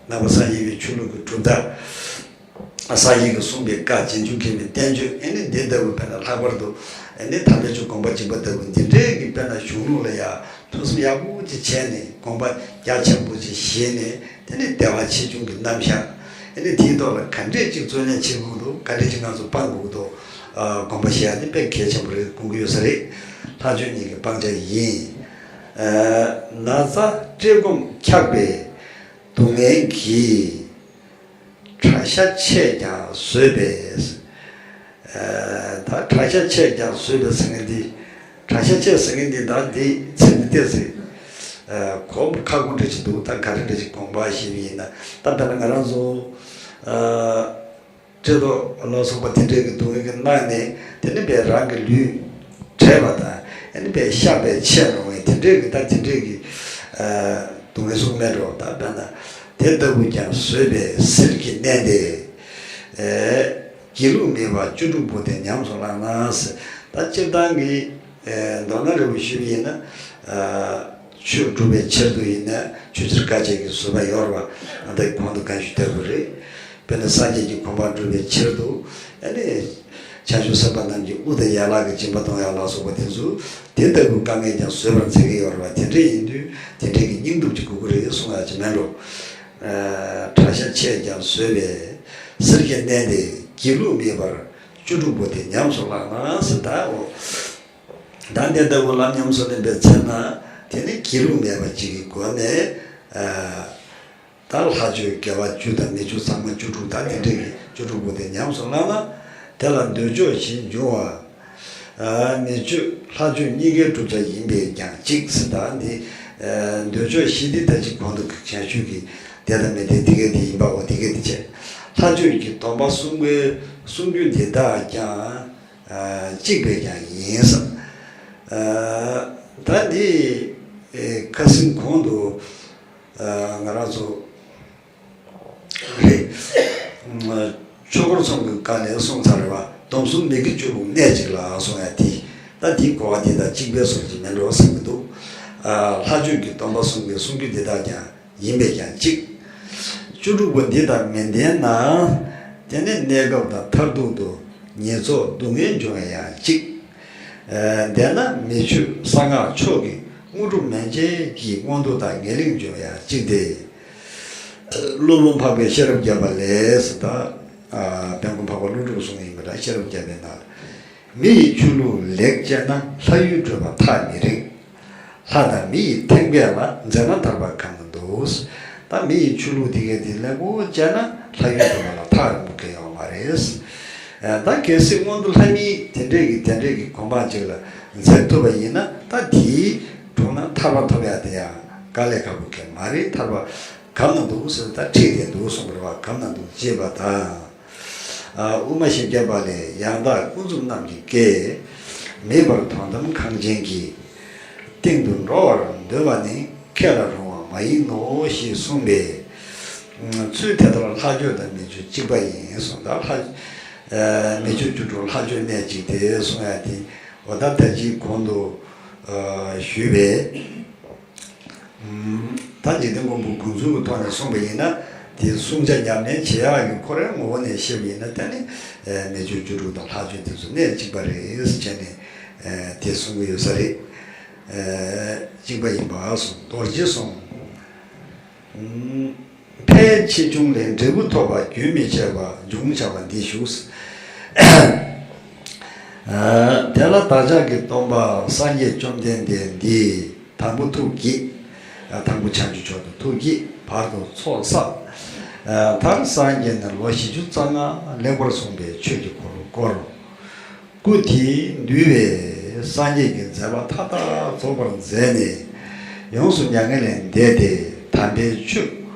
ནང་པ་སངས་རྒྱས་པའི་ཆོས་ལུགས་ཀྱི་གྲུབ་མཐའ། སངས་རྒྱས་ཀྱིས་གསུངས་པའི་བཀའ། རྗེས་འཇུག་མཁས་པའི་བསྟན་བཅོས། ཨེ་ནི་འདི་ལྟ་བུ་དཔེར་ན་ལྷག་པར་དུ་ཨེ་ནི་དམ་པའི་ཆོས་དགོངས་པ་འཇིགས་པ་ལྟ་བུ་འདི་འདྲའི་གི་དཔེར་ན་གཞུང་ལུགས་ལ་ཡང་ཐོས་བསམ་ཡག་པོ་ཅིག་བྱས་ནས། དགོངས་པ་རྒྱ་ཆེན་པོ་ཅིག་བཞེས་ནས། དེ་ནས་བདེ་བ་ཆེ་ཆུང་གི་རྣམ་གཞག་ཨེ་ནི་དེའི་ཐོག་ལ་ག་འདྲས་ཅིག་བརྩོན་ལེན་བྱེད་དགོས་འདུག་ག་འདྲས་ཅིག་ང་ཚོ་སྤང་དགོས་འདུག་ཨ། དགོངས་པ་བཞེས་ཡ་དེ་དཔེ་གལ་ཆེན་པོ་རེད། དགོངས་ཀྱི་ཡོད་ས་རེད། ལྷ་ཆོས་གཉིས་ཀྱི་སྤང་བྱ་ཡིན། ཨ། ན་ཚ་བཀྲེས་སྐོམ་འཁྱགས་པའི་སྡུག་བསྔལ་གྱིས། གྲྭ་ཤག་ཆད་ཀྱང་བཟོད་པས། ཨ། ད་གྲྭ་ཤག་ཆད་ཀྱང་བཟོད་པས་ཟེར་མཁན་འདི། གྲྭ་ཤག་ཆད་ཟེར་མཁན་འདི། ད་འདི་ཚིག་འདི་ཏོག་ཙམ། ཨ། གོ་ཁག་པོ་འདྲ་ཞིག་འདུག་ད་ག་རེ་འདྲ་ཞིག་དགོངས་པ་བཞེས་པ་ཡིན་ན། ད་དཔེར་ན་ང་རང་ཚོ། ཨ། བཀྲེས་ལྟོགས་ལ་སོགས་པ་དེ་འདྲའི་གི་སྡུག་བསྔལ་གྱིས་མནར་ནས། དེ་ནི་དཔེ་རང་གི་ལུས་བྲེགས་པ་དང་། ཨེ་ནི་དཔེ་ཤ་དཔེ་ཆད་ལོང་བའི་དེ་འདྲའི་གི། ད་དེ་འདྲའི་གི། ཨ། སྡུག་བསྔལ་གསུངས་མེད་འགྲོ། ད་དཔེར་ན། དེ་ལྟ་བུས་ཀྱང་བཟོད་པས་ཟིལ་གྱིས་མནན་ཏེ། ཨེ། སྒྱིད་ལུག་མེད་པར་བཅུ་དྲུག་པོ་དེ་ཉམས་སུ་བླངས་ན་ཟེར། ད་སྤྱིར་བཏང་གི། ཨེ། མདོར་ན་རེ་བ་ཞུས་པ་ཡིན་ན། ཨ། ཆོས་སྒྲུབ་པའི་ཕྱིར་དུ་ཡིན་ན་ཆོས་ཕྱིར་དཀའ་སྤྱད་ཀྱི་བཟོད་པ་ཡོད་རེད་བ། ཨ། ད་གོང་དུ་གང་ཞུས་ལྟ་བུ་རེད། དཔེར་ན་སངས་རྒྱས་ཀྱི་གོ་འཕང་སྒྲུབ་པའི་ཕྱིར་དུ། ཨ་ནི་བྱང་ཆུབ་སེམས་དཔའ་རྣམས་ཀྱི་དབུ་དང་ཡན་ལག་གི་སྦྱིན་པ་གཏོང་ཡག་ལ་སོགས་པ་དེ་ཚོ། དེ་ལྟ་བུའི་དཀའ་ངལ་ཀྱང་བཟོད་པར་མཛད་ཀྱི་ཡོད་རེད་བ། དེ་འདྲ་ཡིན་དུས་དེ་འདྲའི་གི་སྙིང་སྟོབས་ཅིག་དགོས་ཀྱི་རེད་གསུང་ཡག་ཅིག་མེད་འགྲོ། ཨ། གྲྭ་ཤག་ཆད་ཀྱང་བཟོད་པས་ཟིལ་གྱིས་མནན་ཏེ། སྒྱིད་ལུག་མེད་པར་བཅུ་དྲུག་པོ་དེ་ཉམས་སུ་བླངས་ན་ཟེར། ད་འོ། ད་འདི་ལྟ་བུ་ལ་ཉམས་སུ་ལེན་པའི་ཚེ་ན། དེ་ནི་སྒྱིད་ལུག་མེད་པ་ཅིག་གི་སྒོ་ནས། ཨ། ད་ལྷ་ཆོས་དགེ་བ་བཅུ་དང་མི་ཆོས་ཚང་མ་བཅུ་དྲུག་ད་དེ་འདྲའི་གི་བཅུ་དྲུག་པོ་དེ་ཉམས་སུ་བླངས་ན། དེ་ལ་འདོད་ཕྱོགས་བཞི་འབྱུང་བ། ཨ། མི་ཆོས་ལྷ་ཆོས་གཉིས་ཀའི་བསྒྲུབ་བྱ་ཡིན་པས་ཀྱང་གཅིག་ཟེར། ད་འདི། ཨ། འདོད་ཕྱོགས་བཞི་འདི་ད་ཅིག་གོང་དུ་གཞན་ཞུས་ཀྱི་བདེ་དང་མི་བདེ་དེ་གས་དེ་ཡིན་པའོ། དེ་གས་དེ་བྱས། ལྷ་ཆོས་ཀྱི་སྡོམ་པ་སྲུང་བའི་སྲུང་རྒྱུ་འདི་དག་ཀྱང་། ཨ། གཅིག་པས་ཀྱང་ཡིན་བསམ། ཨ། ད་འདི། ཨེ། ཁ་སང་གོང་དུ། ཨ། ང་རང་ཚོ་རེད། ཆོས་འཁོར་ཚོམས་ཀྱི་སྐབས་ནས་གསུངས་ཚར་བ། སྡོམ་གསུམ་མི་དགེ་བཅུ་སྤོང་གནད་གཅིག་ལ་གསུངས་ཡ་དེ། ད་འདིའི་གོ་བ་འདི་དང་གཅིག་པའི་བཟོ་ཅིག་མིན་འགྲོ་བསམ་གྱི་འདུག་ཨ། ལྷ་ཆོས་ཀྱི་སྡོམ་པ་སྲུང་བའི་སྲུང་རྒྱུ་འདི་དག་ཀྱང་། ཡིན་པས་ཀྱང་གཅིག་བཅུ་དྲུག་པོ་འདི་དང་མི་ལྡན་ན། དེ་ནི་གནས་སྐབས་དང་མཐར་ཐུག་ཏུ་ཉེས་ཚོགས་སྡུག་བསྔལ་འབྱུང་བས་ཡང་གཅིག་ལྡན་ན་མི་ཆོས་གསང་སྔགས་མཆོག་གི་དངོས་གྲུབ་མན་ཆད་ཀྱི་མངོན་མཐོ་དང་ངེས་ལེགས་འབྱུང་བས་ཡང་གཅིག་སྟེ། སློབ་དཔོན་འཕགས་པའི་ཤེས་རབ་བརྒྱ་པ་ལས་ཟེར། ད་དཔལ་མགོན་འཕགས་པ་ཀླུ་སྒྲུབ་གསུངས་ཡིན་པ་འདྲ། ཤེས་རབ་བརྒྱ་པའི་ནང་། མི་ཡི་ཆོས་ལུགས་ལེགས་སྤྱད་ན། ལྷ་ཡུལ་བགྲོད་པ་ཐག་མི་རིང་། ལྷ་དང་མི་ཡི་ཐེག་པ་ལ། འཛེགས་ན་ཐར་པ་གང་ན་འདུག་ད་མི་ཡི་ཆོས་ལུགས་དེ་གས་དེ་ལེགས་པོ་སྤྱད་ན་ལྷ་ཡུལ་བགྲོད་པ་ལ་ཐག་རིང་པོ་གང་ཡོད་མ་རེད། ད་གལ་སྲིད་སྔོན་དུ་ལྷ་མིའི་དེ་འདྲས་ཀྱི་དེ་འདྲས་ཀྱི་གོ་འཕང་ཅིག་ལ་འཛེགས་ཐུབ་པ་ཡིན་ན། ད་དེའི་དྲུང་ན་ཐར་པ་ཐོབ་ཡ་དེ་ཡང་དཀའ་ལས་ཁག་པོ་གང་མ་རེད། ཐར་པ་གང་ན་འདུག་ཟེར། ད་ཁྲིད་དེ་འདུག་གསུངས་པ་རེད་བ། གང་ན་འདུག་ཅེས་པ་དང་། ཨ། དབུ་མ་བཞི་བརྒྱ་པ་ལས། ཡང་དག་ཀུན་རྫོབ་རྣམས་ཀྱི་སྐད། མེད་པར་དོན་དམ་གངས་ཅན་གྱི། སྟེང་དུ་འགྲོ་བར་འདོད་པ་ནི། ཁས་ལ་རུང་བ་མ་ཡིན་ནོ། ཞེས་གསུངས་པས། ཚུལ་དེ་ལྟར་ལྷ་ཆོས་དང་མི་ཆོས་གཅིག་པ་ཡིན་གསུངས། ད་ལྷ། ཨ། མི་ཆོས་བཅུ་དྲུག་ལྷ་ཆོས་གནད་གཅིག་སྟེ་གསུང་ཡ་དེ། འོ། ད་ད་ཅིའི་གོང་དུ། ཞུས་པས། ད་འཇིག་རྟེན་མགོན་པོ་དགོངས་ཚུལ་གྱི་ཐོག་ནས་གསུངས་པ་ཡིན་ན། དེ་བསྲུང་བྱ་ཉམས་ལེན་བྱེད་ཡག་གི་ཁོ་རའི་ངོ་བོ་ནས་བཤད་པ་ཡིན་ན། ད་ནི་མི་ཆོས་བཅུ་དྲུག་དང་ལྷག་བཅས་དེ་ཚོ་གནད་གཅིག་པ་རེད་ཟེར་བྱས་ནས་དེ་གསུང་གི་ཡོད་ས་རེད། གཅིག་པ་ཡིན་པ་གསུངས། རྡོ་རྗེ་གསུངས། ཕལ་ཆེ་ཆུང་ལས་འབྲས་བུ་ཐོབ་པ་རྒྱུན་མི་འཆད་པ་འབྱུང་བྱ་བ་འདི་བཞུགས། དེ་ལ་བདག་ཅག་གི་སྟོན་པ་སངས་རྒྱས་བཅོམ་ལྡན་འདས་འདིས་དང་པོ་ཐུགས་བསྐྱེད། དང་པོ་བྱང་ཆུབ་མཆོག་ཏུ་ཐུགས་བསྐྱེད། བར་དུ་ཚོགས་བསགས། མཐར་སངས་རྒྱས་ནས་ལོ་བཞི་བཅུ་རྩ་ལྔ་ལེགས་པར་བསྲུངས་པའི་ཆོས་ཀྱི་འཁོར་ལོ་བསྐོར། སྐུ་དེས་འདུལ་བའི་སངས་རྒྱས་ཀྱི་མཛད་པ་མཐའ་དག་རྫོགས་པར་མཛད་ནས། ཡོངས་སུ་མྱ་ངན་ལས་འདས་ཏེ། དམ་པའི་ཆོས་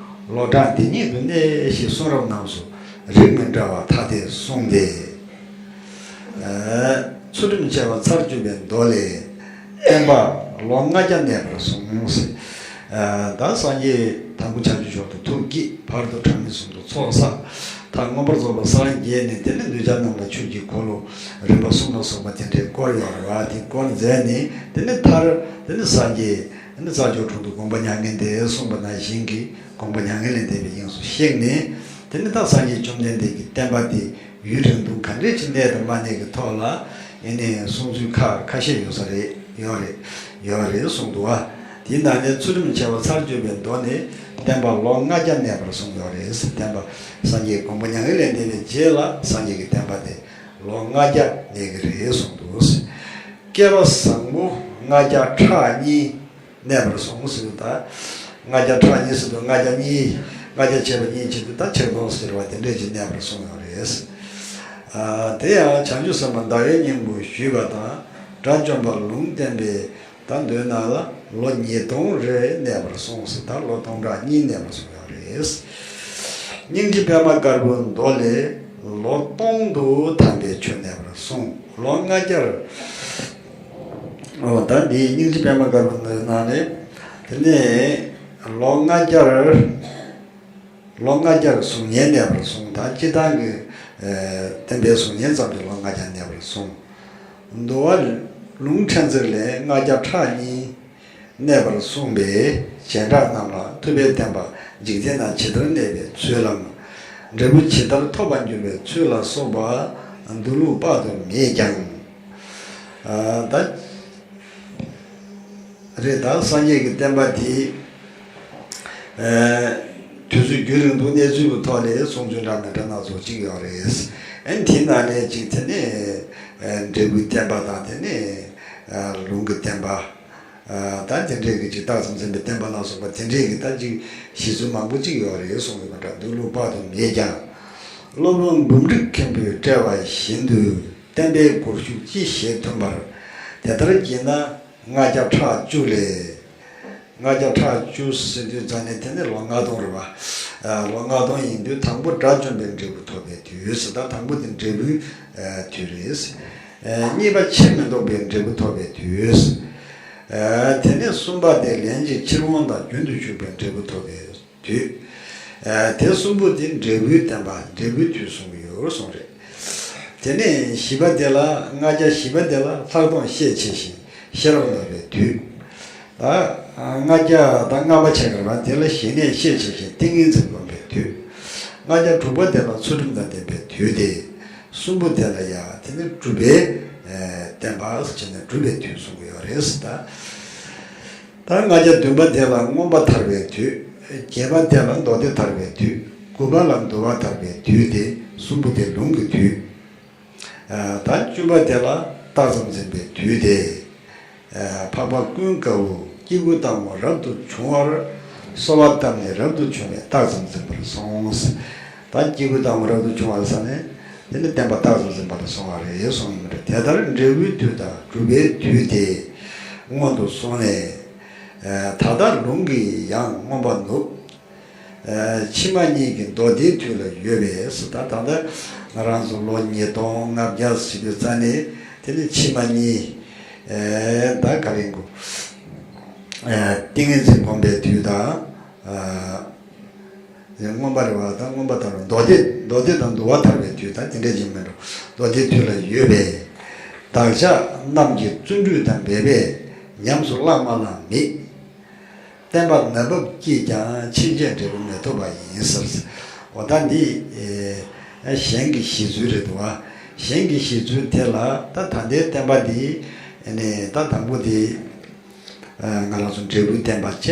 ལོ་གྲངས་འདི་ཉིད་དུ་གནས་ཞེས་གསུང་རབ་རྣམས་སུ་རིགས་མི་འདྲ་བ་ཐ་དད་གསུངས་ཏེ། ཚུལ་ཁྲིམས་བཅས་པ་ཚར་གཅོད་པའི་མདོ་ལས། བསྟན་པ་ལོ་ལྔ་བརྒྱ་གནས་པར་གསུངས། ད་སངས་རྒྱས་དང་པོ་བྱང་ཆུབ་མཆོག་ཏུ་ཐུགས་བསྐྱེད། བར་དུ་གྲངས་མེད་གསུམ་དུ་ཚོགས་བསགས། མཐར་མངོན་པར་རྫོགས་པར་སངས་རྒྱས་ནས། དེ་ནས་གདུལ་བྱ་རྣམས་ལ་ཆོས་ཀྱི་འཁོར་ལོ་རིམ་པ་གསུམ་ལ་སོགས་པ་དེ་འདྲའི་བསྐོར་ཡོད་རེད་བ། དེ་བསྐོར་མཛད་ནས། དེ་ནས་མཐར་དེ་ནས་སངས་རྒྱས་དེ་ནས་རྩྭ་མཆོག་གྲོང་དུ་དགོངས་པ་མྱ་ངན་འདས་གསུངས་པ་ནང་བཞིན་གྱི་དགོངས་པ་མྱ་ངན་ལས་འདས་པའི་དབྱིངས་སུ་གཤེགས་ནས། དེ་ནས་ད་སངས་རྒྱས་བཅོམ་ལྡན་འདས་ཀྱི་བསྟན་པ་དེ་ཡུན་རིང་ཐུང་ག་འདྲས་ཅིག་གནས་དང་མ་གནས་ཀྱི་ཐོག་ལ་ཡིན་ནའི་གསུང་ཚུལ་ཁ་ཁ་ཤས་ཡོད་ས་རེད། ཡོད་རེད། ཡོད་རེད་གསུངས་འདུག་བ། དེའི་ནང་ནས་ཚུལ་ཁྲིམས་བཅས་པ་ཚར་གཅོད་པའི་མདོ་ནས་བསྟན་པ་ལོ་ལྔ་བརྒྱ་གནས་པར་གསུངས་ཡོད་རེད། བསྟན་པ་སངས་རྒྱས་དགོངས་པ་མྱ་ངན་ལས་འདས་པའི་རྗེས་ལ་སངས་རྒྱས་ཀྱི་བསྟན་པ་དེ་ལོ་ལྔ་བརྒྱ་གནས་ཀྱི་རེད་གསུངས་འདུག། བསྐལ་པ་བཟང་པོ་ལྔ་བརྒྱ་ཕྲག་གཉིས་གནས་པར་གསུངས་ཟེར་དུས། ད་ལྔ་བརྒྱ་ཕྲག་གཉིས་ཟེར་དུས་ལྔ་བརྒྱ་གཉིས། ལྔ་བརྒྱ་ཕྱེད་པ་གཉིས་བྱེད་དུས་ད་ཆིག་སྟོང་ཟེར་བ་དེ་འདྲས་ཅིག་གནས་པར་གསུངས་ཡོད་རེད། ཨ། དེ་ཡང་བྱང་ཆུབ་སེམས་དཔའ་ཟླ་བའི་སྙིང་པོས་ཞུས་པ་དང་། དགྲ་བཅོམ་པ་ལུང་བསྟན་པས་ད་མདོའི་ནང་ལ་ལོ་ཉིས་སྟོང་རེ་གནས་པར་གསུངས་ཟེར། ད་ལོ་སྟོང་ཕྲག་གཉིས་གནས་པར་གསུངས་ཡོད་རེད། སྙིང་རྗེ་པད་མ་དཀར་པོའི་མདོ་ལས་ལོ་སྟོང་དུ་དམ་པའི་ཆོས་གནས་པར་གསུངས། ལོ་ལྔ་བརྒྱར། ཨོ། ད་འདི་སྙིང་རྗེ་པད་མ་དཀར་པོ་ནང་ནས། དེ་ནས་ལོ་ལྔ་བརྒྱར། ལོ་ལྔ་བརྒྱར་གཟུགས་བརྙན་གནས་པར་གསུངས། ད་སྤྱིར་བཏང་གི་ཨ་བསྟན་པའི་གཟུགས་བརྙན་ཙམ་གྱིས་ལོ་ལྔ་བརྒྱར་གནས་པར་གསུངས། འདུལ་བ་ལུང་ཕྲན་ཚེགས་ལས་ལྔ་བརྒྱ་ཕྲག་གཉིས་གནས་པར་གསུངས་པས། བྱེ་བྲག་རྣམས་ལ་ཐུབ་པའི་བསྟན་པ་འཇིག་རྟེན་ན་ཇི་ལྟར་གནས་པའི་ཚུལ་ལམ། འབྲས་བུ་ཇི་ལྟར་ཐོབ་པར་འགྱུར་བའི་ཚུལ་ལ་སོགས་པ་མདོ་ལུགས་དཔག་ཏུ་མེད་ཀྱང་། ཨ། ད་རེད། ད་སངས་རྒྱས་ཀྱི་བསྟན་པ་དེ་ཨ་དུས་ཚོད་རྒྱུན་རིང་པོ་གནས་ཚུལ་གྱི་ཐོག་ནས་གསུང་ཚུལ་འདྲ་མི་འདྲ་སྣ་ཚོགས་ཅིག་ཡོད་རེད། ཨ་ནི་དེའི་ནང་ནས་ཅིག་དེ་ནས་ཨ་འབྲས་བུའི་བསྟན་པ་དང་། དེ་ནས་ཨ་ལུང་གི་བསྟན་པ། ཨ་ད་དེ་འདྲས་ཀྱི་ཅིག་རྟགས་ཙམ་འཛིན་པའི་བསྟན་པ་ལ་སོགས་པ་དེ་འདྲས་ཀྱི་ད་ཅིག་གཞི་ཚུལ་མང་པོ་ཅིག་ཡོད་རེད་གསུངས་ཡོད་པ་འདྲ། མདོ་ལུགས་དཔག་ཏུ་མེད་ཀྱང་། སློབ་དཔོན་འབུམ་འགྲིག་མཁན་པོས་བཀྲལ་བ་བཞིན་དུ་བསྟན་པའི་སྒོར་ཞུགས་ཅི་ཞིག་ཐོན་པར་དེ་ལྟར་བགྱིས་ན། ལྔ་བརྒྱ་ཕྲག་བཅུ་ལས། ལྔ་བརྒྱ་ཕྲག་བཅུ་ཟེར་དུས་ཙམ་ནས་དེ་ནི་ལོ་ལྔ་སྟོང་རེད་བ། ཨ་ལོ་ལྔ་སྟོང་ཡིན་དུས་དང་པོ་དགྲ་བཅོམ་པའི་འབྲས་བུ་ཐོབ་པའི་དུས་ཟེར། ད་དང་པོ་དེ་འབྲས་བུའི་ཨ་དུས་རེད། ཨ་གཉིས་པ་ཕྱིར་མི་ལྡོག་པའི་འབྲས་བུ་ཐོབ་པའི་དུས། ཨ་དེ་ནས་གསུམ་པ་དེ་ལན་གཅིག་ཕྱིར་འོང་དང་རྒྱུན་དུ་ཞུགས་པའི་འབྲས་བུ་ཐོབ་པའི་དུས། ཨ་དེ་གསུམ་པོ་དེ་འབྲས་བུའི་བསྟན་པ་འབྲས་བུའི་དུས་གསུང་གི་ཡོད་གསུངས་རེད། དེ་ནས་བཞི་པ་དེ་ལ། ལྔ་བརྒྱ་བཞི་པ་དེ་ལ་ལྷག་མཐོང་ཤས་ཆེ་ཞིང་ཤེས་རབ་རྣོ་བའི་དུས། ད་ལྔ་བརྒྱ་དང་ལྔ་པ་བྱས་པ་དེ་ལ་ཞི་གནས་ཤས་ཆེ་ཞིང་ཏིང་ངེ་འཛིན་སྒོམ་པའི་དུས། ལྔ་བརྒྱ་དྲུག་པ་དེ་ལ་ཚུལ་ཁྲིམས་དང་ལྡན་པའི་དུས་ཏེ། གསུམ་པོ་དེ་ལ་ཡང་དེ་ནི་སྒྲུབ་པའི་ཨ་བསྟན་པ་ཟེར་བྱས་ནས་སྒྲུབ་པའི་དུས་གསུང་གི་ཡོད་རེད་ཟེར། ད། ད་ལྔ་བརྒྱ་བདུན་པ་དེ་ལ་མངོན་པ་ཐར་པའི་དུས། བརྒྱད་པ་དེ་ལ་མདོ་སྡེ་ཐར་པའི་དུས། དགུ་པ་ལ་འདུལ་བ་ཐར་པའི་དུས་ཏེ། གསུམ་པོ་དེ་ལུང་གི་དུས། ཨ་ད་བཅུ་པ་དེ་ལ་རྟགས་ཙམ་འཛིན་པའི་དུས་ཏེ། ཨ་འཕགས་པ་ཀུན་དགའ་བོས་སྐྱེ་དགུའི་སྡང་བོ་རབ་ཏུ་བྱུང་བར་གསོལ་བ་བཏབ་ནས་རབ་ཏུ་བྱུང་བའི་རྟགས་ཙམ་འཛིན་པར་གསུངས། ད་སྐྱེ་དགུའི་སྡང་བོ་རབ་ཏུ་བྱུང་བ་ཟེར་ནས་དེ་ནི་བསྟན་པ་རྟགས་ཙམ་འཛིན་པ་ལ་གསུངས་པ་རེད་གསུངས་ཡོད་པ་རེད། དེ་ལྟར་འབྲས་བུའི་དུས་དང་སྒྲུབ་པའི་དུས་ཏེ་སྔོན་དུ་སོང་ནས། ཨ་ད་ལྟ་ལུང་གིས་ཡང་མངོན་པར་ནུབ། ཨ་ཕྱི་མ་གཉིས་ཀྱི་མདོ་སྡེའི་དུས་ལ་ཡོད་པས་ཟེར། ད་ད་ལྟ་ང་རང་ཚོ་ལོ་ཉིས་སྟོང་ལྔ་བརྒྱ་ཟེར་དུས་ཙམ་ནས་དེ་ནི་ཕྱི་མ་གཉིས། ཨ་ད་ག་རེ་གོ། ཨ་ཏིང་ངེ་འཛིན་སྒོམ་པའི་དུས་དང་། ཨ་མངོན་པ་རེད་བ། ད་མངོན་པ་དང་མདོ་སྡེ། མདོ་སྡེ་དང་འདུལ་བ་ཐར་པའི་དུས་དང་དེ་འདྲ་ཅིག་མིན་འགྲོ། མདོ་སྡེའི་དུས་ལ་ཡོད་པས། བདག་ཅག་རྣམས་ཀྱི་བརྩོན་འགྲུས་དང་འབད་པས་ ཉམས་སུ་བླང་མ་བླང་མེད། བསྟན་པ་ན་བབས་ཀྱིས་ཀྱང་ཕྱིན་ཆད་འབྲས་བུ་མི་ཐོབ་པ་ཡིན་ཟེར། འོ་ད་འདི་ཨེ་གཞན་གྱི་བཞེད་ཚུལ་རེད་འདུག་བ། གཞན་གྱི་བཞེད་ཚུལ་དེ་ལ་ད་ད་ལྟའི་བསྟན་པ་འདི་ཨེ་ནི་ད་དང་པོ་དེ་ཨ་ང་རང་ཚོ་འབྲས་བུའི་བསྟན་པ་བྱས།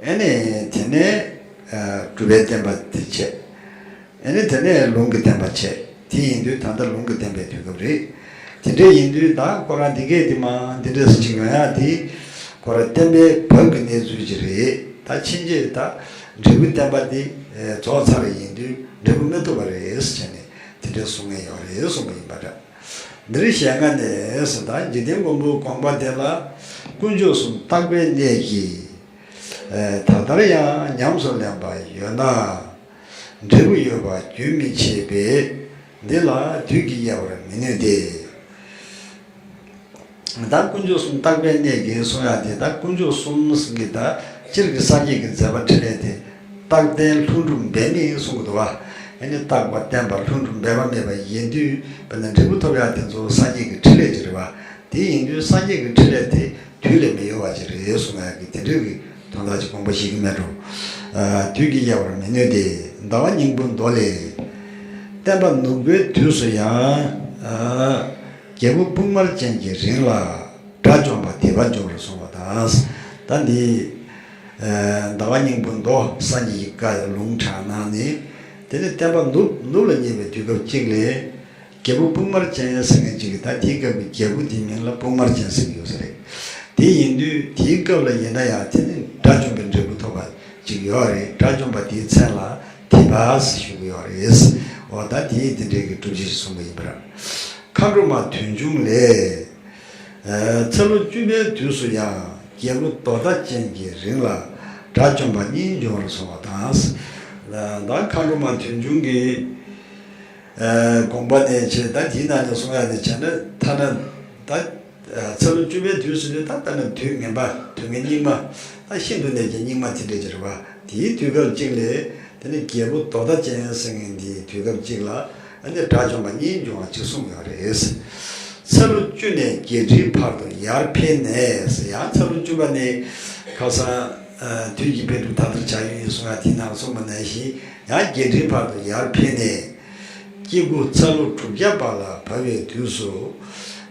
ཨེ་ནི་དེ་ནས་ཨ་སྒྲུབ་པའི་བསྟན་པ་དེ་བྱས། ཨེ་ནི་དེ་ནས་ལུང་གི་བསྟན་པ་བྱས། དེ་ཡིན་དུས་ད་ལྟ་ལུང་གི་བསྟན་པའི་དུས་སྐབས་རེད། དེ་འདྲ་ཡིན་དུས་ད་ཁོ་རང་འདི་གས་དེ་མ་འདི་འདྲས་སུ་ཅིག་ཡོང་ཡག་དེ་ཁོ་རང་བསྟན་པའི་བབ་ཀྱི་གནས་ཚུལ་ཅིག་རེད། ད་ཕྱིན་ཆད་ད་འབྲས་བུའི་བསྟན་པ་དེ་རྫོགས་ཚར་བ་ཡིན་དུས་འབྲས་བུ་མི་ཐོབ་པ་རེད་ཟེར་ནས་དེ་འདྲས་གསུང་མཁན་ཡོད་རེད་གསུངས་པ་ཡིན་པ་འདྲ། འདིར་ཞལ་སྔ་ནས་ཟེར། ད་འཇིག་རྟེན་མགོན་པོའི་དགོངས་པ་དེ་ལ་དཀོན་མཆོག་གསུམ་རྟག་པའི་གནད་ཀྱིས། ཨེ་ད་ལྟར་ཡང་ཉམས་སུ་ལེན་པ་ཡོད་ན། འབྲས་བུ་ཡོད་པ་རྒྱུན་མི་འཆད་པས། འདི་ལ་དུས་ཀྱིས་དབྱེ་བར་མི་ནུས་ཏེ། ད་དཀོན་མཆོག་གསུམ་རྟག་པའི་གནད་ཀྱིས་གསུང་ཡག་དེ། ད་དཀོན་མཆོག་གསུམ་ཟེར་གྱི་ད་སྤྱིར་གྱི་སངས་རྒྱས་ཀྱི་མཛད་པ་འཕྲིན་ལས་དེ་རྟག་བརྟན་ལྷུན་གྲུབ་འབད་མེད་གསུང་གི་འདུག་བ། ཨེ་ནི་རྟག་པ་བརྟན་པ་ལྷུན་གྲུབ་འབད་པ་མེད་པ་ཡིན་དུས་དཔེར་ན་འབྲས་བུ་ཐོབ་ཡག་དེ་ཚོ་སངས་རྒྱས་ཀྱི་འཕྲིན་ལས་ཅིག་རེད་བ། དེ་ཡིན་དུས་སངས་རྒྱས་ཀྱི་འཕྲིན་ལས་དེ་དུས་ལས་མི་ཡོལ་བ་ཅིག་རེད་གསུང་ཡག་གི་དེ་འདྲ་གི་དོན་དག་ཅིག་དགོངས་པ་བཞེས་ཀྱི་མེད་འགྲོ། ཨ་དུས་ཀྱིས་དབྱེ་བར་མི་ནུས་ཏེ། ཟླ་བ་སྙིང་པོའི་མདོ་ལས། བསྟན་པ་ནུབ་པའི་དུས་སུ་ཡང་། ཨ་རྒྱལ་པོ་དཔུང་དམར་ཅན་གྱི་རིང་ལ་དགྲ་བཅོམ་པ་དད་པ་འབྱུང་བར་གསུངས་པ་དང་། ད་འདི་ཨ་ཟླ་བ་སྙིང་པོའི་མདོ་སངས་རྒྱས་ཀྱི་བཀའ་ལུང་དྲངས་གནང་ནས། དེ་ནས་བསྟན་པ་ནུབ་ནུབ་ལ་ཉེ་བའི་དུས་སྐབས་གཅིག་ལས། རྒྱལ་པོ་དཔུང་དམར་ཅན་ཟེར་མཁན་ཅིག་གིས། ད་དེའི་སྐབས་ཀྱི་རྒྱལ་པོ་དེའི་མིང་ལ་དཔུང་དམར་ཅན་ཟེར་གྱི་ཡོད་ས་རེད། དེ་ཡིན་དུས་དེའི་སྐབས་ལ་ཡིན་ན་ཡང་དེ་ནི་དགྲ་བཅོམ་པའི་འབྲས་བུ་ཐོབ་པ་ཅིག་ཡོད་རེད། དགྲ་བཅོམ་པ་དེའི་མཚན་ལ་དེ་པ་ཟེར་ཞུ་གི་ཡོད་རེད། འོ་ད་དེ་དེ་འདྲའི་གི་སྒྲུབ་བྱེད་ཅིག་གསུངས་པ་ཡིན་པ་རེད། མཁའ་འགྲོ་མ་དོན་འབྱུང་ལས། ཨ་ཚེ་ལོ་བཅུ་པའི་དུས་སུ་ཡང་རྒྱལ་པོ་དོ་ཏ་ཅན་གྱི་རིང་ལ་དགྲ་བཅོམ་པ་གཉིས་འབྱུང་བར་གསུངས་པ་དང་། ད་མཁའ་འགྲོ་མ་དོན་འབྱུང་གི་ཨ་དགོངས་པ་ནས་བྱས། ད་དེའི་ནང་ནས་གསུང་ཡག་ནས་བྱས་ན། ཐ་ན་ད་ཨ་ཚེ་ལོ་བཅུ་པའི་དུས་སུ་ནི། ད་ལྟ་ན་དུས་ངན་པ། དུས་ངན་སྙིགས་མ། ད་ཤིན་ཏུ་ནས་ཀྱང་སྙིགས་མ་དེ་འདྲ་ཅིག་རེད་བ། དེའི་དུས་སྐབས་གཅིག་ལས། དེ་ནི་རྒྱལ་པོ་དོ་ཏ་ཅན་ཟེར་མཁན་འདིའི་དུས་སྐབས་གཅིག་ལ་ཨ་ནི་དགྲ་བཅོམ་པ་གཉིས་འབྱུང་བ་ཅིག་གསུངས་ཡོད་རེད། ཚེ་ལོ་བཅུ་ནས་བརྒྱད་ཁྲིའི་བར་དུ་ཡར་འཕེལ་ནས་ཟེར། ཡང་ཚེ་ལོ་བཅུ་པ་ནས་ཁ་སང་ཨ་དུས་ཀྱི་འཕེལ་འགྲིབ་མཐའ་དག་བྱ་ཡུལ་ཡིན་གསུང་ཡག་དེའི་ནང་གསུངས་པ་ནང་བཞིན། ཡང་བརྒྱད་ཁྲིའི་བར་དུ་ཡར་འཕེལ་ནས། སྐྱེ་དགུ་ཚ་ལོ་དྲུག་བརྒྱ་པ་ལ་བབས་པའི་དུས་སུ།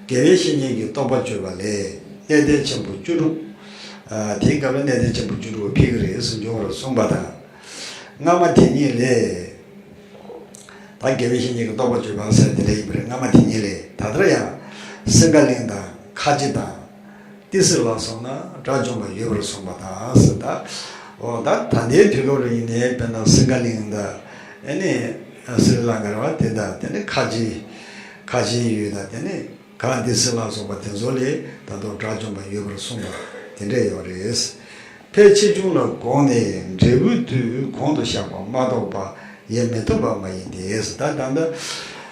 དགེ་བའི་བཤེས་གཉེན་གྱི་རྟོགས་པ་བརྗོད་པ་ལས་གནས་བརྟན་ཆེན་པོ་བཅུ་དྲུག་ཨ་དེའི་སྐབས་ལ་གནས་བརྟན་ཆེན་པོ་བཅུ་དྲུག་འཕེལ་གྱི་རེད་ཟེར། འབྱུང་བར་གསུངས་པ་དང་། སྔ་མ་དེ་ཉིད་ལས། ད་དགེ་བའི་བཤེས་གཉེན་གྱི་རྟོགས་པ་བརྗོད་པ་ཟེར་དེ་འདྲ་ཡིན་པ་རེད། སྔ་མ་དེ་ཉིད་ལས། ད་ལྟར་ཡང་སིངྒ་གླིང་དང་ཁ་ཆེ་དང་ཏི་སེ་ལ་སོགས་ན་དགྲ་བཅོམ་པ་ཡོད་པར་གསུངས་པ་དང་ཟེར། ད་འོ་ད་ད་ལྟའི་དུས་སྐབས་ལ་ཡིན་ནའི་དཔེར་ན་སིངྒ་གླིང་དང་། ཨ་ནི་སི་རི་ལང་ཀ་རེད་བ། དེ་དང་དེ་ནི་ཁ་ཆེ། ཁ་ཆེའི་ཡུལ་དང་། དེ་ནི་གངས་ཏི་སེ་ལ་སོགས་པ་དེ་ཚོ་ལས་ད་དུང་དགྲ་བཅོམ་པ་ཡོད་པར་གསུངས་པ་དེ་འདྲ་ཡོད་རེད། ཕལ་ཆེ་ཆུང་ལ་དགོངས་ནས་འབྲས་བུའི་དུས་གོང་དུ་བཞག་པ་མ་གཏོགས་པ་ཡང་མི་ཐོབ་པ་མ་ཡིན་ཏེ། ད་ད་ལྟ་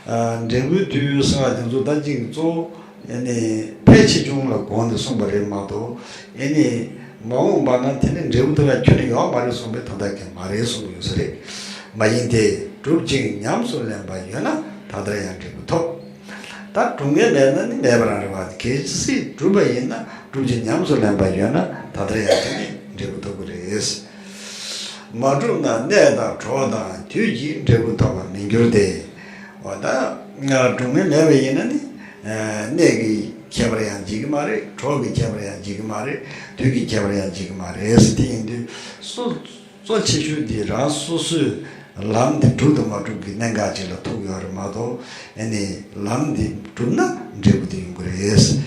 ཨ་འབྲས་བུའི་དུས་གསུང་བ་དེ་ཚོ་ད་ཅིག་གཙོ་བོ་ཨ་ནི་ཕལ་ཆེ་ཆུང་ལ་དགོངས་ནས་གསུངས་པ་རེད་མ་གཏོགས། ཨ་ནི་མ་འོངས་པ་ན་དེ་ནི་འབྲས་བུ་ཐོབ་ཡག་ཁྱོན་ནས་ཡོད་མ་རེད་གསུངས་པའི་དོན་དག་གི་མ་རེད་གསུངས་ཡོད་ས་རེད། མ་ཡིན་ཏེ། སྒྲུབ་ཅིང་ཉམས་སུ་ལེན་པ་ཡོད་ན་ད་ལྟར་ཡང་འབྲས་བུ་ཐོབ། ད་སྒྲུབ་མཁན་མེད་ན་ནི་མེད་པ་རང་རེད་བ། གལ་སྲིད་སྒྲུབ་པ་ཡིན་ན། སྒྲུབ་ཅིང་ཉམས་སུ་ལེན་པ་ཡོད་ན་ད་ལྟར་ཡང་དེ་ནི་འབྲས་བུ་ཐོབ་ཀྱི་རེད། མ་བསྒྲུབས་ན་གནས་དང་གྲོགས་དང་དུས་ཀྱིས་འབྲས་བུ་ཐོབ་པར་མི་འགྱུར་ཏེ། འོ་ད་སྒྲུབ་མཁན་མེད་པ་ཡིན་ན་ནི་གནས་ཀྱི་ཁྱད་པར་ཡང་འབྱེད་ཀྱི་མ་རེད། གྲོགས་ཀྱི་ཁྱད་པར་ཡང་འབྱེད་ཀྱི་མ་རེད། དུས་ཀྱི་ཁྱད་པར་ཡང་འབྱེད་ཀྱི་མ་རེད། དེ་ཡིན་དུས་སོ། གཙོ་ཆེ་ཤོས་འདི་རང་སོ་སོའི་ལམ་འདི་སྒྲུབ་དང་མ་སྒྲུབ་ཀྱི་གནད་འགག་ཅིག་ལ་ཐུག་ཡོད་རེད་མ་གཏོགས། ཨ་ནི་ལམ་འདི་སྒྲུབ་ན་འབྲས་བུ་དེ་ཡོང་གི་རེད།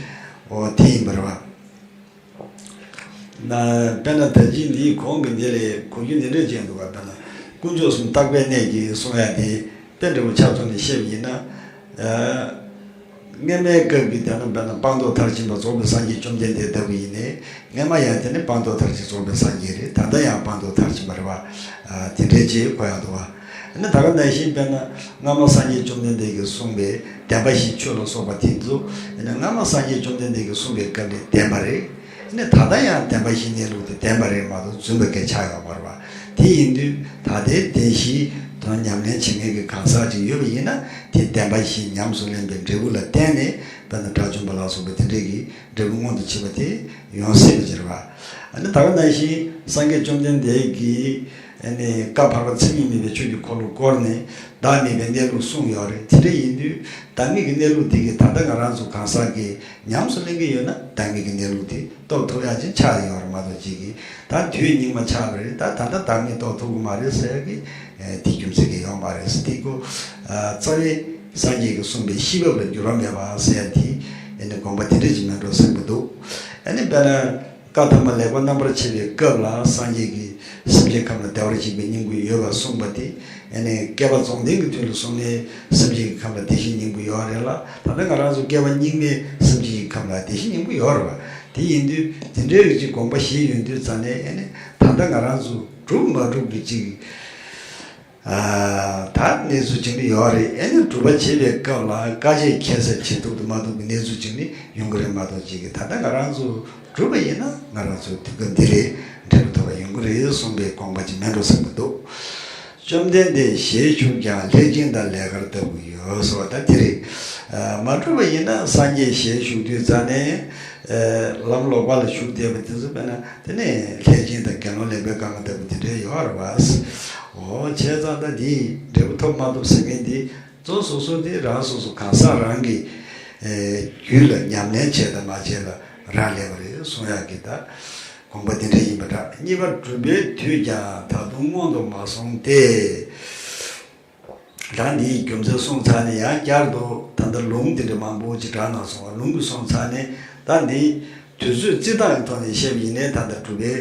འོ་དེ་ཡིན་པ་རེད་བ། ན་དཔེར་ན་ད་ཅི་འདིའི་གོང་གི་འདི་ལས་གོ་རྒྱུ་འདི་འདྲ་ཅན་འདུག་ག་དཔེར་ན་དཀོན་མཆོག་གསུམ་རྟག་པའི་གནད་ཀྱིས་གསུང་ཡ་དེ། དཔེ་འདྲ་པོ་ཆ་མཚོན་ནས་བཤད་པ་ཡིན་ན། ཨ། སྔ་མའི་སྐབས་ཀྱི་དེ་ན་དཔེར་ན་སྤངས་རྟོགས་མཐར་ཕྱིན་པ་རྫོགས་པའི་སངས་རྒྱས་བཅོམ་ལྡན་འདས་ལྟ་བུ་ཡིན་ནའི། སྔ་མ་ཡང་དེ་ནི་སྤངས་རྟོགས་མཐར་ཕྱིན་རྫོགས་པའི་སངས་རྒྱས་རེད། ད་ལྟ་ཡང་སྤངས་རྟོགས་མཐར་ཕྱིན་པ་རེད་བ། ཨ། དེ་འདྲའི་ཅིག་གོ་ཡག་འདུག་བ། ཨ་ནི་ད་ག་ནང་བཞིན་དཔེར་ན་སྔ་མ་སངས་རྒྱས་བཅོམ་ལྡན་འདས་ཀྱིས་གསུངས་པའི་བདེན་པ་བཞི་ཆོས་ལ་སོགས་པ་དེ་ཚོ། ཨ་ནི་སྔ་མ་སངས་རྒྱས་བཅོམ་ལྡན་འདས་ཀྱིས་གསུངས་པའི་སྐབས་ནས་བདེན་པ་རེད། ནི་ད་ལྟ་ཡང་བདེན་པ་བཞི་གནས་ལུགས་དེ་བདེན་པ་རེད་མ་གཏོགས་རྫུན་པ་སྐད་ཆགས་ཡོད་མ་རེད་བ། དེ་ཡིན་དུས་ད་ལྟའི་བདེན་བཞིའི་དོན་ཉམས་ལེན་བྱེད་མཁན་གྱི་གང་ཟག་ཅིག་ཡོད་པ་ཡིན་ན། དེ་བདེན་པ་བཞི་ཉམས་སུ་ལེན་པའི་འབྲས་བུ་ལ་བརྟེན་ནས་ དཔེར་ན་དགྲ་བཅོམ་པ་ལ་སོགས་པའི་དེ་འདྲའི་གི་འབྲས་བུ་མངོན་དུ་བྱེད་པ་དེ་ཡོང་སྲིད་པ་ཅིག་རེད་བ། ཨ་ནི་ད་ག་ནང་བཞིན་སངས་རྒྱས་བཅོམ་ལྡན་འདས་ཀྱིས་ཨ་ནི་བཀའ་བར་པ་མཚན་ཉིད་མེད་པའི་ཆོས་ཀྱི་འཁོར་ལོ་བསྐོར་ནས་བདག་མེད་པའི་གནས་ལུགས་གསུངས་ཡོད་རེད། དེ་འདྲ་ཡིན་དུས་བདག་མེད་ཀྱི་གནས་ལུགས་དེ་གི་ད་ལྟ་ང་རང་ཚོ་གང་ཟག་གིས་ཉམས་སུ་ལེན་གྱི་ཡོད་ན་བདག་མེད་ཀྱི་གནས་ལུགས་དེ་རྟོགས་ཐུབ་ཡག་ཅིག་ཆགས་ཡོད་རེད་མ་གཏོགས་ཅིག་གིས་ད་དུས་སྙིགས་མ་ཆགས་པ་རེད། ད་ད་ལྟ་བདག་མེད་རྟོགས་ཐུབ་ཀྱི་མ་རེད་ཟེར་ཡག་གི་དེ་རྒྱུ་མཚན་གྱིས་ཡོད་མ་རེད། དེ་ཀོ་རྩ་བའི་སངས་རྒྱས་ཀྱིས་གསུངས་པའི་ཤེས་རབ་ལ་འགྱུར་བ་མེད་པ་ཟེར་ཡག་དེ་ཨ་ནི་དགོངས་པ་དེ་འདྲ་ཅིག་མེད་འགྲོ་བསམ་གྱི་འདུག་ཨ་ནི་དཔེར་ན། བཀའ་ཐ་མ་ལེགས་པར་རྣམ་པར་ཕྱེ་བའི་སྐབས་ལ་སངས་རྒྱས་ཀྱིས་སེམས་ཅན་ཁམས་ལ་བདེ་བར་གཤེགས་པའི་སྙིང་པོ་ཡོད་པར་གསུངས་པ་དེ། ཨ་ནི་བསྐལ་པ་རྫོགས་ལྡན་གྱི་དུས་ལ་སོང་ནས་སེམས་ཅན་གྱི་ཁམས་ལ་བདེ་གཤེགས་སྙིང་པོ་ཡོད་རེད་ལ། ད་ལྟ་ང་རང་ཚོ་བསྐལ་པ་སྙིགས་མའི་སེམས་ཅན་གྱི་ཁམས་ལ་བདེ་གཤེགས་སྙིང་པོ་ཡོད་རེད་བ། དེ་ཡིན་དུས་དེ་འདྲའི་རིགས་ཀྱི་དགོངས་པ་བཞེས་ཡོང་དུས་ཙ་ནས་ཨ་ནི་ད་ལྟ་ང་རང་ཚོ་གྲུབ་མ་གྲུབ་ཀྱི་ཅིག་ད་གནས་ཚུལ་ཅིག་ནི་ཡོད་རེད། ཨེ་ནི་སྒྲུབ་པ་བྱེད་པའི་སྐབས་ལ་དཀའ་སྤྱད་ཁྱད་བསད་བྱེད་ཐུབ་དང་མ་ཐུབ་ཀྱི་གནས་ཚུལ་ཅིག་ནི་ཡོང་གི་རེད་མ་གཏོགས་ཅིག་གི་ད་ལྟ་ང་རང་ཚོ་སྒྲུབ་པ་ཡིན་ན་ང་རང་ཚོ་དུས་སྐབས་འདི་ལས་འབྲས་བུ་ཐོབ་པ་ཡོང་གི་རེད་གསུངས་པའི་དགོངས་པ་ཅིག་མེད་འགྲོ་བསམ་གྱི་འདུག་བཅོམ་ལྡན་འདས་ཞལ་བཞུགས་ཀྱང་ལྷས་སྦྱིན་དང་ལས་མཁར་ལྟ་བུ་ཡོད་ཟེར་བ་ད་དེ་རེད། མ་གྲུབ་པ་ཡིན་ན་སངས་རྒྱས་ཞལ་བཞུགས་དུས་ཙ་ནས་ལམ་ལོག་པ་ལ་བཞུགས་བསྡད་པ་དེ་ཚོ་དཔེར་ན། དེ་ནས་ལྷས་སྦྱིན་དང་དགེ་སློང་ལེན་པའི་དཀའ་ངལ་ལྟ་བུ་དེ་འདྲའི་ཡོད་རེད་བ། འོ་བྱས་ཙང་ད་འདིས་འབྲས་བུ་ཐོབ་མ་ཐོབ་ཟེར་མཁན་འདི་གཙོ་སོ་སོ་དེ་རང་སོ་སོ་གང་ཟག་རང་གི་རྒྱུད་ལ་ཉམས་ལེན་བྱས་དང་མ་བྱས་ལ་རག་ལས་པ་རེད་གསུང་ཡག་གི་ད་དགོངས་པ་འདི་འདྲ་ཡིན་པ་འདྲ། གཉིས་པ་གྲུབ་པའི་དུས་ཀྱང་ད་དུང་མངོན་དུ་མ་སོང་སྟེ། ད་འདིའི་རྒྱུ་མཚན་གསུངས་ཚར་ནས་ཡང་བསྐྱར་དུ་ད་ལྟ་ལུང་འདི་འདྲ་མང་པོ་ཅིག་དྲངས་གནང་སོང་བ། ལུང་གི་གསུངས་ཚར་ནས་ད་འདི་དུས་ཚོད་རྩིས་སྟངས་ཀྱི་ཐོག་ནས་བཤད་པ་ཡིན་ནའི་ད་ལྟ་གྲུབ་པའི་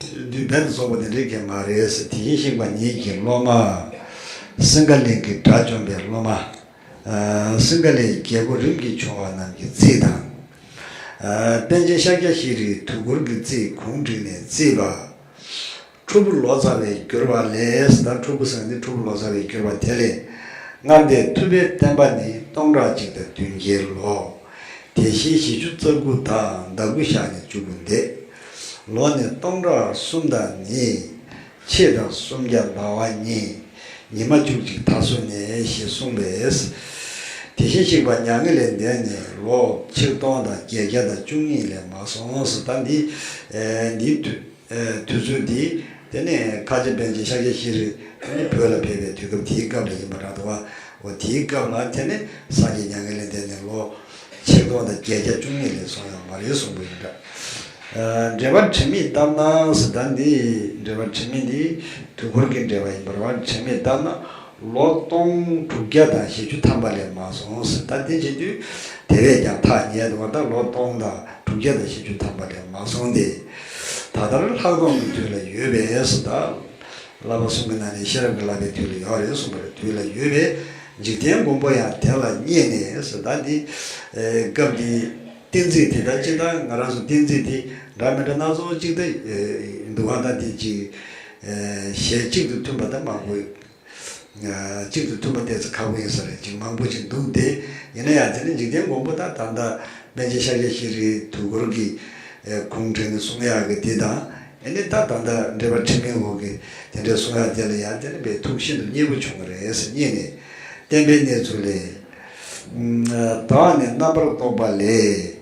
དུས་རྦད་དུ་རྫོགས་པ་དེ་འདྲའི་གང་མ་རེད་ཟེར། དེ་བཞིན་གཤེགས་པ་ཉིད་ཀྱི་སློབ་མ་སིངྒ་ལའི་གི་དགྲ་བཅོམ་པའི་སློབ་མ་སིངྒ་ལའི་རྒྱལ་པོ་རིམ་གྱིས་བྱུང་བ་རྣམས་ཀྱི་རྩིས་དང་། པཎ་ཆེན་ཤཱཀྱ་ཤྲཱི་དུས་འཁོར་གྱི་རྩིས་གུང་བསྒྲིགས་ནས་རྩིས་པ། ཕྲུ་གུ་ལོ་ཙཱ་བས་བསྒྱུར་བ་ལས། ད་ཕྲུ་གུ་ཟེར་ནི་ཕྲུ་གུ་ལོ་ཙཱ་བས་བསྒྱུར་བ་དེ་ལས། སྔར་འདས་ཐུབ་པའི་བསྟན་པ་ནི། སྟོང་ཕྲག་གཅིག་དང་བདུན་བརྒྱའི་ལོ། དེ་བཞིན་བཞི་བཅུ་རྩ་དགུ་དང་། ཟླ་དགུ་ཞག་ནི་བཅུ་དགུ་འདས། ལོ་ནི་སྟོང་ཕྲག་གསུམ་དང་ནི། ཕྱེད་དང་སུམ་བརྒྱ་ཟླ་བ་གཉིས། ཉི་མ་བཅུ་གཅིག་མཐའ་སོ་ནས་ཞེས་གསུངས་པས། དེ་བཞིན་གཤེགས་པ་མྱ་ངན་ལས་འདས་ནས་ལོ་ཆིག་སྟོང་དང་བརྒྱད་བརྒྱ་དང་བཅུ་གཉིས་ལས་མ་སོང་ཟེར། ད་འདི་འདི་དུས། དུས་ཚོད་འདི་དེ་ནས་ཁ་ཆེ་པཎ་ཆེན་ཤཱཀྱ་ཤྲཱི་དེ་ནི་བོད་ལ་ཕེབས་པའི་དུས་སྐབས་དེའི་སྐབས་ལ་ཡིན་པ་འདྲ་འདུག་བ། འོ་དེའི་སྐབས་ལ་དེ་ནི་སངས་རྒྱས་མྱ་ངན་ལས་འདས་ནས་ལོ་ཆིག་སྟོང་དང་བརྒྱད་བརྒྱ་བཅུ་གཉིས་ལས་སོང་ཡོད་མ་རེད་གསུངས་པ་ཡིན་འདྲ། འགྲེལ་པ་དྲི་མེད་ལྟར་ན་ཟེར། ད་འདི་འགྲེལ་པ་དྲི་མེད་འདི་དུས་འཁོར་གྱི་འགྲེལ་པ་ཡིན་པ་རེད་བ། དྲི་མེད་ལྟར་ན། ལོ་སྟོང་དྲུག་བརྒྱ་དང་བཞི་བཅུ་ཐམ་པ་ལས་མ་སོང་ཟེར། ད་དེ་བྱེད་དུས་དེ་བས་ཀྱང་ཐག་ཉེ་འདུག་བ། ད་ལོ་སྟོང་དང་དྲུག་བརྒྱ་དང་བཞི་བཅུ་ཐམ་པ་ལས་མ་སོང་སྟེ། ད་ལྟར་ལྷག་མཐོང་གི་དུས་ལ་ཡོད་པས་ཟེར། ད་བསླབ་པ་གསུམ་གྱི་ནང་ནས་ཤེས་རབ་ཀྱི་བསླབ་པའི་དུས་ལ་ཡོད་རེད་གསུངས་པ་རེད། དུས་ལ་ཡོད་པས་འཇིག་རྟེན་མགོན་པོ་ཡང་དེ་ལ་བསྙེན་ནས་ཟེར། ད་འདི་སྐབས་འདི་གཏན་ཚིགས་དེ་ད་ཅི་ད་ང་རང་ཚོ་གཏན་ཚིགས་དེ་འདྲ་མི་འདྲ་སྣ་ཚོགས་ཅིག་ད་འདུག་བ། ད་འདི་ཅིག་ཞལ་གཅིག་ཏུ་མཐུན་པ་ད་མང་པོ། གཅིག་ཏུ་མཐུན་པ་དེ་ཚོ་ཁག་པོ་ཡིན་ས་རེད། ཅིག་མང་པོ་ཅིག་འདུག་སྟེ། ཡིན་ན་ཡང་དེ་ནི་འཇིག་རྟེན་མགོན་པོ་དང་ད་ལྟ་པཎ་ཆེན་ཤཱཀྱ་ཤྲཱི་དུས་འཁོར་གྱི་གུང་བསྒྲིགས་ནས་གསུང་ཡག་གི་དེ་དང་། ཨ་ནི་ད་ད་ལྟ་འགྲེལ་པ་དྲི་མེད་འོག་གི་དེ་འདྲའི་གསུང་ཡག་དེ་ལ་ཡང་དེ་ནི་དཔེ་ཐུགས་ཤིན་ཏུ་མཉེས་པོ་བྱུང་བ་རེད་ཟེར་བསྙེན་ནས། བསྟན་པའི་གནས་ཚུལ་ལས། བདག་ནི་རྣམ་པར་རྟོག་པ་ལས།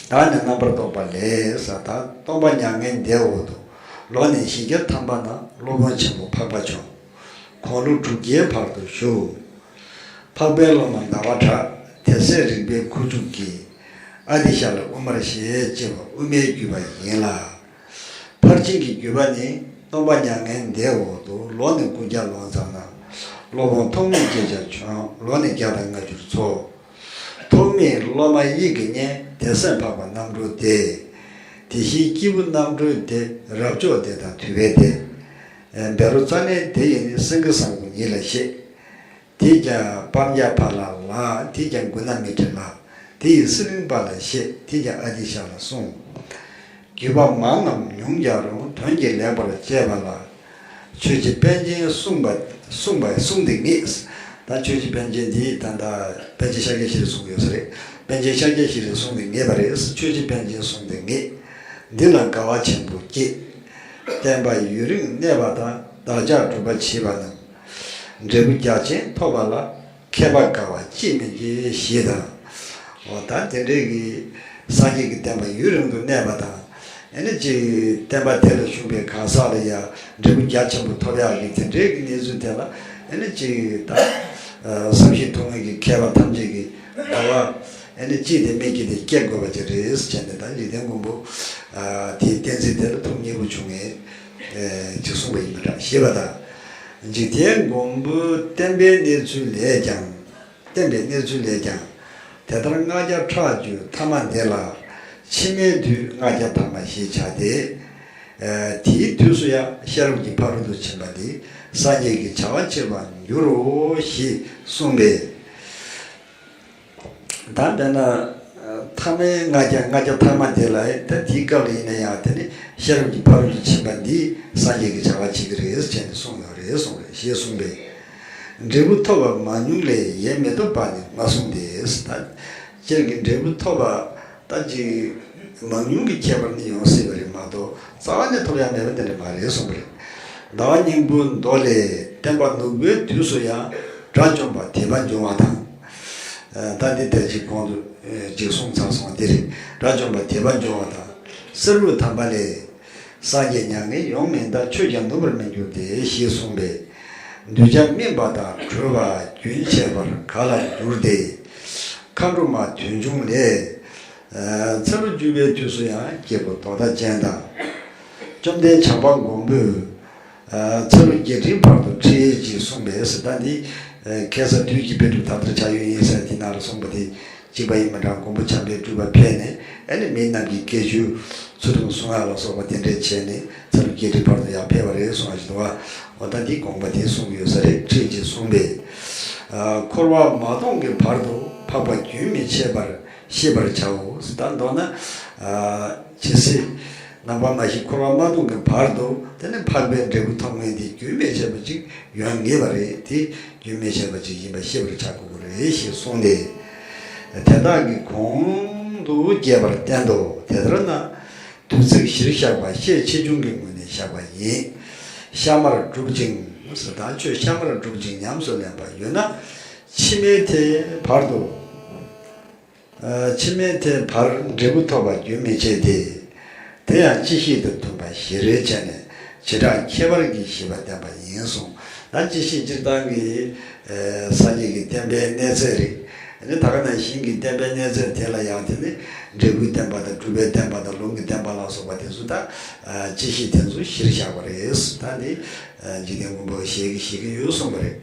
བདག་ནི་རྣམ་པར་རྟོག་པ་ལས་ཟེར། ད་སྟོང་པ་མྱ་ངན་འདས་འོག་ཏུ། ལོ་ནི་བཞི་བརྒྱ་ཐམ་པ་ན། སློབ་དཔོན་ཆེན་པོ་འཕགས་པ་བྱུང་། དགུང་ལོ་དྲུག་བརྒྱའི་བར་དུ་བཞུགས། འཕགས་པའི་སློབ་མ་ཟླ་བ་གྲགས། དེ་སྲས་རིག་པའི་ཁུ་བྱུག་གིས། ཨ་ཏི་ཤ་ལ་དབུ་མར་བཞེས། ཅེས་པ་དབུ་མའི་བརྒྱུད་པ་ཡིན་ལ། ཕར་ཕྱིན་གྱི་བརྒྱུད་པ་ནི། སྟོང་པ་མྱ་ངན་འདས་འོག་ཏུ། ལོ་ནི་དགུ་བརྒྱ་ལོ་ཙཱ་ན། སློབ་དཔོན་ཐོགས་མེད་སྐྱེས་སྦྱར་བྱོན། ལོ་ནི་བརྒྱ་དང་ལྔ་བཅུར་འཚོ། ཐོགས་མེད་སློབ་མ་དབྱིག་གི་གཉེན། དེ་སྲས་འཕགས་པ་རྣམ་གྲོལ་དེ། དེ་བཞིན་སྐྱེས་བུ་རྣམ་གྲོལ་དེ། རབ་མཆོག་སྡེ་དང་དུད་པའི་སྡེ། བཻ་རོ་ཙ་ནའི་སྡེ་ཡི་ནི། སེང་གེ་བཟང་པོ་ཉིད་ལ་བཞེས། དེས་ཀྱང་སྤང་བྱ་ཕ་ལ་ལ། དེས་ཀྱང་མགུ་ན་མི་ཏྲ་ལ། དེ་ཡི་སི་ལིང་པ་ལ་བཞེས། དེས་ཀྱང་ཨ་ཏི་ཤ་ལ་གསུངས། བརྒྱུད་པ་མང་ངམ་ཉུང་ཀྱང་རུང་། དོན་གྱིས་ལེགས་པར་དཔྱད་པ་ལ། ཆོས་རྗེ་པཎ་ཆེན་གསུངས་པ་གསུངས་པ་གསུངས་ཏེ་ངེས། ད་ཆོས་རྗེ་པཎ་ཆེན་འདི་ད་ལྟ་པཎ་ཆེན་ཤཱཀྱ་ཤྲཱི་གསུངས་ཡོད་ས་རེད། པཎ་ཆེན་ཤཱཀྱ་ཤྲཱི་གསུངས་ཏེ་ངེས་པ་རེད། ཆོས་རྗེ་པཎ་ཆེན་གསུངས་ཏེ་ངེས། འདི་ལ་དགའ་བ་ཆེན་པོ་སྐྱེས། བསྟན་པ་ཡུན་རིང་གནས་པ་དང་། བདག་ཅག་སྒྲུབ་པ་བྱེད་པ་རྣམས། འབྲས་བུ་རྒྱ་ཆེན་ཐོབ་པ་ལ། ཁྱད་པར་དཀའ་བ་ཅིས་མི་བགྱི་ཞེས་དང་། འོ་ད་དེ་འདྲའི་གི་སངས་རྒྱས་ཀྱི་བསྟན་པ་ཡུན་རིང་དུ་གནས་པ་དང་། ཨེ་ནི་ཅིག་བསྟན་པ་དེ་ལ་ཞུགས་པའི་གང་ཟག་ལ་ཡང་འབྲས་བུ་རྒྱ་ཆེན་པོ་ཐོབ་ཡག་གི་དེ་འདྲའི་གི་གནས་ཚུལ་དེ་ལ་ཨེ་ནི་ཅིག་ད་བསམ་ཤེས་ཐུབ་མཁན་གྱི་མཁས་པ་ཐམས་ཅད་ཀྱིས་ཟླ་བ་ཨེ་ནི་ཅིས་དེ་མི་བགྱིད་དེ་སྐྱེ་དགོས་པ་ཅིག་རེད་ཟེར་བྱས་ནས། ད་འཇིག་རྟེན་མགོན་པོ་དེའི་བསྟན་རྩིས་དེ་ལ་ཐུགས་མཉེས་པོ་བྱུང་ངས་ཅིག་གསུངས་པ་ཡིན་པ་འདྲ་ཞེས་པ་དང་། འཇིག་རྟེན་མགོན་པོའི་བསྟན་པའི་གནས་ཚུལ་ལས་ཀྱང་། བསྟན་པའི་གནས་ཚུལ་ལས་ཀྱང་། དེ་ལྟར་ལྔ་བརྒྱ་ཕྲག་བཅུའི་ཐ་མ་འདི་ལ། ཕྱི་མའི་དུས་ལྔ་བརྒྱ་ཐ་མ་ཞེས་བྱ་སྟེ། དེའི་དུས་སུ་ཡང་ཤེས་རབ་ཀྱི་ཕ་རོལ་ཏུ་ཕྱིན་པ་འདི་སངས་རྒྱས་ཀྱི་བྱ་བ་བྱེད་པར་འགྱུར་རོ་ཞེས་གསུངས་པས། ད་དཔེར་ན་ཐ་མའི་ལྔ་བརྒྱ་ལྔ་བརྒྱ་ཐ་མ་དེ་ལ་ད་དེའི་སྐབས་ལ་ཡིན་ན་ཡང་དེ་ནི་ཤེས་རབ་ཀྱི་ཕ་རོལ་ཏུ་ཕྱིན་པ་འདིས་སངས་རྒྱས་ཀྱི་བྱ་བ་བྱེད་ཀྱི་རེད་ཟེར་ནས་གསུངས་ཡོད་རེད་གསུངས་རེད་ཞེས་གསུངས་པས། འབྲས་བུ་ཐོབ་པ་མང་ཉུང་ལས་ཡེ་མི་ཐོབ་པ་ནི་མ་གསུངས་ཏེ། ད་སྤྱིར་གྱི་འབྲས་བུ་ཐོབ་པ་ད་ཅིག་མང་ཉུང་གི་ཁྱད་པར་ནི་ཡོང་སྲིད་པ་རེད་མ་གཏོགས་རྩ་བ་ནས་ཐོབ་ཡ་མེད་པ་དེ་འདྲ་མ་རེད་གསུངས་པ་རེད། ཟླ་བ་སྙིང་པོའི་མདོ་ལས། བསྟན་པ་ནུབ་པའི་དུས་སུ་ཡང་། དགྲ་བཅོམ་པ་དད་པ་འབྱུང་བ་དང་། ད་འདི་ལྟར་ཅིག་གོང་དུ་ཅིག་གསུངས་ཚར་སོང་བ་འདི་རེད། དགྲ་བཅོམ་པ་དད་པ་འབྱུང་བ་དང་། བསེ་རུ་དམ་པ་ལས། སངས་རྒྱས་མྱ་ངན་ཡོང་མིན་འདའ། ཆོས་ཀྱང་ནུབ་པར་མི་འགྱུར་ཏེ། ཞེས་གསུངས་པས། གདུལ་བྱ་སྨིན་པ་དང་གྲོལ་བ་རྒྱུན་ཆད་པར་ག་ལ་འགྱུར་ཏེ། མཁའ་འགྲོ་མ་དུས་འབྱུང་ལས། ཚེ་ལོ་བཅུ་པའི་དུས་སུ་ཡང་སྐྱེས་བུ་རྡོར་བཟླས་ཅན་དང་། བཅོམ་ལྡན་བྱམས་པ་མགོན་པོས། ཚེ་ལོ་བརྒྱད་ཁྲིའི་བར་དུ་ཁྲིད་ཅེས་གསུངས་པས་ཟེར། ད་འདི་ཁ་སང་དུས་ཀྱི་དཔེ་སྒྲུབ་ད་ལྟར་བྱ་ཡུལ་ཡིན་ཟེར་དེ་ནང་ལ་གསུངས་པ་དེ་གཅིག་པ་ཡིན་པ་འདྲ། མགོན་པོ་བྱམས་པས་སྤྲུལ་པ་ཕེབས་ནས་ཨ་ནི་མི་རྣམས་ཀྱི་སྐྱེ་རྒྱུད་ཚུལ་ཁྲིམས་སྲུང་ཡག་ལ་སོགས་པ་དེ་འདྲས་བྱས་ནས་ཚེ་ལོ་བརྒྱད་ཁྲིའི་བར་དུ་ཡང་ཕེབས་པ་རེད་གསུངས་པ་ཞིག་འདུག་བ། འོ་ད་འདི་དགོངས་པ་དེ་གསུངས་ཡོད་ས་རེད། ཁྲིད་ཅེས་གསུངས་པས། འཁོར་བ་མ་སྟོངས་ཀྱི་བར་དུ་འཕགས་པ་རྒྱུན་མི་འཆད་པར་ཤེས་པར་བྱའོ། ད་མདོར་ན། ཇི་སྲིད་ནམ་མཁའ་མ་ཞིག་འཁོར་བ་མ་སྟོངས་ཀྱི་བར་དུ་དེ་ནི་འཕགས་པའི་འབྲས་བུ་ཐོབ་མཁན་དེ་རྒྱུན་མི་འཆད་པ་ཅིག་ཡོང་ངེས་པ་རེད། དེ་རྒྱུན་མི་འཆད་པ་ཅིག་ཡིན་པ་ཤེས་པར་བྱ་དགོས་ཀྱི་རེད་ཞེས་གསུངས་ཏེ། དེ་དག་གི་གོང་དུ་རྒྱས་པར་བསྟན་ཏོ། དེ་ལྟར་ན། དུས་ཚིགས་བཞིར་བཞག་པ་ཤས་ཆེ་ཆུང་གི་ངོས་ནས་བཞག་པ་ཡིན། གཤའ་མར་བསྒྲུབ་ཅིང་། ད་ཆོས་གཤའ་མར་བསྒྲུབ་ཅིང་ཉམས་སུ་ལེན་པ་ཡོད་ན། ཕྱི་མའི་མཐའི་བར་དུ། ཕྱི་མའི་མཐའི་བར་འབྲས་བུ་ཐོབ་པ་རྒྱུན་མི་འཆད་དེ། དེ་ཡང་སྤྱི་བཤད་དང་མཐུན་པ་བཞི་རེ་བྱས་ནས་བྱེ་བྲག་ཁྱད་པར་གྱིས་བཤད་པ་བསྟན་པ་ཡིན་གསུངས། ད་སྤྱི་བཤད་སྤྱིར་བཏང་གི་སངས་རྒྱས་ཀྱི་བསྟན་པའི་གནས་ཚད་རེད། ཨ་ནི་ད་ག་ནང་བཞིན་གྱི་བསྟན་པའི་གནས་ཚད་དེ་ལ་ཡང་དེ་ནི་འབྲས་བུའི་བསྟན་པ་དང་སྒྲུབ་པའི་བསྟན་པ་དང་ལུང་གི་བསྟན་པ་ལ་སོགས་པ་དེ་ཚོ་ད་སྤྱི་བཤད་དེ་ཚོ་བཞིར་བཞག་པ་རེད། ད་འདི་འཇིག་རྟེན་མགོན་པོ་ཞལ་གྱིས་བཞེས་ཀྱི་ཡོད་གསུངས་པ་རེད།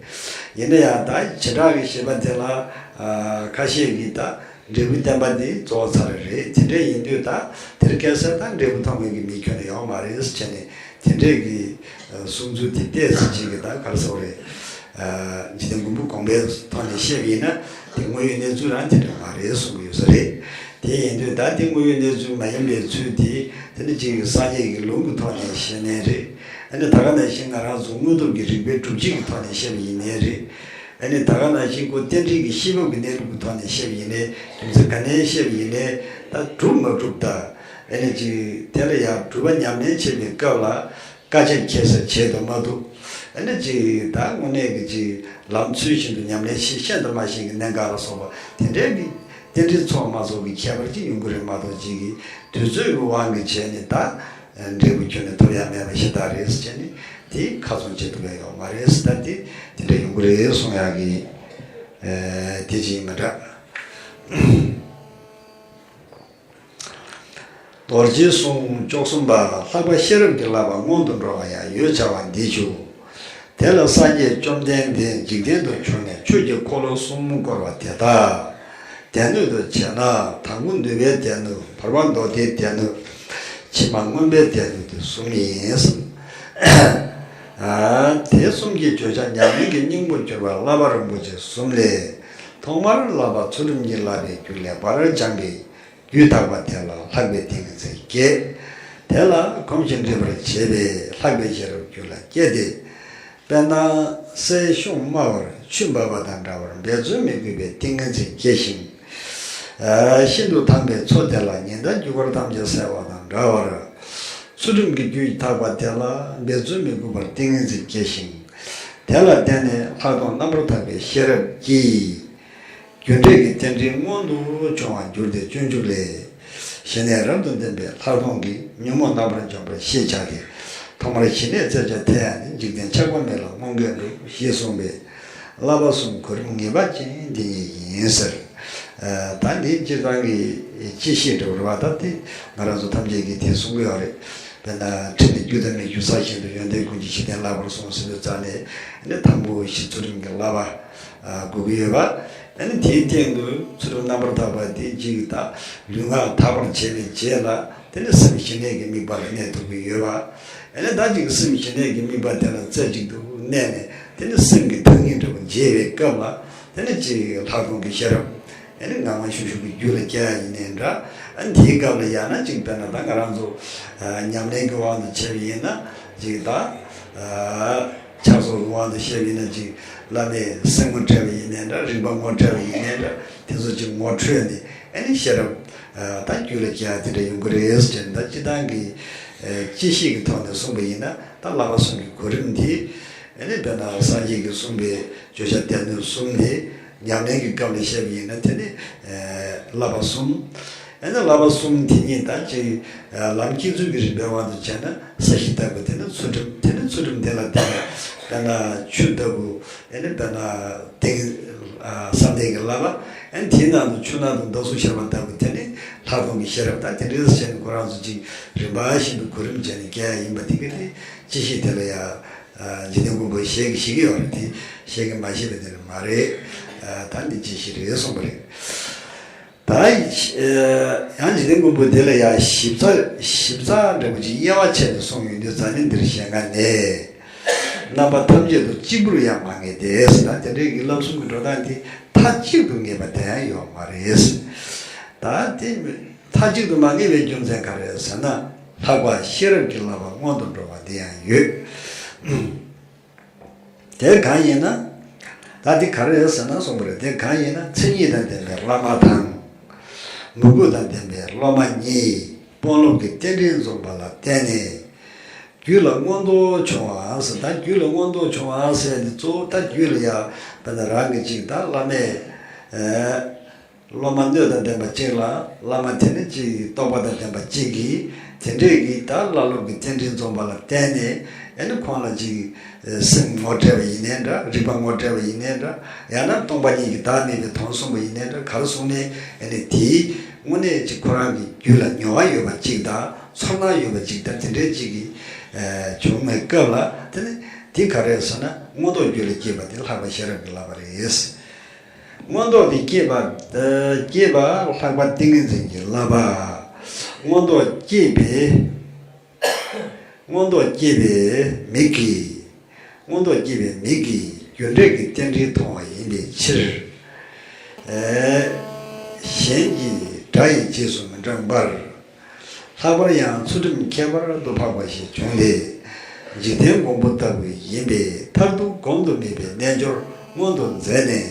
ཡིན་ན་ཡང་ད་བྱེ་བྲག་གི་བཤད་པ་དེ་ལ་ཁ་ཤས་ཀྱིས་ད། འབྲས་བུའི་བསྟན་པ་འདི་རྫོགས་ཚར་རེད། དེ་འདྲ་ཡིན་དུས་ད་དེར་སྐྱེས་ས་ད་འབྲས་བུ་ཐོབ་མཁན་གྱི་མི་ཁྱོན་ནས་ཡོང་མ་རེད་ཟེར་བྱས་ནས་དེ་འདྲས་ཀྱི་གསུང་ཚུལ་དེ་ཏོག་ཙམ་ཅིག་གི་ད་ག་རེ་ཟེར་དགོས་རེད། འཇིག་རྟེན་མགོན་པོ་དགོངས་པའི་ཐོག་ནས་བཤད་པ་ཡིན་ན་དེ་དངོས་ཡོད་གནས་ཚུལ་རང་དེ་འདྲ་མ་རེད་གསུང་གི་ཡོད་ས་རེད། དེ་ཡིན་དུས་ད་དེ་དངོས་ཡོད་གནས་ཚུལ་མ་ཡིན་པའི་ཚུལ་དེ་དེ་ནི་ཅིག་སངས་རྒྱས་ཀྱི་ལུང་གི་ཐོག་ནས་བཤད་ནའི་རེད། ཨ་ནི་ད་ག་ནང་བཞིན་ང་རང་ཚོ་དངོས་སྟོབས་ཀྱི་རིགས་པའི་སྒྲུབ་བྱེད་ཀྱི་ཐོག་ནས་བཤད་པ་ཡིན་ནའི་རེད། ཨ་ནི་ད་ག་ནང་བཞིན་ཁོ་རྟེན་འབྲེལ་གྱི་ཤེས་རབ་ཀྱི་གནས་ལུགས་ཀྱི་ཐོག་ནས་བཤད་པ་ཡིན་ནའི་རྒྱུ་མཚན་ག་ནས་བཤད་པ་ཡིན་ནའི་ད་སྒྲུབ་མ་སྒྲུབ་ད། ཨ་ནི་ཅིག་དེ་ལ་ཡང་སྒྲུབ་པ་ཉམས་ལེན་བྱེད་པའི་སྐབས་ལ་དཀའ་སྤྱད་ཁྱད་བསད་བྱེད་དུ་མ་འདུག་ཨ་ནི་ཅིག་ད་དངོས་གནས་ཀྱི་ཅིག་ལམ་ཚུལ་བཞིན་དུ་ཉམས་ལེན་བྱེད་ཤེས་དང་མ་ཤེས་ཀྱི་གནད་འགག་ལ་སོགས་པ་དེ་འདྲའི་གི་རྟེན་འབྲེལ་ཚོགས་མ་ཚོགས་ཀྱི་ཁྱད་པར་ཅིག་ཡོང་གི་རེད་མ་གཏོགས་ཅིག་གི་དུས་ཚོད་ཀྱི་དབང་གིས་བྱས་ནས་ད། འབྲས་བུ་ཁྱོན་ནས་ཐོབ་ཡ་མེད་པ་ཞེ་དྲག་རེད་ཟེར་བྱས་ནས་དེ་ཁ་ཚོན་བཅད་ཐུབ་ཡ་ཡོད་མ་རེད་ཟེར། ད་དེ་དེ་འདྲ་ཡོང་གི་རེད་གསུང་ཡ་གི་དེ་ཅི་ཡིན་མ་འདྲ། རྡོ་རྗེའི་གསུང་བཅུ་གསུམ་པ། ལྷག་པའི་ཤེས་རབ་ཀྱི་བསླབ་པ་སྔོན་དུ་འགྲོ་བ་ཡང་ཡོད་བྱ་བ་འདི་བཞུགས། དེ་ལ་སངས་རྒྱས་བཅོམ་ལྡན་འདས་འཇིག་རྟེན་དུ་བྱོན་ནས་ཆོས་ཀྱི་འཁོར་ལོ་གསུམ་བསྐོར་བ་དེ་དག་སྡེ་སྣོད་དུ་བྱས་ན་དང་པོ་ནུས་པའི་སྡེ་སྣོད། བར་པ་མདོ་སྡེའི་སྡེ་སྣོད། ཕྱི་མ་མངོན་པའི་སྡེ་སྣོད་དེ་གསུམ་ཡིན་གསུངས། དེ་གསུམ་གྱི་བརྗོད་བྱ་ཉམས་ལེན་གྱི་སྙིང་པོར་གྱུར་པ་བསླབ་པ་རིན་པོ་ཆེ་གསུམ་ལས། ཐོག་མར་བསླབ་པ་ཚུལ་ཁྲིམས་ཀྱི་བསླབ་པའི་རྒྱུ་ལེགས་པར་སྦྱངས་པས། རྒྱུད་དག་པ་དེ་ལ་ལྷག་པའི་ཏིང་ངེ་འཛིན་སྐྱེ། དེ་ལ་གོམས་ཤིང་འདྲིས་པར་བྱེད་པས་ལྷག་པའི་ཤེས་རབ་རྒྱུད་ལ་སྐྱེ་སྟེ། དཔེར་ན་སའི་ཤོང་དམའ་བར་ཆུ་འབབ་པ་དང་འདྲ་བར་འབད་རྩོལ་མི་དགོས་པའི་ཏིང་ངེ་འཛིན་སྐྱེ་ཞིང་། ཤིན་ཏུ་དྭངས་པའི་མཚོ་དེ་ལ་ཉི་ཟླ་རྒྱུ་སྐར་ཐམས་ཅད་གསལ་བ་དང་འདྲ་བར། ཚུལ་ཁྲིམས་ཀྱི་རྒྱུད་དག་པ་དེ་ལ་འབད་རྩོལ་མི་དགོས་པར་ཏིང་ངེ་འཛིན་སྐྱེ་ཞིང་། དེ་ལ་བརྟེན་ནས་ལྷག་མཐོང་རྣམ་པར་དག་པའི་ཤེས་རབ་ཀྱིས། རྒྱུ་འབྲས་ཀྱི་རྟེན་འབྲེལ་མངོན་དུ་བྱུང་བར་འགྱུར་ཏེ་སྤྱོད་འཇུག་ལས། ཞི་གནས་རབ་ཏུ་ལྡན་པའི་ལྷག་མཐོང་གིས་ཉོན་མོངས་རྣམ་པར་འཇོམས་པར་ཤེས་བྱ་སྟེ། ཐོག་མར་ཞི་གནས་བཙལ་བྱ་དེ་ཡང་ནི། འཇིག་རྟེན་ཆགས་པ་མེད་ལ་མངོན་དགས་འགྲུབ། ཞེས་གསུངས་པས། བསླབ་པ་གསུམ་གོ་རིམ་ངེས་པ་ཅན་འདི་ཉིད་ཡིན་ཟེར། ད་འདི་སྤྱིར་བཏང་གི་སྤྱི་བཤད་འདྲ་བོ་རེད་བ། ད་དེ་ང་རང་ཚོ་ཐམས་ཅད་ཀྱིས་དེ་གསུང་གི་ཡོད་རེད། དཔེར་ན་ཁྲིམས་ནི་རྒྱུ་དང་མི་རྒྱུ་གསལ་བཞིན་དུ། ཡོན་ཏན་ཀུན་གྱི་གཞི་རྟེན་བསླབ་པར་གསུངས་ཟེར་དུས་ཙ་ནས་ནི་དང་པོ་བཞི་ཚུལ་ཁྲིམས་ཀྱི་བསླབ་པ་དགོས་ཀྱི་ཡོད་པ། ཨ་ནི་དེའི་སྟེང་དུ་ཚུལ་ཁྲིམས་རྣམ་པར་དག་པ་དེ་གཅིག་དང་། ལུས་ངག་དག་པར་བྱས་པའི་རྗེས་ལ་དེ་ནི་སེམས་ཞི་གནས་ཀྱི་དམིགས་པ་ལ་གནས་ཐུབ་ཀྱི་ཡོད་པ། ཨ་ནི་ད་ཅིག་སེམས་ཞི་གནས་ཀྱི་དམིགས་པ་དེ་ལ་རྩེ་གཅིག་ཏུ་གནས་ནས་དེ་ནི་སེམས་ཀྱི་ཐག་ཉེ་འདྲ་བོ་འབྱེད་པའི་སྐབས་ལ་དེ་ནི་ཅིག་ལྷག་མཐོང་གི་ཤེས་རབ། ཨ་ནི་ངང་ངམ་ཤུགས་ཤུགས་ཀྱིས་རྒྱུད་ལ་སྐྱེ་ཡ་ཡིན་ནའི་འདྲ། ཨ་ནི་དེའི་སྐབས་ལ་ཡང་ན་ཅིག་དཔེར་ན་ད་ང་རང་ཚོ་ཉམས་ལེན་གྱི་དབང་དུ་བྱས་པ་ཡིན་ན་ཅིག་ད་ཕྱག་སོགས་ཀྱི་དབང་དུ་བྱས་པ་ཡིན་ན་ཅིག་བླ་མའི་གསན་ངོ་སྤྲད་པ་ཡིན་ནའི་འདྲ། རིམ་པ་ངོ་སྤྲད་པ་ཡིན་ནའི་འདྲ། དེ་ཚོ་ཅིག་ངོ་འཕྲོད་ནས་ཨ་ནི་ཤེས་རབ་ད་རྒྱུད་ལ་སྐྱེ་ཡ་དེ་འདྲ་ཡོང་གི་རེད་ཟེར་ནས། ད་སྤྱིར་བཏང་གི་སྤྱི་བཤད་ཀྱི་ཐོག་ནས་གསུངས་པ་ཡིན་ན། ད་བསླབ་པ་གསུམ་གྱི་གོ་རིམ་འདི་ཨ་ནི་དཔེར་ན་སངས་རྒྱས་ཀྱིས་གསུངས་པའི་བརྗོད་བྱ་སྡེ་སྣོད་གསུམ་དེ། ཉམས་ལེན་གྱི་སྐབས་ལ་བཤད་པ་ཡིན་ན་དེ་ནི་བསླབ་པ་གསུམ། ཨ་ནི་བསླབ་པ་གསུམ་དེ་ཉིད་ད་ཅིག་ལམ་སྐྱེ་ཚུལ་གྱི་རིམ་པའི་དབང་དུ་བྱས་ན་ས་གཞི་ལྟ་བུ། དེ་ནི་ཚུལ་ཁྲིམས། དེ་ནི་ཚུལ་ཁྲིམས་དེ་ལ་བརྟེན་ནས་དཔེར་ན་ཆུ་ལྟ་བུ། ཨ་ནི་དཔེར་ན་ཏིང་བསམ་གཏན་གྱི་བསླབ་པ། ཨ་ནི་དེའི་ནང་དུ་ཆུ་ནང་དུ་མདའ་གསུམ་ཤར་བ་ལྟ་བུ། དེ་ནི་ལྷག་མཐོང་གི་ཤེས་རབ། ད་དེ་འདྲ་བྱས་ནས་ཁོ་རང་ཚོ་ཅིག་རིམ་པ་བཞིན་དུ་གོ་རིམ་བྱས་ནས་སྐྱེ་ཡ་ཡིན་པ་དེ་ག་དེ་སྤྱི་བཤད་དེ་ལ་ཡ། འཇིག་རྟེན་མགོན་པོ་ཞལ་གྱིས་བཞེས་ཀྱི་ཡོད་རེད་དེ། ཞལ་གྱིས་མ་བཞེས་པ་དེ་ནི་མ་རེད། ད་འདི་ཅི་ཞིག་རེད་གསུངས་པ་རེད། ད་ཡང་འཇིག་རྟེན་མགོན་པོ་དེ་ལ་ཡང་ཞིབ་ཚགས་ཞིབ་ཚགས་འདྲ་པོ་ཅིག་དབྱེ་བ་ཕྱེ་ནས་གསུངས་ཡོང་དུས། ཛྙཱ་ནེནྡྲའི་ཞལ་སྔ་ནས། རྣམ་པ་ཐམས་ཅད་དུ་གཅིག་པུར་ཡང་མ་ངེས་ཏེ་ཟེར། ད་དེ་འདྲའི་གི་བསླབ་གསུམ་གྱི་འགྲོ་སྟངས་དེ་མཐའ་གཅིག་ཏུ་ངེས་པ་དེ་ཡང་ཡོད་མ་རེད། ད་དེ་མཐའ་གཅིག་ཏུ་མ་ངེས་པའི་རྒྱུ་མཚན་ག་རེ་ཟེར་ན། ལྷག་པ་ཤེས་རབ་ཀྱི་བསླབ་པ་སྔོན་དུ་འགྲོ་བ་དེ་ཡང་ཡོད། དེ་གང་ཡིན་ན། ད་འདི་ག་རེ་རེད་ཟེར་ན་གསུངས་པ་རེད། དེ་གང་ཡིན་ན། མཚན་ཉིད་དང་ལྡན་པའི་བླ་མ་དང་། མོས་གུས་དང་ལྡན་པའི་སློབ་མ་གཉིས་དཔོན་སློབ་ཀྱི་རྟེན་འབྲེལ་འཛོམས་པ་ལ་བརྟེན་ནས། རྒྱུད་ལ་མངོན་རྟོགས་བྱུང་བ་ཟེར། ད་རྒྱུད་ལ་མངོན་རྟོགས་བྱུང་བ་ཟེར་ནས་གཙོ་བོ་ད་རྒྱུད་ལ་ཡ་དཔེར་ན་རང་གི་ཅིག་ད་བླ་མས། སློབ་མ་སྣོད་དང་ལྡན་པ་གཅིག་ལ། བླ་མ་དེ་ནི་ཅིག་རྟོགས་པ་དང་ལྡན་པ་གཅིག་གིས། དེ་འདྲས་ཀྱི་ད་བླ་སློབ་ཀྱི་རྟེན་འབྲེལ་འཛོམས་པ་ལ་བརྟེན་ནས། ཨ་ནི་ཁོང་ལ་ཅིག་སེམས་ངོ་སྤྲད་པ་ཡིན་ནའི་འདྲ། རིག་པ་ངོ་སྤྲད་པ་ཡིན་ནའི་འདྲ། ཡང་ན་སྟོང་པ་ཉིད་ཀྱི་བདག་མེད་པའི་དོན་གསུངས་པ་ཡིན་ནའི་འདྲ། ག་རེ་གསུངས་ནའི་ཨ་ནི་དེའི་དངོས་གནས་ཅིག་ཁོ་རང་གི་རྒྱུད་ལ་མྱོང་བ་ཡོད་པ་ཅིག་དང་། ཚོར་སྣང་ཡོད་པ་ཅིག་དང་། དེ་འདྲས་ཅིག་གི་བྱུང་བའི་སྐབས་ལ། དེ་ནི་དེ་ག་རེ་ཟེར་ན། མངོན་རྟོགས་རྒྱུད་ལ་སྐྱེས་པ་དེ་ལྷག་པ་ཤེས་རབ་ཀྱི་བསླབ་པ་རེད། མངོན་རྟོགས་དེ་སྐྱེས་པ། ཨ། སྐྱེས་པ་ལྷག་པ་ཏིང་ངེ་འཛིན་གྱི་བསླབ་པ། མངོན་རྟོགས་སྐྱེས་པའི། མངོན་རྟོགས་སྐྱེས་པའི་མིག་གིས། མངོན་རྟོགས་སྐྱེས་པའི་མིག་གིས་རྒྱུ་འབྲས་ཀྱི་རྟེན་འབྲེལ་མཐོང་བ་ཡིན་པའི་ཕྱིར། ཨ། གཞན་གྱི་སྒྲ་ཡི་རྗེས་སུ་མི་འབྲང་བར། ལྷག་པར་ཡང་ཚུལ་ཁྲིམས་ཁྱད་པར་དུ་འཕགས་པ་ཞིག་བྱུང་སྟེ། འཇིག་རྟེན་མགོན་པོ་ལྟ་བུ་ཡིན་པས་མཐར་ཐུག་གོང་དུ་སྨྲས་པའི་རྣལ་འབྱོར་མངོན་དུ་མཛད་ནས།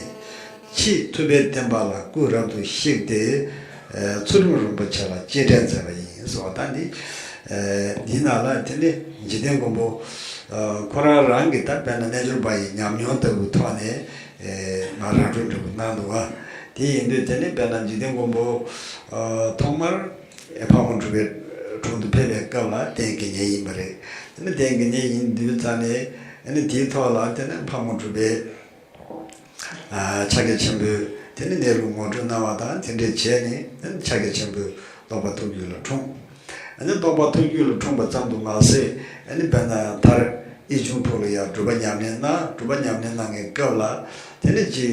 ཕྱིས་ཐུབ་པའི་བསྟན་པ་ལ་སྐུ་རབ་ཏུ་གཤེགས་ཏེ། ཚུལ་ཁྲིམས་རིན་པོ་ཆེ་ལ་གཅེས་སྤྲས་མཛད་པ་ཡིན་ཟེར་བ། ད་འདི། འདིའི་ནང་ལ་དེ་ནི་འཇིག་རྟེན་མགོན་པོ་ཁོ་རང་རང་གི་ད་དཔེར་ན་རྣལ་འབྱོར་པ་ཡི་ཉམས་མྱོང་ལྟ་བུའི་ཐོག་ནས་ང་ར་སྤྲོད་འདྲ་པོ་གནང་འདུག་བ། དེ་ཡིན་དུས་དེ་ནི་དཔེར་ན་འཇིག་རྟེན་མགོན་པོ་ཐོག་མར། ཨེ། ཕག་མོ་གྲུ་པའི་དྲུང་དུ་ཕེབས་པའི་སྐབས་ལ་རྟེན་དགེ་བསྙེན་ཡིན་པ་རེད། དེ་ནི་རྟེན་དགེ་བསྙེན་ཡིན་དུས་ཙ་ནས། ཨ་ནི་དེའི་ཐོག་ལ་དེ་ནི་ཕག་མོ་གྲུ་པའི། ཨ། ཕྱག་རྒྱ་ཆེན་པོས་དེ་ནི་གནས་ལུགས་ངོ་སྤྲོད་གནང་བ་དང་། དེ་འདྲས་བྱས་ནས་དེ་ནི་ཕྱག་རྒྱ་ཆེན་པོས་རྟོགས་པ་ཐུགས་རྒྱུད་ལ་འཁྲུངས། ཨ་ནི་རྟོགས་པ་ཐུགས་རྒྱུད་ལ་འཁྲུངས་པ་ཙམ་དུ་མ་ཟད། ཨ་ནི་དཔེར་ན་མཐར་ཡིད་འབྱུང་ཕུག་ལ་ཡང་སྒྲུབ་པ་ཉམས་ལེན་གནང་། སྒྲུབ་པ་ཉམས་ལེན་གནང་བའི་སྐབས་ལ་དེ་ནི་ཅིག་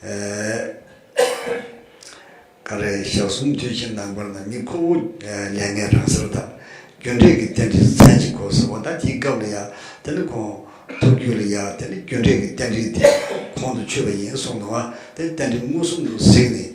ཨ། ག་རེ། ཞག་གསུམ་དུས་བཞིའི་ནངས་པར་ན་མི་ཁོ་བོ་ལས་ངན་རང་སར་དག་རྒྱུ་འབྲས་ཀྱི་རྟེན་འབྲེལ་མཚན་གཅིག་གོ་ཟེར་བ། ད་དེའི་སྐབས་ལ་ཡང་དེ་ནི་ཁོང་ཐུགས་རྒྱུད་ལ་ཡང་དེ་ནི་རྒྱུ་འབྲས་ཀྱི་རྟེན་འབྲེལ་དེ་ཁོང་དུ་ཆུད་པ་ཡིན་གསུངས་འདུག་བ། དེ་རྟེན་འབྲེལ་མངོན་སུམ་དུ་གཟིགས་ནས།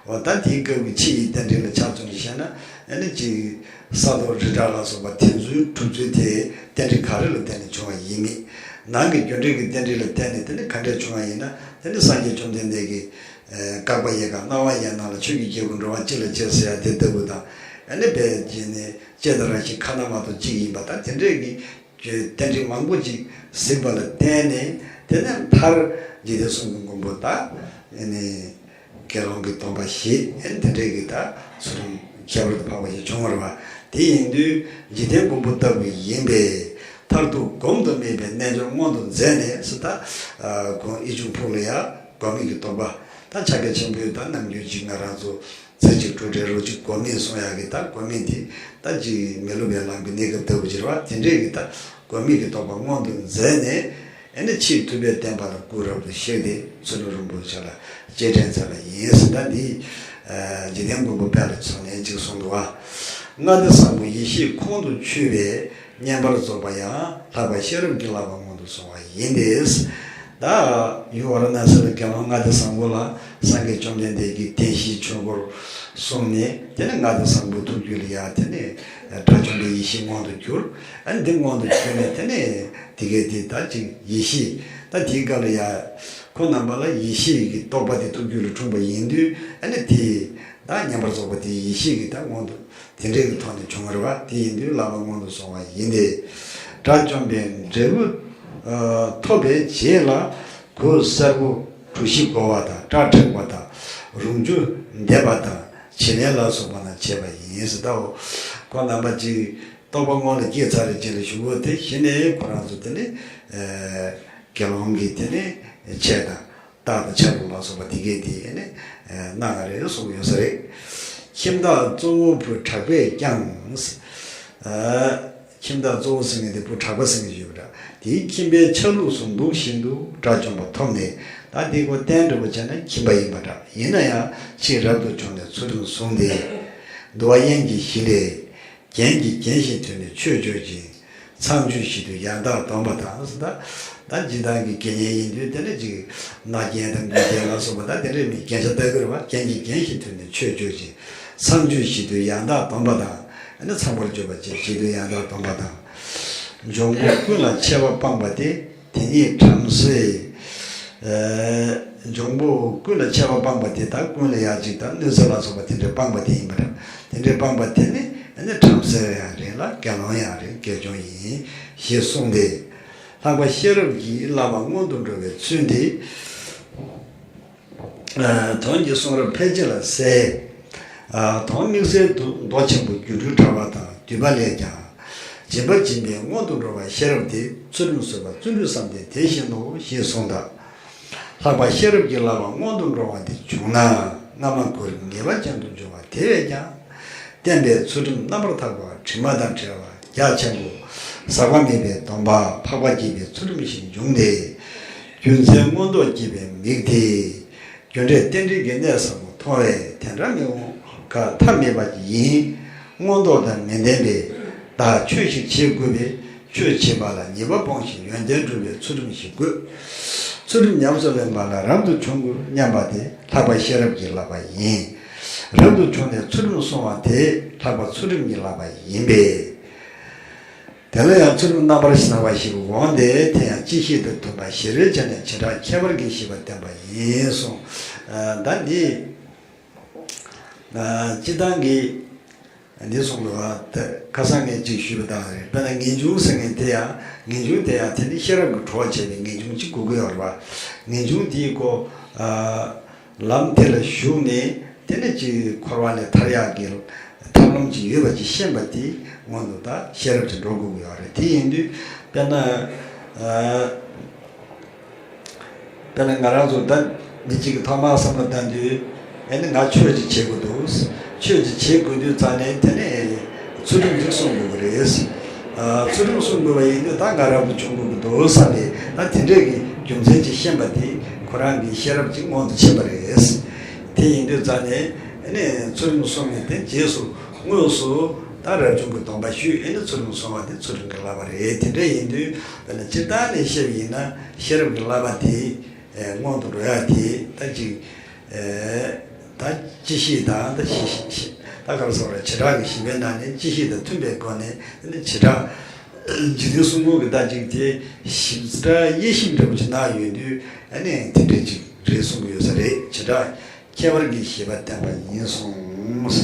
འོ་ད་དེའི་སྐབས་ཀྱི་ཕྱི་ཡི་རྟེན་འབྲེལ་ལ་ཆ་མཚོན་ནས་བཤད་ན། ཨ་ནི་ཅིག་ས་རྡོ་རི་བྲག་ལ་སོགས་པ་དེ་ཚོའི་གྲུབ་ཚུལ་དེ་རྟེན་འབྲེལ་ག་རེ་ལ་བརྟེན་ནས་བྱུང་བ་ཡིན་མིན། ནང་གི་རྒྱུ་འབྲས་ཀྱི་རྟེན་འབྲེལ་ལ་བརྟེན་ནས་དེ་ནི་ག་འདྲས་བྱུང་བ་ཡིན་ན། དེ་ནི་སངས་རྒྱས་བཅོམ་ལྡན་འདས་ཀྱིས། ཨེ། བཀག་པ་ཡལ་ག་སྣང་བ་ཡལ་སྣང་ལ། ཆོས་ཀྱི་རྒྱལ་པོ་འགྲོ་བ་གཅིག་ལ་སྤྱད་ཟེར་ཡ་དེ་ལྟ་བུ་དང་། ཨ་ནི་དཔེ་བྱས་ནས་སྐྱེ་དང་རང་བཞིན་ཁ་ན་མ་ཐོ་གཅིག་ཡིན་པ་དང་། དེ་འདྲས་ཀྱི་ རྟེན་འབྲེལ་མང་པོ་ཅིག་གཟིགས་པ་ལ་བརྟེན་ནས། དེ་ནས་མཐར་འཇིག་རྟེན་གསུམ་གྱི་མགོན་པོ་དང་། ཨ་ནི་དགེ་སློང་གི་སྡོམ་པ་བཞེས། ཨ་ནི་དེ་འདྲའི་གི་ད་ཚུལ་ཁྲིམས་ཁྱད་པར་དུ་འཕགས་པ་ཞིག་བྱུང་བ་རེད་བ། དེ་ཡིན་དུས་འཇིག་རྟེན་མགོན་པོ་ལྟ་བུ་ཡིན་པས། མཐར་ཐུག་སྒོམ་དུ་དམིགས་པའི་རྣལ་འབྱོར་མངོན་དུ་མཛད་ནས་ཟེར། ད་ཨ་ཁོང་ཨི་ཆུང་ཕུག་ལ་ཡ་དགོས་མེད་ཀྱི་སྡོམ་པ། ད་ཕྱག་རྒྱ་ཆེན་པོའི་ད་ནམ་རྒྱུན་ཅིག་ང་རང་ཚོ་ཚེ་གཅིག་དྲུག་འབྲས་རོ་གཅིག་སྒོམ་མེད་གསུང་ཡག་གི་ད་སྒོམ་མེད་དེ། ད་ཅིག་མི་སློབ་པའི་ལམ་གྱི་གནས་སྐབས་ལྟ་བུ་ཅིག་རེད་བ། དེ་འདྲའི་གི་ད་སྒོམ་མེད་ཀྱི་སྡོམ་པ་མངོན་དུ་མཛད་ནས། ཨ་ནི་ཆེས་ཐུབ་པའི་བསྟན་པ་ལ་སྐུ་རབ་ཏུ་གཤེགས་ཏེ་ཚུལ་ཁྲིམས་རིན་པོ་ཆེ་ལ་རྗེས་དྲན་མཛད་པ་ཡིན་ཟེར། ད་འདི་འཇིག་རྟེན་མགོན་པོ་དཔལ་ལ་མཚོན་ནས་ཅིག་གསུངས་འདུག་བ། ལྔ་སྡེ་བཟང་པོ་ཡེ་ཤེས་ཁོང་དུ་ཆུད་པས། བསྙེན་པར་རྫོགས་པ་ཡང་ལྷག་པ་ཤེས་རབ་ཀྱི་བསླབ་པ་མངོན་དུ་སོང་བ་ཡིན་ཏེ། ད་ཡུལ་ཝཱ་ར་ཎཱ་སི་ལ་དགེ་སློང་ལྔ་སྡེ་བཟང་པོ་ལ་སངས་རྒྱས་བཅོམ་ལྡན་འདས་ཀྱིས་བདེན་བཞིའི་ཆོས་འཁོར་གསུངས་ནས། དེ་ནས་ལྔ་སྡེ་བཟང་པོའི་ཐུགས་རྒྱུད་ལ་ཡང་དེ་ནས་དགྲ་བཅོམ་པའི་ཡེ་ཤེས་མངོན་དུ་གྱུར། ཨ་ནི་འདི་མངོན་དུ་གྱུར་ནས། དེ་ནས་དེ་གའི་དེ་ད་ཅིག་ཡེ་ཤེས། ད་དེའི་སྐབས་ལ་ཡང་ཁོང་རྣམ་པ་ལ་ཡེ་ཤེས་ཀྱི་རྟོགས་པ་དེ་ཐུགས་རྒྱུད་ལ་འཁྲུངས་པ་ཡིན་དུས། ཨ་ནི་དེ་ད་བསྙེན་པར་རྫོགས་པ་དེ་ཡེ་ཤེས་ཀྱི་ད་མངོན་དུ་དེ་འདྲའི་གི་ཐོག་ནས་བྱུང་བ་རེད་བ། དེ་ཡིན་དུས་བསླབ་པ་མངོན་དུ་སོང་བ་ཡིན་ཏེ། དགྲ་བཅོམ་པའི་འབྲས་བུ་ཨ་ཐོབ་པའི་རྗེས་ལ། གོས་སེར་པོ་གྲུ་བཞི་བགོ་བ་དང་། སྐྲ་བྲེག་པ་དང་། རོ་མཆོག་འདེབས་པ་དང་། བྱི་ལེན་ལ་སོགས་པ་རྣམས་བྱེད་པ་ཡིན་ཟེར། ད་འོ་ཁོང་རྣམ་པ་ཅིག་རྟོགས་པ་མངོན་ལ་སྐྱེས་ཚར་རེ་རྗེས་ལ་གཞུག་གུ་དེ་གཞི་ནས་ཁོ་རང་ཚོ་དེ་ནི་ཨ་དགེ་སློང་གི་དེ་ནི་ཆས་དང་། རྟགས་དང་ཆ་ལུགས་ལ་སོགས་པ་དེ་གས་དེ་ནི་གནང་བ་རེད་གསུངས་ཡོད་ས་རེད། ཁྱིམ་བདག་གཙོ་བོ་བུ་གྲགས་པས་ཀྱང་། ཨ་ཁྱིམ་བདག་གཙོ་བོ་ཟེར་མཁན་དེ་བུ་གྲགས་པ་ཟེར་མཁན་ཞིག་ཡོད་པ་འདྲ། དེའི་ཁྱིམ་པའི་ཆ་ལུགས་སུ་འདུག་བཞིན་དུ་དགྲ་བཅོམ་པ་ཐོབ་ནས། ད་དེ་ཁོ་བསྟན་འགྲོ་བ་བྱས་ན་ཁྱིམ་པ་ཡིན་པ་འདྲ། ཡིན་ན་ཡང་ཆེས་རབ་ཏུ་བྱུང་ནས་ཚུལ་ཁྲིམས་བསྲུངས་ཏེ། འདུལ་བ་དབྱངས་ཀྱི་གཞི་ལས། རྒྱན་གྱིས་བརྒྱན་ཞིང་དོན་ནི་ཆོས་སྤྱོད་ཅིང་། མཚམས་སྤྱོད་བཞི་དུ་ཡང་དག་སྡོམ་པ་དང་། ད་ད་སྤྱིར་བཏང་གི་དགེ་བསྙེན་ཡིན་དུས་དེ་འདྲ་ཅིག་རྣ་རྒྱན་དང་མགུལ་རྒྱན་ལ་སོགས་པ་ད་དེ་འདྲའི་མི་རྒྱན་ཆ་ལྟ་གི་རེད་བ། རྒྱན་གྱིས་བརྒྱན་ཞིང་དོན་ནི་ཆོས་སྤྱོད་ཅིང་། མཚམས་སྤྱོད་བཞི་དུ་ཡང་དག་སྡོམ་པ་དང་། ཨ་ནི་ཚངས་པར་སྤྱོད་པ་བཅས་བཞི་དུ་ཡང་དག་སྡོམ་པ་དང་། འབྱུང་པོ་ཀུན་ལ་ཆད་པ་སྤངས་པ་སྟེ། དེ་ཉིད་བྲམ་ཟེ། ཨ་འབྱུང་པོ་ཀུན་ལ་ཆད་པ་སྤངས་པ་དེ། ད་ཀུན་ལ་ཡང་ཅིག་ད་གནོད་འཚེ་ལ་སོགས་པ་དེ་འདྲ་སྤངས་པ་དེ་ཡིན་པ་འདྲ། དེ་འདྲའི་སྤངས་པ་དེ་ནི་ཨ་ནི་བྲམ་ཟེ་ཡང་རེད་ལ། དགེ་སློང་ཡང་རེད། དགེ་སྦྱོང་ཡིན་ཞེས་གསུངས་ཏེ། ལྷག་པ་ཤེས་རབ་ཀྱི་བསླབ་པ་སྔོན་དུ་འགྲོ་བའི་ཚུལ་འདི། ཨ་དོན་གྱི་གསུང་རབ་ཕལ་ཆེར་ལ་གསལ། ཨ་དོན་དམིགས་བསལ་དུ་མདོ་ཆེན་པོ་སྒྱུ་འཕྲུལ་དྲ་བ་དང་བསྡུས་པ་ལས་ཀྱང་། སྦྱིན་པ་སྦྱིན་པས་སྔོན་དུ་འགྲོ་བ་ཤེས་རབ་སྟེ། ཚུལ་ཁྲིམས་བཟོད་པ་བརྩོན་འགྲུས་བསམ་གཏན་དེ་བཞིན་ནོ། ཞེས་གསུངས་དང་། ལྷག་པ་ཤེས་རབ་ཀྱི་བསླབ་པ་སྔོན་དུ་འགྲོ་བ་འདི་བྱུང་ན། སྔ་མ་གོ་རིམ་ངེས་པ་ཅན་དུ་འབྱུང་བ་དེ་བས་ཀྱང་། བསྟན་པའི་ཚུལ་ཁྲིམས་རྣམ་པར་དག་པ་དྲི་མ་དང་བྲལ་བ་རྒྱ་ཆེན་པོ་ཟག་པ་མེད་པའི་སྡོམ་པ་འཕགས་པ་དགྱེས་པའི་ཚུལ་ཁྲིམས་ཤིག་འབྱུང་སྟེ། རྒྱུ་མཚན་མངོན་རྟོགས་སྐྱེས་པའི་མིག་དེས། རྒྱུ་འབྲས་རྟེན་འབྲེལ་གྱི་གནད་ཟབ་མོ་མཐོང་བས། དེ་འདྲ་མི་འོང་ག་ཐབས་མེད་པ་ཡིན། མངོན་རྟོགས་དང་མི་ལྡན་པས། བདག་ཆོས་ཤིག་བྱེད་དགོས་པས། ཆོས་བྱེད་པ་ལ་ཉེས་པ་སྤོང་ཞིང་ཡོན་ཏན་སྒྲུབ་པའི་ཚུལ་ཁྲིམས་ཤིག་དགོས། ཚུལ་ཁྲིམས་ཉམས་སུ་ལེན་པ་ལ་རབ་ཏུ་བྱུང་དགོས་སྙམ་པ་དེ་ལྷག་པ་ཤེས་རབ་ཀྱི་བསླབ་པ་ཡིན། རབ་ཏུ་བྱུང་ནས་ཚུལ་ཁྲིམས་བསྲུང་བ་དེ་ལྷག་པ་ཚུལ་ཁྲིམས་ཀྱི་བསླབ་པ་ཡིན་པས། དེ་ལ་ཡང་ཚུལ་ཁྲིམས་རྣམ་པར་གསལ་བ་ཞིག་འོང་སྟེ། དེ་ཡང་སྤྱི་བཤད་དང་མཐུན་པར་ཞི་བའི་ཆ་ནས་བྱེ་བྲག་ཁྱད་པར་གྱི་བཞི་པ་བསྟན་པ་ཡིན་གསུངས། ཨ་ད་འདི་ཨ་སྤྱིར་བཏང་གི་འདི་གསུངས་འདུག་བ། ད་ཁ་སང་ངས་ཅིག་ཞུས་པ་དང་རེད། དཔེར་ན་ངེས་འབྱུང་ཟེར་མཁན་དེ་ཡང་། ངེས་འབྱུང་དེ་ཡང་དེ་ནི་ཤེས་རབ་ཀྱིས་གྲོགས་བྱས་པའི་ངེས་འབྱུང་གཅིག་དགོས་ཀྱི་ཡོད་རེད་བ། ངེས་འབྱུང་དེའི་སྒོ་ཨ་ལམ་དེ་ལ་ཞུགས་ནས། དེ་ནས་ཅིག་འཁོར་བ་ལས་ཐར་ཡག་གི་ཐབས་ལམ་ཅིག་ཡོད་པ་ཅིག་ཤེས་པ་དེ་སྔོན་དུ་ད་ཤེས་རབ་ཀྱིས་འགྲོ་དགོས་ཀྱི་ཡོད་རེད། དེ་ཡིན་དུས་དཔེར་ན་ཨ་དཔེར་ན་ང་རང་ཚོ་ད་མི་གཅིག་གིས་ཐོག་མར་བསམ་བློ་བཏང་དུས། ཨ་ནི་ང་ཆོས་ཅིག་བྱེད་དགོས་འདུག་ཆོས་ཅིག་བྱེད་དགོས་དུས་ཙང་ནས་དེ་ནས་ཚུལ་ཁྲིམས་ཅིག་སྲུང་དགོས་ཀྱི་རེད། ཨ་ཚུལ་ཁྲིམས་སྲུང་དགོས་པ་ཡིན་དུས་ད་ང་རབ་ཏུ་བྱུང་དགོས་ཀྱི་འདུག་བསམ་པའི་ད་དེ་འདྲས་ཀྱི་རྒྱུ་མཚན་ཅིག་ཤེས་པ་དེ་ཁོ་རང་གི་ཤེས་རབ་ཅིག་མངོན་དུ་ཕྱིན་པ་རེད། དེ་ཡིན་དུས་ཙང་ནས་ཨ་ནི་ཚུལ་ཁྲིམས་སྲུང་ནས་དེ་རྗེས་སུ་དངོས་སུ་ད་རབ་བྱུང་གི་སྡོམ་པ་ཞུས། ཨ་ནི་ཚུལ་ཁྲིམས་སྲུང་བ་དེ་ཚུལ་ཁྲིམས་ཀྱི་བསླབ་པ་རེད། དེ་འདྲས་ཡིན་དུས་དཔེར་ན་སྤྱིར་བཏང་ནས་བཤད་པ་ཡིན་ན་ཤེས་རབ་ཀྱི་བསླབ་པ་དེ། ཨེ་སྔོན་དུ་འགྲོ་ཡ་དེ་ད་ཅིག་ཨེ་ད་སྤྱི་བཤད་དང་། ད་ཞི་ཞི་ཞི་ད་ག་རེ་ཟེར་བ་རེད། བྱེ་བྲག་གི་ཞི་བའི་ནང་ནས་སྤྱི་བཤད་དང་མཐུན་པའི་སྒོ་ནས། ཨ་ནི་བྱེ་བྲག་འཇིག་རྟེན་གསུམ་མགོན་གྱི་ད་ཅིག་དེ་ཞིབ་ཕྲ་དབྱེ་ཞིབ་འདྲ་པོ་ཅིག་གནང་ཡོད་དུས། ཨ་ནི་དེ་འདྲའི་ཅིག་རེད་གསུང་གི་ཡོད་ས་རེད། བྱེ་བྲག་ཁྱད་པར་གྱི་བཞི་པ་བསྟན་པ་ཡིན་གསུངས།